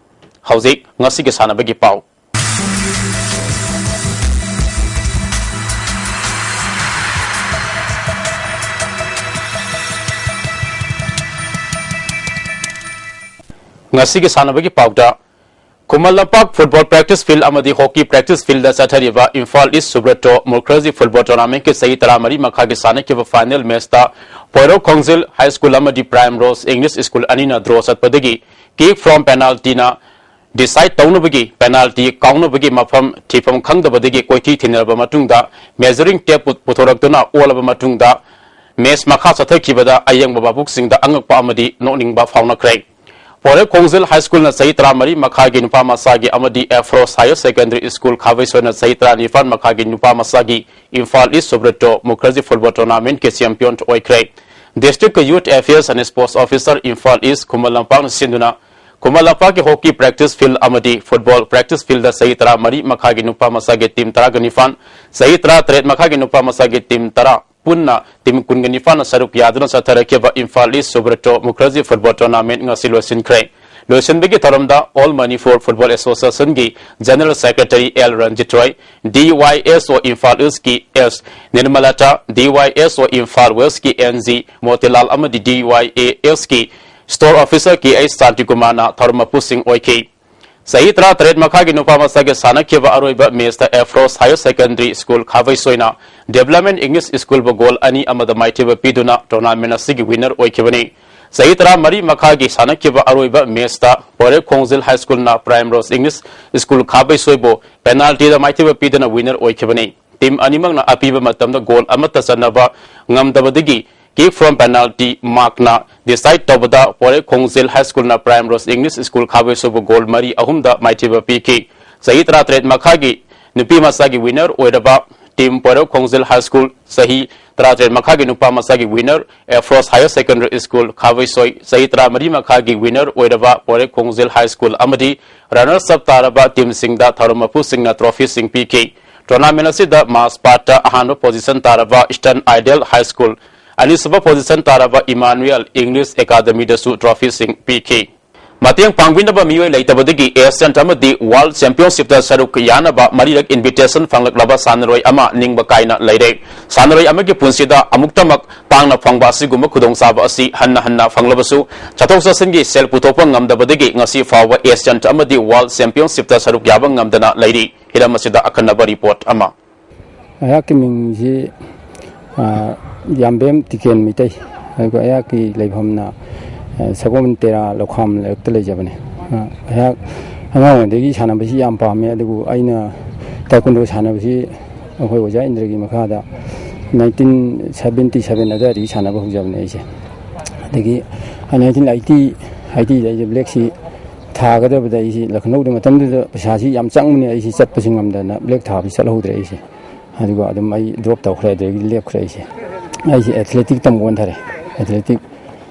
ꯍꯧꯖꯤꯛ ꯉꯁꯤꯒꯤ ꯁꯥꯟꯅꯕꯒꯤ ꯄꯥꯎ꯫ ꯉꯁꯤꯒꯤ ꯁꯥꯟꯅꯕꯒꯤ ꯄꯥꯎꯗ, Khuman Lampak football practice field ꯑꯃꯗꯤ hockey practice field ꯗ ꯆꯠꯊꯔꯤꯕ Imphal east Subrato Mukherjee football tournament ꯀꯤ ꯆꯍꯤ ꯇꯔꯥꯃꯔꯤ ꯃꯈꯥꯒꯤ ꯁꯥꯟꯅꯈꯤꯕ final match ꯇ ꯄꯣꯏꯔꯧ ꯈꯣꯡꯖꯤꯜ High School ꯑꯃꯗꯤ Primrose English School ꯑꯅꯤꯅ draw ꯆꯠꯄꯗꯒꯤ kick from penalty ꯅ decide ꯇꯧꯅꯕꯒꯤ penalty ꯀꯥꯎꯅꯕꯒꯤ ꯃꯐꯝ ꯊꯤꯐꯝ ꯈꯪꯗꯕꯗꯒꯤ ꯀꯣꯏꯊꯤ ꯊꯤꯅꯔꯕ ꯃꯇꯨꯡꯗ measuring tape ꯄꯨ-, ꯄꯨꯊꯣꯔꯛꯇꯨꯅ ꯑꯣꯜꯂꯕ ꯃꯇꯨꯡꯗ match ꯃꯈꯥ ꯆꯠꯊꯈꯤꯕꯗ ꯑꯌꯦꯡꯕ ꯚꯥꯕꯨꯛꯁꯤꯡꯗ ꯑꯉꯛꯄ ꯑꯃꯗꯤ ꯅꯣꯛꯅꯤꯡꯕ ꯐꯥꯎꯅꯈ꯭ꯔꯦ꯫ ꯄꯣꯏꯔꯦ ꯈꯣꯡꯖꯤꯜ ꯍꯥꯏ ꯁ꯭ꯀꯨꯜꯅ ꯆꯍꯤ ꯇꯔꯥꯃꯔꯤ ꯃꯈꯥꯒꯤ ꯅꯨꯄꯥ ꯃꯆꯥꯒꯤ ꯑꯃꯗꯤ ꯑꯦꯐ꯭ꯔꯣꯁ ꯍꯥꯌꯔ ꯁꯦꯀꯦꯟꯗꯔꯤ ꯁ꯭ꯀꯨꯜ ꯈꯥꯕꯩꯁꯣꯏꯅ ꯆꯍꯤ ꯇꯔꯥꯅꯤꯄꯥꯟ ꯃꯈꯥꯒꯤ ꯅꯨꯄꯥ ꯃꯆꯥꯒꯤ ꯏꯝꯐꯥꯜ ꯏꯁ ꯁꯨꯕ꯭ꯔꯇꯣ ꯃꯨꯈꯔꯖꯤ ꯐꯨꯠꯕꯣꯜ ꯇꯣꯔꯅꯥꯃꯦꯟꯠꯀꯤ ꯆꯦꯝꯄꯤꯌꯟ ꯑꯣꯏꯈ꯭ꯔꯦ꯫ ꯗꯤꯁꯇ꯭ꯔꯤꯛꯀꯤ youth affairs and sports officer Imphal east Khuman ꯂꯝꯄꯥꯛꯅ ꯁꯤꯟꯗꯨꯅ ꯈꯨꯃꯟ ꯂꯝꯄꯥꯛꯀꯤ ꯍꯣꯀꯤ ꯄ꯭ꯔꯦꯛꯇꯤꯁ ꯐꯤꯜꯗ ꯑꯃꯗꯤ ꯐꯨꯠꯕꯣꯜ ꯄ꯭ꯔꯦꯛꯇꯤꯁ ꯐꯤꯜꯗ ꯆꯍꯤ ꯇꯔꯥꯃꯔꯤ ꯃꯈꯥꯒꯤ ꯅꯨꯄꯥ ꯃꯆꯥꯒꯤ ꯇꯤꯝ ꯇꯔꯥꯒ ꯅꯤꯄꯥꯟ, ꯆꯍꯤ ꯇꯔꯥꯇꯔꯦꯠ ꯃꯈꯥꯒꯤ ꯅꯨꯄꯥ ꯃꯆꯥꯒꯤ ꯇꯤꯝ ꯇꯔꯥ, ꯄꯨꯟꯅ ꯇꯤꯝ ꯀꯨꯟꯒ ꯅꯤꯄꯥꯟꯅ ꯁꯔꯨꯛ ꯌꯥꯗꯨꯅ ꯆꯠꯊꯔꯛꯈꯤꯕ Imphal east Subrato Mukherjee football tournament ꯉꯁꯤ ꯂꯣꯏꯁꯤꯟꯈ꯭ꯔꯦ꯫ ꯂꯣꯏꯁꯤꯟꯕꯒꯤ ꯊꯧꯔꯝꯗ ꯑꯣꯜ ꯃꯅꯤꯄꯨꯔ ꯐꯨꯠꯕꯣꯜ ꯑꯦꯁꯣꯁꯤꯌꯦꯁꯟꯒꯤ general secretary L Ranjit Roy, D Y S O Imphal ꯏꯁꯀꯤ ꯑꯦꯁ ꯅꯤꯔꯃꯂꯇꯥ, ꯗꯤ ꯋꯥꯏ ꯑꯦꯁ ꯑꯣ ꯏꯝꯐꯥꯜ ꯋꯦꯁꯀꯤ ꯑꯦꯟ ꯖꯤ ꯃꯣꯇꯤꯂꯥꯜ ꯑꯃꯗꯤ ꯗꯤ ꯋꯥꯏ ꯑꯦ ꯑꯦꯁꯀꯤ ꯁ꯭ꯇꯣꯔ ꯑꯣꯐꯤꯁꯔ ꯀꯦ ꯑꯩꯆ ꯁꯥꯟꯇꯤꯀꯨꯃꯥꯔꯅ ꯊꯧꯔꯝ ꯃꯄꯨꯁꯤꯡ ꯑꯣꯏꯈꯤ꯫ ꯆꯍꯤ ꯇꯔꯥꯇꯔꯦꯠ ꯃꯈꯥꯒꯤ ꯅꯨꯄꯥ ꯃꯆꯥꯒꯤ ꯁꯥꯟꯅꯈꯤꯕ ꯑꯔꯣꯏꯕ ꯃꯦꯆꯇ ꯑꯦꯐ꯭ꯔꯣꯁ ꯍꯥꯌꯔ ꯁꯦꯀꯦꯟꯗꯔꯤ ꯁ꯭ꯀꯨꯜ ꯈꯥꯕꯩꯁꯣꯏꯅ ꯗꯦꯕꯂꯞꯃꯦꯟꯠ ꯏꯪꯂꯤꯁ ꯁ꯭ꯀꯨꯜꯕꯨ ꯒꯣꯜ ꯑꯅꯤ ꯑꯃꯗ ꯃꯥꯏꯊꯤꯕ ꯄꯤꯗꯨꯅ ꯇꯣꯔꯅꯥꯃꯦꯟꯠ ꯑꯁꯤꯒꯤ ꯋꯤꯟꯅꯔ ꯑꯣꯏꯈꯤꯕꯅꯤ꯫ ꯆꯍꯤ ꯇꯔꯥꯃꯔꯤ ꯃꯈꯥꯒꯤ ꯁꯥꯟꯅꯈꯤꯕ ꯑꯔꯣꯏꯕ ꯃꯦꯆꯇ ꯄꯣꯏꯔꯦ ꯈꯣꯡꯖꯤꯜ ꯍꯥꯏ ꯁ꯭ꯀꯨꯜꯅ ꯄ꯭ꯔꯥꯏꯝꯔꯣꯁ ꯏꯪꯂꯤꯁ ꯁ꯭ꯀꯨꯜ ꯈꯥꯕꯩꯁꯣꯏꯕꯨ ꯄꯦꯅꯥꯜꯇꯤꯗ ꯃꯥꯏꯊꯤꯕ ꯄꯤꯗꯨꯅ ꯋꯤꯟꯅꯔ ꯑꯣꯏꯈꯤꯕꯅꯤ꯫ ꯇꯤꯝ ꯑꯅꯤꯃꯛꯅ ꯑꯄꯤꯕ ꯃꯇꯝꯗ ꯒꯣꯜ ꯑꯃꯠꯇ ꯆꯟꯅꯕ ꯉꯝꯗꯕꯗꯒꯤ ꯀꯤꯛ ꯐ꯭ꯔꯣꯝ ꯄꯦꯅꯥꯜꯇꯤ ꯃꯥꯔꯛꯅ ꯗꯤꯁꯥꯏꯗ ꯇꯧꯕꯗ ꯄꯣꯏꯔꯦ ꯈꯣꯡꯖꯤꯜ ꯍꯥꯏ ꯁ꯭ꯀꯨꯜꯅ ꯄ꯭ꯔꯥꯏꯝꯔꯣꯁ ꯏꯪꯂꯤꯁ ꯁ꯭ꯀꯨꯜ ꯈꯥꯕꯩꯁꯣꯏꯕꯨ ꯒꯣꯜ ꯃꯔꯤ ꯑꯍꯨꯝꯗ ꯃꯥꯏꯊꯤꯕ ꯄꯤꯈꯤ꯫ ꯆꯍꯤ ꯇꯔꯥꯇꯔꯦꯠ ꯃꯈꯥꯒꯤ ꯅꯨꯄꯤ ꯃꯆꯥꯒꯤ ꯋꯤꯟꯅꯔ ꯑꯣꯏꯔꯕ ꯇꯤꯝ ꯄꯣꯏꯔꯦ ꯈꯣꯡꯖꯤꯜ ꯍꯥꯏ ꯁ꯭ꯀꯨꯜ, ꯆꯍꯤ ꯇꯔꯥꯇꯔꯦꯠ ꯃꯈꯥꯒꯤ ꯅꯨꯄꯥ ꯃꯆꯥꯒꯤ ꯋꯤꯟꯅꯔ ꯑꯦꯐ꯭ꯔꯣꯁ ꯍꯥꯌꯔ ꯁꯦꯀꯦꯟꯗꯔꯤ ꯁ꯭ꯀꯨꯜ ꯈꯥꯕꯩꯁꯣꯏ, ꯆꯍꯤ ꯇꯔꯥꯃꯔꯤ ꯃꯈꯥꯒꯤ ꯋꯤꯟꯅꯔ ꯑꯣꯏꯔꯕ ꯄꯣꯏꯔꯦ ꯈꯣꯡꯖꯤꯜ ꯍꯥꯏ ꯁ꯭ꯀꯨꯜ ꯑꯃꯗꯤ ꯔꯅꯔꯁ ꯑꯞ ꯇꯥꯔꯕ ꯇꯤꯝꯁꯤꯡꯗ ꯊꯧꯔꯝ ꯃꯄꯨꯁꯤꯡꯅ ꯇ꯭ꯔꯣꯐꯤꯁꯤꯡ ꯄꯤꯈꯤ꯫ ꯇꯣꯔꯅꯥꯃꯦꯟꯠ ꯑꯁꯤꯗ ꯃꯥꯔꯆ ꯄꯥꯁꯇ ꯑꯍꯥꯟꯕ ꯄꯣꯖꯤꯁꯟ ꯇꯥꯔꯕ ꯏꯁꯇꯔꯟ ꯑꯥꯏꯗꯦꯜ ꯍꯥꯏ ꯁ꯭ꯀꯨꯜ, ꯑꯅꯤꯁꯨꯕ ꯄꯣꯖꯤꯁꯟ ꯇꯥꯔꯕ ꯏꯃꯥꯅꯨꯌꯦꯜ ꯏꯪꯂꯤꯁ ꯑꯦꯀꯥꯗꯃꯤꯗꯁꯨ ꯇ꯭ꯔꯣꯐꯤꯁꯤꯡ ꯄꯤꯈꯤ꯫ ꯃꯇꯦꯡ ꯄꯥꯡꯕꯤꯅꯕ ꯃꯤꯑꯣꯏ ꯂꯩꯇꯕꯗꯒꯤ ꯑꯦꯁꯤꯌꯟ ꯑꯃꯗꯤ ꯋꯥꯔꯜꯗ ꯆꯦꯝꯄꯤꯌꯟꯁꯤꯞꯇ ꯁꯔꯨꯛ ꯌꯥꯅꯕ ꯃꯔꯤꯔꯛ ꯏꯟꯚꯤꯇꯦꯁꯟ ꯐꯪꯂꯛꯂꯕ ꯁꯥꯟꯅꯔꯣꯏ ꯑꯃ ꯅꯤꯡꯕ ꯀꯥꯏꯅ ꯂꯩꯔꯦ꯫ ꯁꯥꯟꯅꯔꯣꯏ ꯑꯃꯒꯤ ꯄꯨꯟꯁꯤꯗ ꯑꯃꯨꯛꯇꯃꯛ ꯇꯥꯡꯅ ꯐꯪꯕ ꯑꯁꯤꯒꯨꯝꯕ ꯈꯨꯗꯣꯡꯆꯥꯕ ꯑꯁꯤ ꯍꯟꯅ ꯍꯟꯅ ꯐꯪꯂꯕꯁꯨ, ꯆꯠꯊꯣꯛ ꯆꯠꯁꯤꯟꯒꯤ ꯁꯦꯜ ꯄꯨꯊꯣꯛꯄ ꯉꯝꯗꯕꯗꯒꯤ ꯉꯁꯤ ꯐꯥꯎꯕ ꯑꯦꯁꯤꯌꯟ ꯑꯃꯗꯤ ꯋꯥꯔꯜꯗ ꯆꯦꯝꯄꯤꯌꯟꯁꯤꯞꯇ ꯁꯔꯨꯛ ꯌꯥꯕ ꯉꯝꯗꯅ ꯂꯩꯔꯤ꯫ ꯍꯤꯔꯝ ꯑꯁꯤꯗ ꯑꯈꯟꯅꯕ ꯔꯤꯄꯣꯔꯠ ꯑꯃ꯫ ꯑꯩꯍꯥꯛꯀꯤ ꯃꯤꯡꯁꯤ, ꯑ, ꯌꯥꯝꯕꯦꯝ ꯇꯤꯀꯦꯟ ꯃꯩꯇꯩ꯫ ꯑꯗꯨꯒ ꯑꯩꯍꯥꯛꯀꯤ ꯂꯩꯐꯝꯅ, ꯑ, ꯁꯒꯣꯜꯕꯟ ꯇꯦꯔꯥ ꯂꯧꯈꯥꯝ ꯂꯩꯔꯛꯇ ꯂꯩꯖꯕꯅꯤ꯫ ꯑ, ꯑꯩꯍꯥꯛ ꯑꯉꯥꯡ ꯑꯣꯏꯔꯤꯉꯩꯗꯒꯤ ꯁꯥꯟꯅꯕꯁꯤ ꯌꯥꯝ ꯄꯥꯝꯃꯦ, ꯑꯗꯨꯕꯨ ꯑꯩꯅ ꯇꯥꯏꯀꯨꯟꯗꯣ ꯁꯥꯟꯅꯕꯁꯤ ꯑꯩꯈꯣꯏ ꯑꯣꯖꯥ ꯏꯟꯗ꯭ꯔꯒꯤ ꯃꯈꯥꯗ nineteen seventy seven ꯑꯗꯨꯋꯥꯏꯗꯒꯤ ꯁꯥꯟꯅꯕ ꯍꯧꯖꯕꯅꯦ ꯑꯩꯁꯦ꯫ ꯑꯗꯒꯤ ꯑꯩ ꯅꯥꯏꯟꯇꯤꯟ ꯑꯩꯠꯇꯤ ꯑꯩꯠꯇꯤꯗ ꯑꯩꯁꯦ ꯕ꯭ꯂꯦꯛꯁꯤ ꯊꯥꯒꯗꯕꯗ ꯑꯩꯁꯤ ꯂꯈꯅꯧꯗ ꯃꯇꯝꯗꯨꯗ ꯄꯩꯁꯥꯁꯤ ꯌꯥꯝ ꯆꯪꯕꯅꯦ, ꯑꯩꯁꯤ ꯆꯠꯄꯁꯤ ꯉꯝꯗꯅ ꯕ꯭ꯂꯦꯛ ꯊꯥꯕꯁꯤ ꯆꯠꯍꯧꯗ꯭ꯔꯦ ꯑꯩꯁꯦ꯫ ꯑꯗꯨꯒ ꯑꯗꯨꯝ ꯑꯩ ꯗ꯭ꯔꯣꯞ ꯇꯧꯈ꯭ꯔꯦ, ꯑꯗꯨꯗꯒꯤ ꯂꯦꯞꯈ꯭ꯔꯦ ꯑꯩꯁꯦ꯫ ꯑꯩꯁꯦ ꯑꯦꯊꯂꯦꯇꯤꯛ ꯇꯝꯕ ꯑꯣꯟꯊꯔꯦ꯫ ꯑꯦꯊꯂꯦꯇꯤꯛ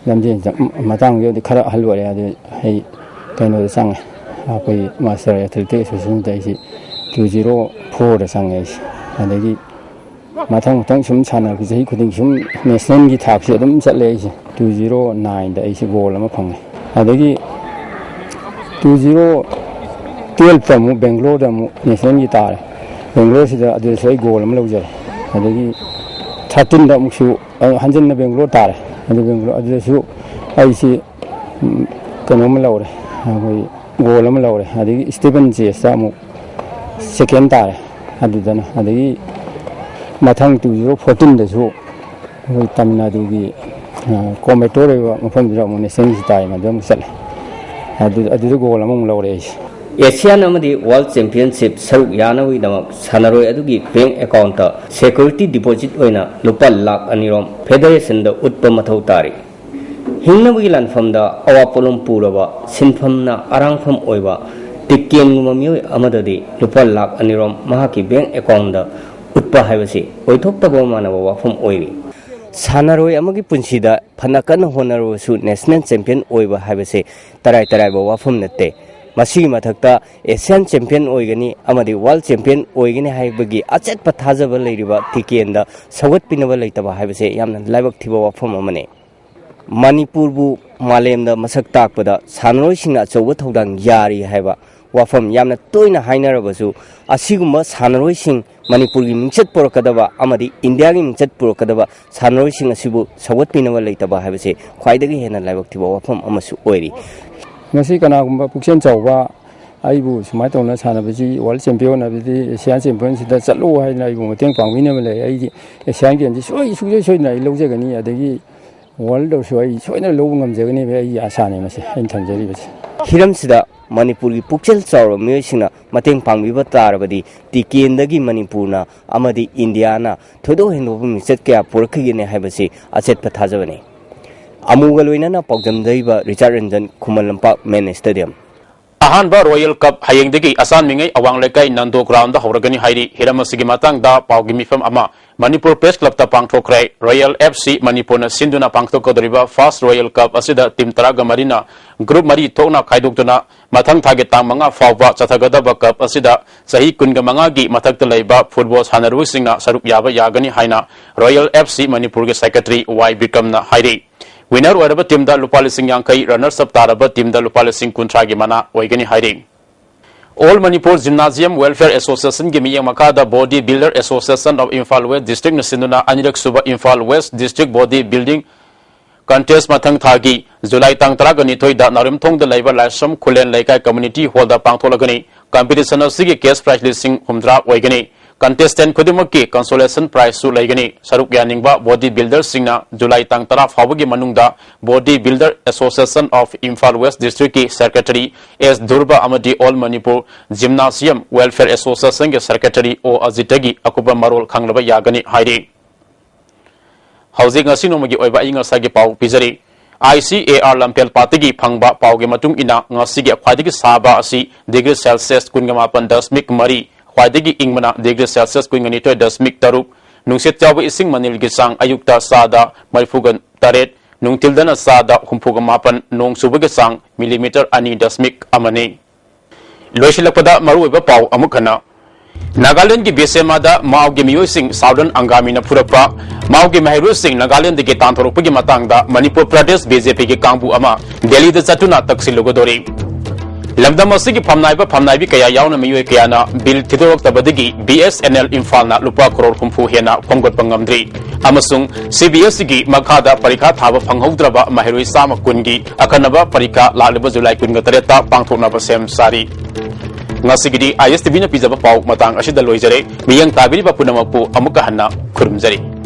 ꯂꯝꯖꯦꯟꯁꯤꯗ ꯃꯇꯥꯡꯗꯨꯗꯗꯤ ꯈꯔ ꯑꯍꯜ ꯑꯣꯏꯔꯦ꯫ ꯑꯗꯨ ꯑꯩ ꯀꯩꯅꯣꯗ ꯆꯪꯉꯦ, ꯑꯩꯈꯣꯏ ꯃꯥꯁꯇꯔ ꯑꯦꯊꯂꯦꯇꯤꯛ ꯑꯦꯁꯣꯁꯤꯌꯦꯁꯟꯗ ꯑꯩꯁꯦ ꯇꯨ ꯖꯤꯔꯣ ꯐꯣꯔꯗ ꯆꯪꯉꯦ ꯑꯩꯁꯦ꯫ ꯑꯗꯒꯤ ꯃꯊꯪ ꯃꯊꯪ ꯁꯨꯝ ꯁꯥꯟꯅꯔꯛꯄ, ꯆꯍꯤ ꯈꯨꯗꯤꯡꯒꯤ ꯁꯨꯝ ꯅꯦꯁꯅꯦꯜꯒꯤ ꯊꯥꯛꯁꯦ ꯑꯗꯨꯝ ꯆꯠꯂꯦ ꯑꯩꯁꯦ꯫ ꯇꯨ ꯖꯤꯔꯣ ꯅꯥꯏꯟꯗ ꯑꯩꯁꯦ ꯒꯣꯜ ꯑꯃ ꯐꯪꯉꯦ꯫ ꯑꯗꯒꯤ ꯇꯨ ꯖꯤꯔꯣ ꯇꯨꯌꯦꯜꯞꯇ ꯑꯃꯨꯛ ꯕꯦꯡꯒ꯭ꯂꯣꯔꯗ ꯑꯃꯨꯛ ꯅꯦꯁꯅꯦꯜꯒꯤ ꯇꯥꯔꯦ꯫ ꯕꯦꯡꯒ꯭ꯂꯣꯔꯁꯤꯗ ꯑꯗꯨꯗꯁꯨ ꯑꯩ ꯒꯣꯜ ꯑꯃ ꯂꯧꯖꯔꯦ꯫ ꯑꯗꯒꯤ ꯊꯥꯔꯇꯤꯟꯗ ꯑꯃꯨꯛꯁꯨ ꯑ, ꯍꯟꯖꯟꯅ ꯕꯦꯡꯒ꯭ꯂꯣꯔ ꯇꯥꯔꯦ꯫ ꯑꯗꯨ ꯕꯦꯡꯒ꯭ꯂꯣꯔ ꯑꯗꯨꯗꯁꯨ ꯑꯩꯁꯤ, ꯎꯝ, ꯀꯩꯅꯣꯝꯃ ꯂꯧꯔꯦ, ꯑꯩꯈꯣꯏ ꯒꯣꯜ ꯑꯃ ꯂꯧꯔꯦ꯫ ꯑꯗꯒꯤ ꯁ꯭ꯇꯤꯐꯟ ꯆꯦꯁꯇ ꯑꯃꯨꯛ ꯁꯦꯀꯦꯟ ꯇꯥꯔꯦ꯫ ꯑꯗꯨꯗꯅ ꯑꯗꯒꯤ ꯃꯊꯪ ꯇꯨ ꯖꯤꯔꯣ ꯐꯣꯔꯇꯤꯟꯗꯁꯨ ꯑꯩꯈꯣꯏ ꯇꯥꯃꯤꯜ ꯅꯥꯗꯨꯒꯤ, ꯑ, ꯀꯣꯝꯕꯦꯇꯣꯔ ꯑꯣꯏꯕ ꯃꯐꯝꯗꯨꯗ ꯑꯃꯨꯛ ꯅꯦꯁꯅꯦꯜꯒꯤ ꯇꯥꯏ, ꯃꯗꯨ ꯑꯃꯨꯛ ꯆꯠꯂꯦ꯫ ꯑꯗꯨ ꯑꯗꯨꯗ ꯒꯣꯜ ꯑꯃꯃꯨꯛ ꯂꯧꯔꯦ ꯑꯩꯁꯦ꯫ ꯑꯦꯁꯤꯌꯥꯟ ꯑꯃꯗꯤ ꯋꯥꯔꯜ ꯆꯦꯝꯄꯤꯌꯟꯁꯤꯞ ꯁꯔꯨꯛ ꯌꯥꯅꯕꯒꯤꯗꯃꯛ ꯁꯥꯟꯅꯔꯣꯏ ꯑꯗꯨꯒꯤ ꯕꯦꯡꯛ ꯑꯦꯀꯥꯎꯟꯠꯇ ꯁꯦꯀ꯭ꯌꯨꯔꯤꯇꯤ ꯗꯤꯄꯣꯖꯤꯠ ꯑꯣꯏꯅ ꯂꯨꯄꯥ ꯂꯥꯈ ꯑꯅꯤꯔꯣꯝ ꯐꯦꯗꯔꯦꯁꯟꯗ ꯎꯠꯄ ꯃꯊꯧ ꯇꯥꯔꯤ꯫ ꯍꯤꯡꯅꯕꯒꯤ ꯂꯥꯟꯐꯝꯗ ꯑꯋꯥ ꯄꯣꯠꯂꯨꯝ ꯄꯨꯔꯕ, ꯁꯤꯟꯐꯝꯅ ꯑꯔꯥꯡꯐꯝ ꯑꯣꯏꯕ ꯇꯤꯀꯦꯟꯒꯨꯝꯕ ꯃꯤꯑꯣꯏ ꯑꯃꯗꯗꯤ ꯂꯨꯄꯥ ꯂꯥꯈ ꯑꯅꯤꯔꯣꯝ ꯃꯍꯥꯛꯀꯤ ꯕꯦꯡꯛ ꯑꯦꯀꯥꯎꯟꯠꯇ ꯎꯠꯄ ꯍꯥꯏꯕꯁꯤ ꯑꯣꯏꯊꯣꯛꯇꯕ ꯃꯥꯟꯅꯕ ꯋꯥꯐꯝ ꯑꯣꯏꯔꯤ꯫ ꯁꯥꯟꯅꯔꯣꯏ ꯑꯃꯒꯤ ꯄꯨꯟꯁꯤꯗ ꯐꯅ ꯀꯟꯅ ꯍꯣꯠꯅꯔꯕꯁꯨ ꯅꯦꯁꯅꯦꯜ ꯆꯦꯝꯄꯤꯌꯟ ꯑꯣꯏꯕ ꯍꯥꯏꯕꯁꯦ ꯇꯔꯥꯏ ꯇꯔꯥꯏꯕ ꯋꯥꯐꯝ ꯅꯠꯇꯦ꯫ ꯃꯁꯤꯒꯤ ꯃꯊꯛꯇ ꯑꯦꯁꯤꯌꯥꯟ ꯆꯦꯝꯄꯤꯌꯟ ꯑꯣꯏꯒꯅꯤ ꯑꯃꯗꯤ ꯋꯥꯔꯜ ꯆꯦꯝꯄꯤꯌꯟ ꯑꯣꯏꯒꯅꯤ ꯍꯥꯏꯕꯒꯤ ꯑꯆꯦꯠꯄ ꯊꯥꯖꯕ ꯂꯩꯔꯤꯕ ꯇꯤꯀꯦꯟꯗ ꯁꯧꯒꯠꯄꯤꯅꯕ ꯂꯩꯇꯕ ꯍꯥꯏꯕꯁꯦ ꯌꯥꯝꯅ ꯂꯥꯏꯕꯛ ꯊꯤꯕ ꯋꯥꯐꯝ ꯑꯃꯅꯤ꯫ ꯃꯅꯤꯄꯨꯔꯕꯨ ꯃꯥꯂꯦꯝꯗ ꯃꯁꯛ ꯇꯥꯛꯄꯗ ꯁꯥꯟꯅꯔꯣꯏꯁꯤꯡꯅ ꯑꯆꯧꯕ ꯊꯧꯗꯥꯡ ꯌꯥꯔꯤ ꯍꯥꯏꯕ ꯋꯥꯐꯝ ꯌꯥꯝꯅ ꯇꯣꯏꯅ ꯍꯥꯏꯅꯔꯕꯁꯨ, ꯑꯁꯤꯒꯨꯝꯕ ꯁꯥꯟꯅꯔꯣꯏꯁꯤꯡ, ꯃꯅꯤꯄꯨꯔꯒꯤ ꯃꯤꯡꯆꯠ ꯄꯨꯔꯛꯀꯗꯕ ꯑꯃꯗꯤ ꯏꯟꯗꯤꯌꯥꯒꯤ ꯃꯤꯡꯆꯠ ꯄꯨꯔꯛꯀꯗꯕ ꯁꯥꯟꯅꯔꯣꯏꯁꯤꯡ ꯑꯁꯤꯕꯨ ꯁꯧꯒꯠꯄꯤꯅꯕ ꯂꯩꯇꯕ ꯍꯥꯏꯕꯁꯤ ꯈ꯭ꯋꯥꯏꯗꯒꯤ ꯍꯦꯟꯅ ꯂꯥꯏꯕꯛ ꯊꯤꯕ ꯋꯥꯐꯝ ꯑꯃꯁꯨ ꯑꯣꯏꯔꯤ꯫ ꯉꯁꯤ ꯀꯅꯥꯒꯨꯝꯕ ꯄꯨꯛꯆꯦꯜ ꯆꯥꯎꯕ ꯑꯩꯕꯨ ꯁꯨꯃꯥꯏꯅ ꯇꯧꯅ ꯁꯥꯟꯅꯕꯁꯤ, ꯋꯥꯔꯜ ꯆꯦꯝꯄꯤꯌꯟ ꯍꯥꯏꯕꯗꯤ ꯑꯦꯁꯤꯌꯥꯟ ꯆꯦꯝꯄꯤꯌꯟꯁꯤꯗ ꯆꯠꯂꯨ ꯍꯥꯏꯗꯅ ꯑꯩꯕꯨ ꯃꯇꯦꯡ ꯄꯥꯡꯕꯤꯅꯕ ꯂꯩ꯫ ꯑꯩꯗꯤ ꯑꯦꯁꯤꯌꯥꯟ ꯒꯦꯝꯁꯤ ꯁꯣꯏ-, ꯁꯨꯡꯁꯣꯏ ꯁꯣꯏꯗꯅ ꯑꯩ ꯂꯧꯖꯒꯅꯤ, ꯑꯗꯒꯤ ꯋꯥꯔꯜꯗꯁꯨ ꯑꯩ ꯁꯣꯏꯗꯅ ꯂꯧꯕ ꯉꯝꯖꯒꯅꯤ ꯍꯥꯏꯕ ꯑꯩꯒꯤ ꯑꯥꯁꯥꯅꯤ꯫ ꯃꯁꯤ ꯑꯩꯅ ꯊꯝꯖꯔꯤꯕꯁꯦ꯫ ꯍꯤꯔꯝꯁꯤꯗ ꯃꯅꯤꯄꯨꯔꯒꯤ ꯄꯨꯛꯆꯦꯜ ꯆꯥꯎꯔꯕ ꯃꯤꯑꯣꯏꯁꯤꯡꯅ ꯃꯇꯦꯡ ꯄꯥꯡꯕꯤꯕ ꯇꯥꯔꯕꯗꯤ ꯇꯤꯀꯦꯟꯗꯒꯤ ꯃꯅꯤꯄꯨꯔꯅ ꯑꯃꯗꯤ ꯏꯟꯗꯤꯌꯥꯅ ꯊꯣꯏꯗꯣꯛ ꯍꯦꯟꯗꯣꯛꯄ ꯃꯤꯡꯆꯠ ꯀꯌꯥ ꯄꯨꯔꯛꯈꯤꯒꯅꯤ ꯍꯥꯏꯕꯁꯤ ꯑꯆꯦꯠꯄ ꯊꯥꯖꯕꯅꯤ꯫ ꯑꯃꯨꯒ ꯂꯣꯏꯅꯅ ꯄꯥꯎꯗꯝꯖꯔꯤꯕ ꯔꯤꯆꯥꯔꯗ ꯔꯟꯖꯟ, ꯈꯨꯃꯟ ꯂꯝꯄꯥꯛ ꯃꯦꯟ ꯁ꯭ꯇꯦꯗꯤꯌꯝ꯫ ꯑꯍꯥꯟꯕ ꯔꯣꯌꯦꯜ ꯀꯞ ꯍꯌꯦꯡꯗꯒꯤ ꯑꯁꯥꯟꯃꯤꯉꯩ ꯑꯋꯥꯡ ꯂꯩꯀꯥꯏ ꯅꯟꯗꯣ ꯒ꯭ꯔꯥꯎꯟꯗ ꯍꯧꯔꯒꯅꯤ ꯍꯥꯏꯔꯤ꯫ ꯍꯤꯔꯝ ꯑꯁꯤꯒꯤ ꯃꯇꯥꯡꯗ ꯄꯥꯎꯒꯤ ꯃꯤꯐꯝ ꯑꯃ ꯃꯅꯤꯄꯨꯔ ꯄ꯭ꯔꯦꯁ ꯀ꯭ꯂꯕꯇ ꯄꯥꯡꯊꯣꯛꯈ꯭ꯔꯦ꯫ ꯔꯣꯌꯦꯜ ꯑꯦꯐ ꯁꯤ ꯃꯅꯤꯄꯨꯔꯅ ꯁꯤꯟꯗꯨꯅ ꯄꯥꯡꯊꯣꯛꯀꯗꯧꯔꯤꯕ ꯐꯥꯔꯁ ꯔꯣꯌꯦꯜ ꯀꯞ ꯑꯁꯤꯗ ꯇꯤꯝ ꯇꯔꯥꯒ ꯃꯔꯤꯅ ꯒ꯭ꯔꯨꯞ ꯃꯔꯤ ꯊꯣꯛꯅ ꯈꯥꯏꯗꯣꯛꯇꯨꯅ ꯃꯊꯪ ꯊꯥꯒꯤ ꯇꯥꯡ ꯃꯉꯥ ꯐꯥꯎꯕ ꯆꯠꯊꯒꯗꯕ ꯀꯞ ꯑꯁꯤꯗ ꯆꯍꯤ ꯀꯨꯟꯒ ꯃꯉꯥꯒꯤ ꯃꯊꯛꯇ ꯂꯩꯕ ꯐꯨꯠꯕꯣꯜ ꯁꯥꯟꯅꯔꯣꯏꯁꯤꯡꯅ ꯁꯔꯨꯛ ꯌꯥꯕ ꯌꯥꯒꯅꯤ ꯍꯥꯏꯅ ꯔꯣꯌꯦꯜ ꯑꯦꯐ ꯁꯤ ꯃꯅꯤꯄꯨꯔꯒꯤ ꯁꯦꯀ꯭ꯔꯦꯇꯔꯤ ꯋꯥꯏ ꯕꯤꯀ꯭ꯔꯝꯅ ꯍꯥꯏꯔꯤ꯫ ꯋꯤꯅꯔ ꯑꯣꯏꯔꯕ ꯇꯤꯝꯗ ꯂꯨꯄꯥ ꯂꯤꯁꯤꯡ ꯌꯥꯡꯈꯩ, ꯔꯟꯅꯔꯁ ꯑꯞ ꯇꯥꯔꯕ ꯇꯤꯝꯗ ꯂꯨꯄꯥ ꯂꯤꯁꯤꯡ ꯀꯨꯟꯊ꯭ꯔꯥꯒꯤ ꯃꯅꯥ ꯑꯣꯏꯒꯅꯤ ꯍꯥꯏꯔꯤ꯫ ꯑꯣꯜ ꯃꯅꯤꯄꯨꯔ ꯖꯤꯝꯅꯥꯖꯤꯌꯝ ꯋꯦꯜꯐꯤꯌꯔ ꯑꯦꯁꯣꯁꯤꯌꯦꯁꯟꯒꯤ ꯃꯤꯠꯌꯦꯡ ꯃꯈꯥꯗ body builder association of Imphal west ꯗꯤꯁꯇ꯭ꯔꯤꯛꯅ ꯁꯤꯟꯗꯨꯅ ꯑꯅꯤꯔꯛ ꯁꯨꯕ Imphal west district body building contest ꯃꯊꯪ ꯊꯥꯒꯤ ꯖꯨꯂꯥꯏ ꯇꯥꯡ ꯇꯔꯥꯒ ꯅꯤꯊꯣꯏꯗ ꯅꯥꯎꯔꯦꯝꯊꯣꯡꯗ ꯂꯩꯕ ꯂꯥꯏꯁ꯭ꯔꯝ ꯈꯨꯂꯦꯟ ꯂꯩꯀꯥꯏ ꯀꯝꯃ꯭ꯌꯨꯅꯤꯇꯤ ꯍꯣꯜꯗ ꯄꯥꯡꯊꯣꯛꯂꯒꯅꯤ꯫ ꯀꯝꯄꯤꯇꯤꯁꯟ ꯑꯁꯤꯒꯤ ꯀꯦꯁ ꯄ꯭ꯔꯥꯏꯖ ꯂꯤꯁꯤꯡ ꯍꯨꯝꯗ꯭ꯔꯥ ꯑꯣꯏꯒꯅꯤ꯫ ꯀꯟꯇꯦꯁꯇꯦꯟ ꯈꯨꯗꯤꯡꯃꯛꯀꯤ ꯀꯟꯁꯣꯂꯦꯁꯟ ꯄ꯭ꯔꯥꯏꯖꯁꯨ ꯂꯩꯒꯅꯤ꯫ ꯁꯔꯨꯛ ꯌꯥꯅꯤꯡꯕ ꯕꯣꯗꯤ ꯕꯤꯜꯗꯔꯁꯤꯡꯅ ꯖꯨꯂꯥꯏ ꯇꯥꯡ ꯇꯔꯥ ꯐꯥꯎꯕꯒꯤ ꯃꯅꯨꯡꯗ body builder association of Imphal west ꯗꯤꯁꯇ꯭ꯔꯤꯛꯀꯤ ꯁꯦꯀ꯭ꯔꯦꯇꯔꯤ ꯑꯦꯁ ꯙ꯭ꯔꯨꯕ ꯑꯃꯗꯤ ꯑꯣꯜ ꯃꯅꯤꯄꯨꯔ ꯖꯤꯝꯅꯥꯁꯤꯌꯝ ꯋꯦꯜꯐꯤꯌꯔ ꯑꯦꯁꯣꯁꯤꯌꯦꯁꯟꯒꯤ ꯁꯦꯀ꯭ꯔꯦꯇꯔꯤ ꯑꯣ ꯑꯖꯤꯠꯇꯒꯤ ꯑꯀꯨꯞꯄ ꯃꯔꯣꯜ ꯈꯪꯂꯕ ꯌꯥꯒꯅꯤ ꯍꯥꯏꯔꯤ꯫ ꯍꯧꯖꯤꯛ ꯉꯁꯤ ꯅꯣꯡꯃꯒꯤ ꯑꯣꯏꯕ ꯑꯏꯪ ꯑꯁꯥꯒꯤ ꯄꯥꯎ ꯄꯤꯖꯔꯤ꯫ ꯑꯥꯏ ꯁꯤ ꯑꯦ ꯑꯥꯔ ꯂꯝꯐꯦꯜ ꯄꯥꯠꯇꯒꯤ ꯐꯪꯕ ꯄꯥꯎꯒꯤ ꯃꯇꯨꯡ ꯏꯟꯅ, ꯉꯁꯤꯒꯤ ꯈ꯭ꯋꯥꯏꯗꯒꯤ ꯁꯥꯕ ꯑꯁꯤ ꯗꯤꯒ꯭ꯔꯤ ꯁꯦꯜꯁꯤꯌꯁ ꯀꯨꯟꯒ ꯃꯥꯄꯟ ꯗꯁꯃꯤꯛ ꯃꯔꯤ, ꯈ꯭ꯋꯥꯏꯗꯒꯤ ꯏꯪꯕꯅ ꯗꯤꯒ꯭ꯔꯤ ꯁꯦꯜꯁꯤꯌꯁ ꯀꯨꯟꯒ ꯅꯤꯊꯣꯏ ꯗꯁꯃꯤꯛ ꯇꯔꯨꯛ, ꯅꯨꯡꯁꯤꯠ ꯌꯥꯎꯕ ꯏꯁꯤꯡ ꯃꯅꯤꯜꯒꯤ ꯆꯥꯡ ꯑꯌꯨꯛꯇ ꯆꯥꯗ ꯃꯔꯤꯐꯨꯒ ꯇꯔꯦꯠ, ꯅꯨꯡꯊꯤꯜꯗꯅ ꯆꯥꯗ ꯍꯨꯝꯐꯨꯒ ꯃꯥꯄꯟ, ꯅꯣꯡ ꯆꯨꯕꯒꯤ ꯆꯥꯡ ꯃꯤꯂꯤꯃꯤꯇꯔ ꯑꯅꯤ ꯗꯁꯃꯤꯛ ꯑꯃꯅꯤ꯫ ꯂꯣꯏꯁꯤꯜꯂꯛꯄꯗ ꯃꯔꯨꯑꯣꯏꯕ ꯄꯥꯎ ꯑꯃꯨꯛ ꯍꯟꯅ꯫ ꯅꯥꯒꯥꯂꯦꯟꯗꯒꯤ ꯕꯤꯁꯦꯃꯥꯗ ꯃꯥꯎꯒꯤ ꯃꯤꯑꯣꯏꯁꯤꯡ ꯁꯥꯎꯗꯔꯟ ꯑꯪꯒꯥꯃꯤꯅ ꯐꯨꯔꯛꯄ, ꯃꯥꯎꯒꯤ ꯃꯍꯩꯔꯣꯏꯁꯤꯡ ꯅꯥꯒꯥꯂꯦꯟꯗꯒꯤ ꯇꯥꯟꯊꯣꯔꯛꯄꯒꯤ ꯃꯇꯥꯡꯗ ꯃꯅꯤꯄꯨꯔ ꯄ꯭ꯔꯗꯦꯁ ꯕꯤ ꯖꯦ ꯄꯤꯒꯤ ꯀꯥꯡꯕꯨ ꯑꯃ ꯗꯦꯜꯂꯤꯗ ꯆꯠꯇꯨꯅ ꯇꯛꯁꯤꯜꯂꯨꯒꯗꯧꯔꯤ꯫ ꯂꯝꯗꯝ ꯑꯁꯤꯒꯤ ꯐꯝꯅꯥꯏꯕ ꯐꯝꯅꯥꯏꯕꯤ ꯀꯌꯥ ꯌꯥꯎꯅ ꯃꯤꯑꯣꯏ ꯀꯌꯥꯅ ꯕꯤꯜ ꯊꯤꯗꯣꯔꯛꯇꯕꯗꯒꯤ ꯕꯤ ꯑꯦꯁ ꯑꯦꯟ ꯑꯦꯜ ꯏꯝꯐꯥꯜꯅ ꯂꯨꯄꯥ ꯀꯔꯣꯔ ꯍꯨꯝꯐꯨ ꯍꯦꯟꯅ ꯈꯣꯝꯒꯠꯄ ꯉꯝꯗ꯭ꯔꯤ ꯑꯃꯁꯨꯡ ꯁꯤ ꯕꯤ ꯑꯦꯁ ꯏꯒꯤ ꯃꯈꯥꯗ ꯄꯔꯤꯈꯥ ꯊꯥꯕ ꯐꯪꯍꯧꯗ꯭ꯔꯕ ꯃꯍꯩꯔꯣꯏ ꯆꯥꯝꯃ ꯀꯨꯟꯒꯤ ꯑꯈꯟꯅꯕ ꯄꯔꯤꯈꯥ ꯂꯥꯛꯂꯤꯕ ꯖꯨꯂꯥꯏ ꯀꯨꯟꯒ ꯇꯔꯦꯠꯇ ꯄꯥꯡꯊꯣꯛꯅꯕ ꯁꯦꯝ ꯁꯥꯔꯤ꯫ ꯉꯁꯤꯒꯤꯗꯤ ꯑꯥꯏ ꯑꯦꯁ ꯇꯤ ꯚꯤꯅ ꯄꯤꯖꯕ ꯄꯥꯎ ꯃꯇꯥꯡ ꯑꯁꯤꯗ ꯂꯣꯏꯖꯔꯦ꯫ ꯃꯤꯠꯌꯦꯡ ꯇꯥꯕꯤꯔꯤꯕ ꯄꯨꯝꯅꯃꯛꯄꯨ ꯑꯃꯨꯛꯀ ꯍꯟꯅ ꯈꯨꯔꯨꯝꯖꯔꯤ꯫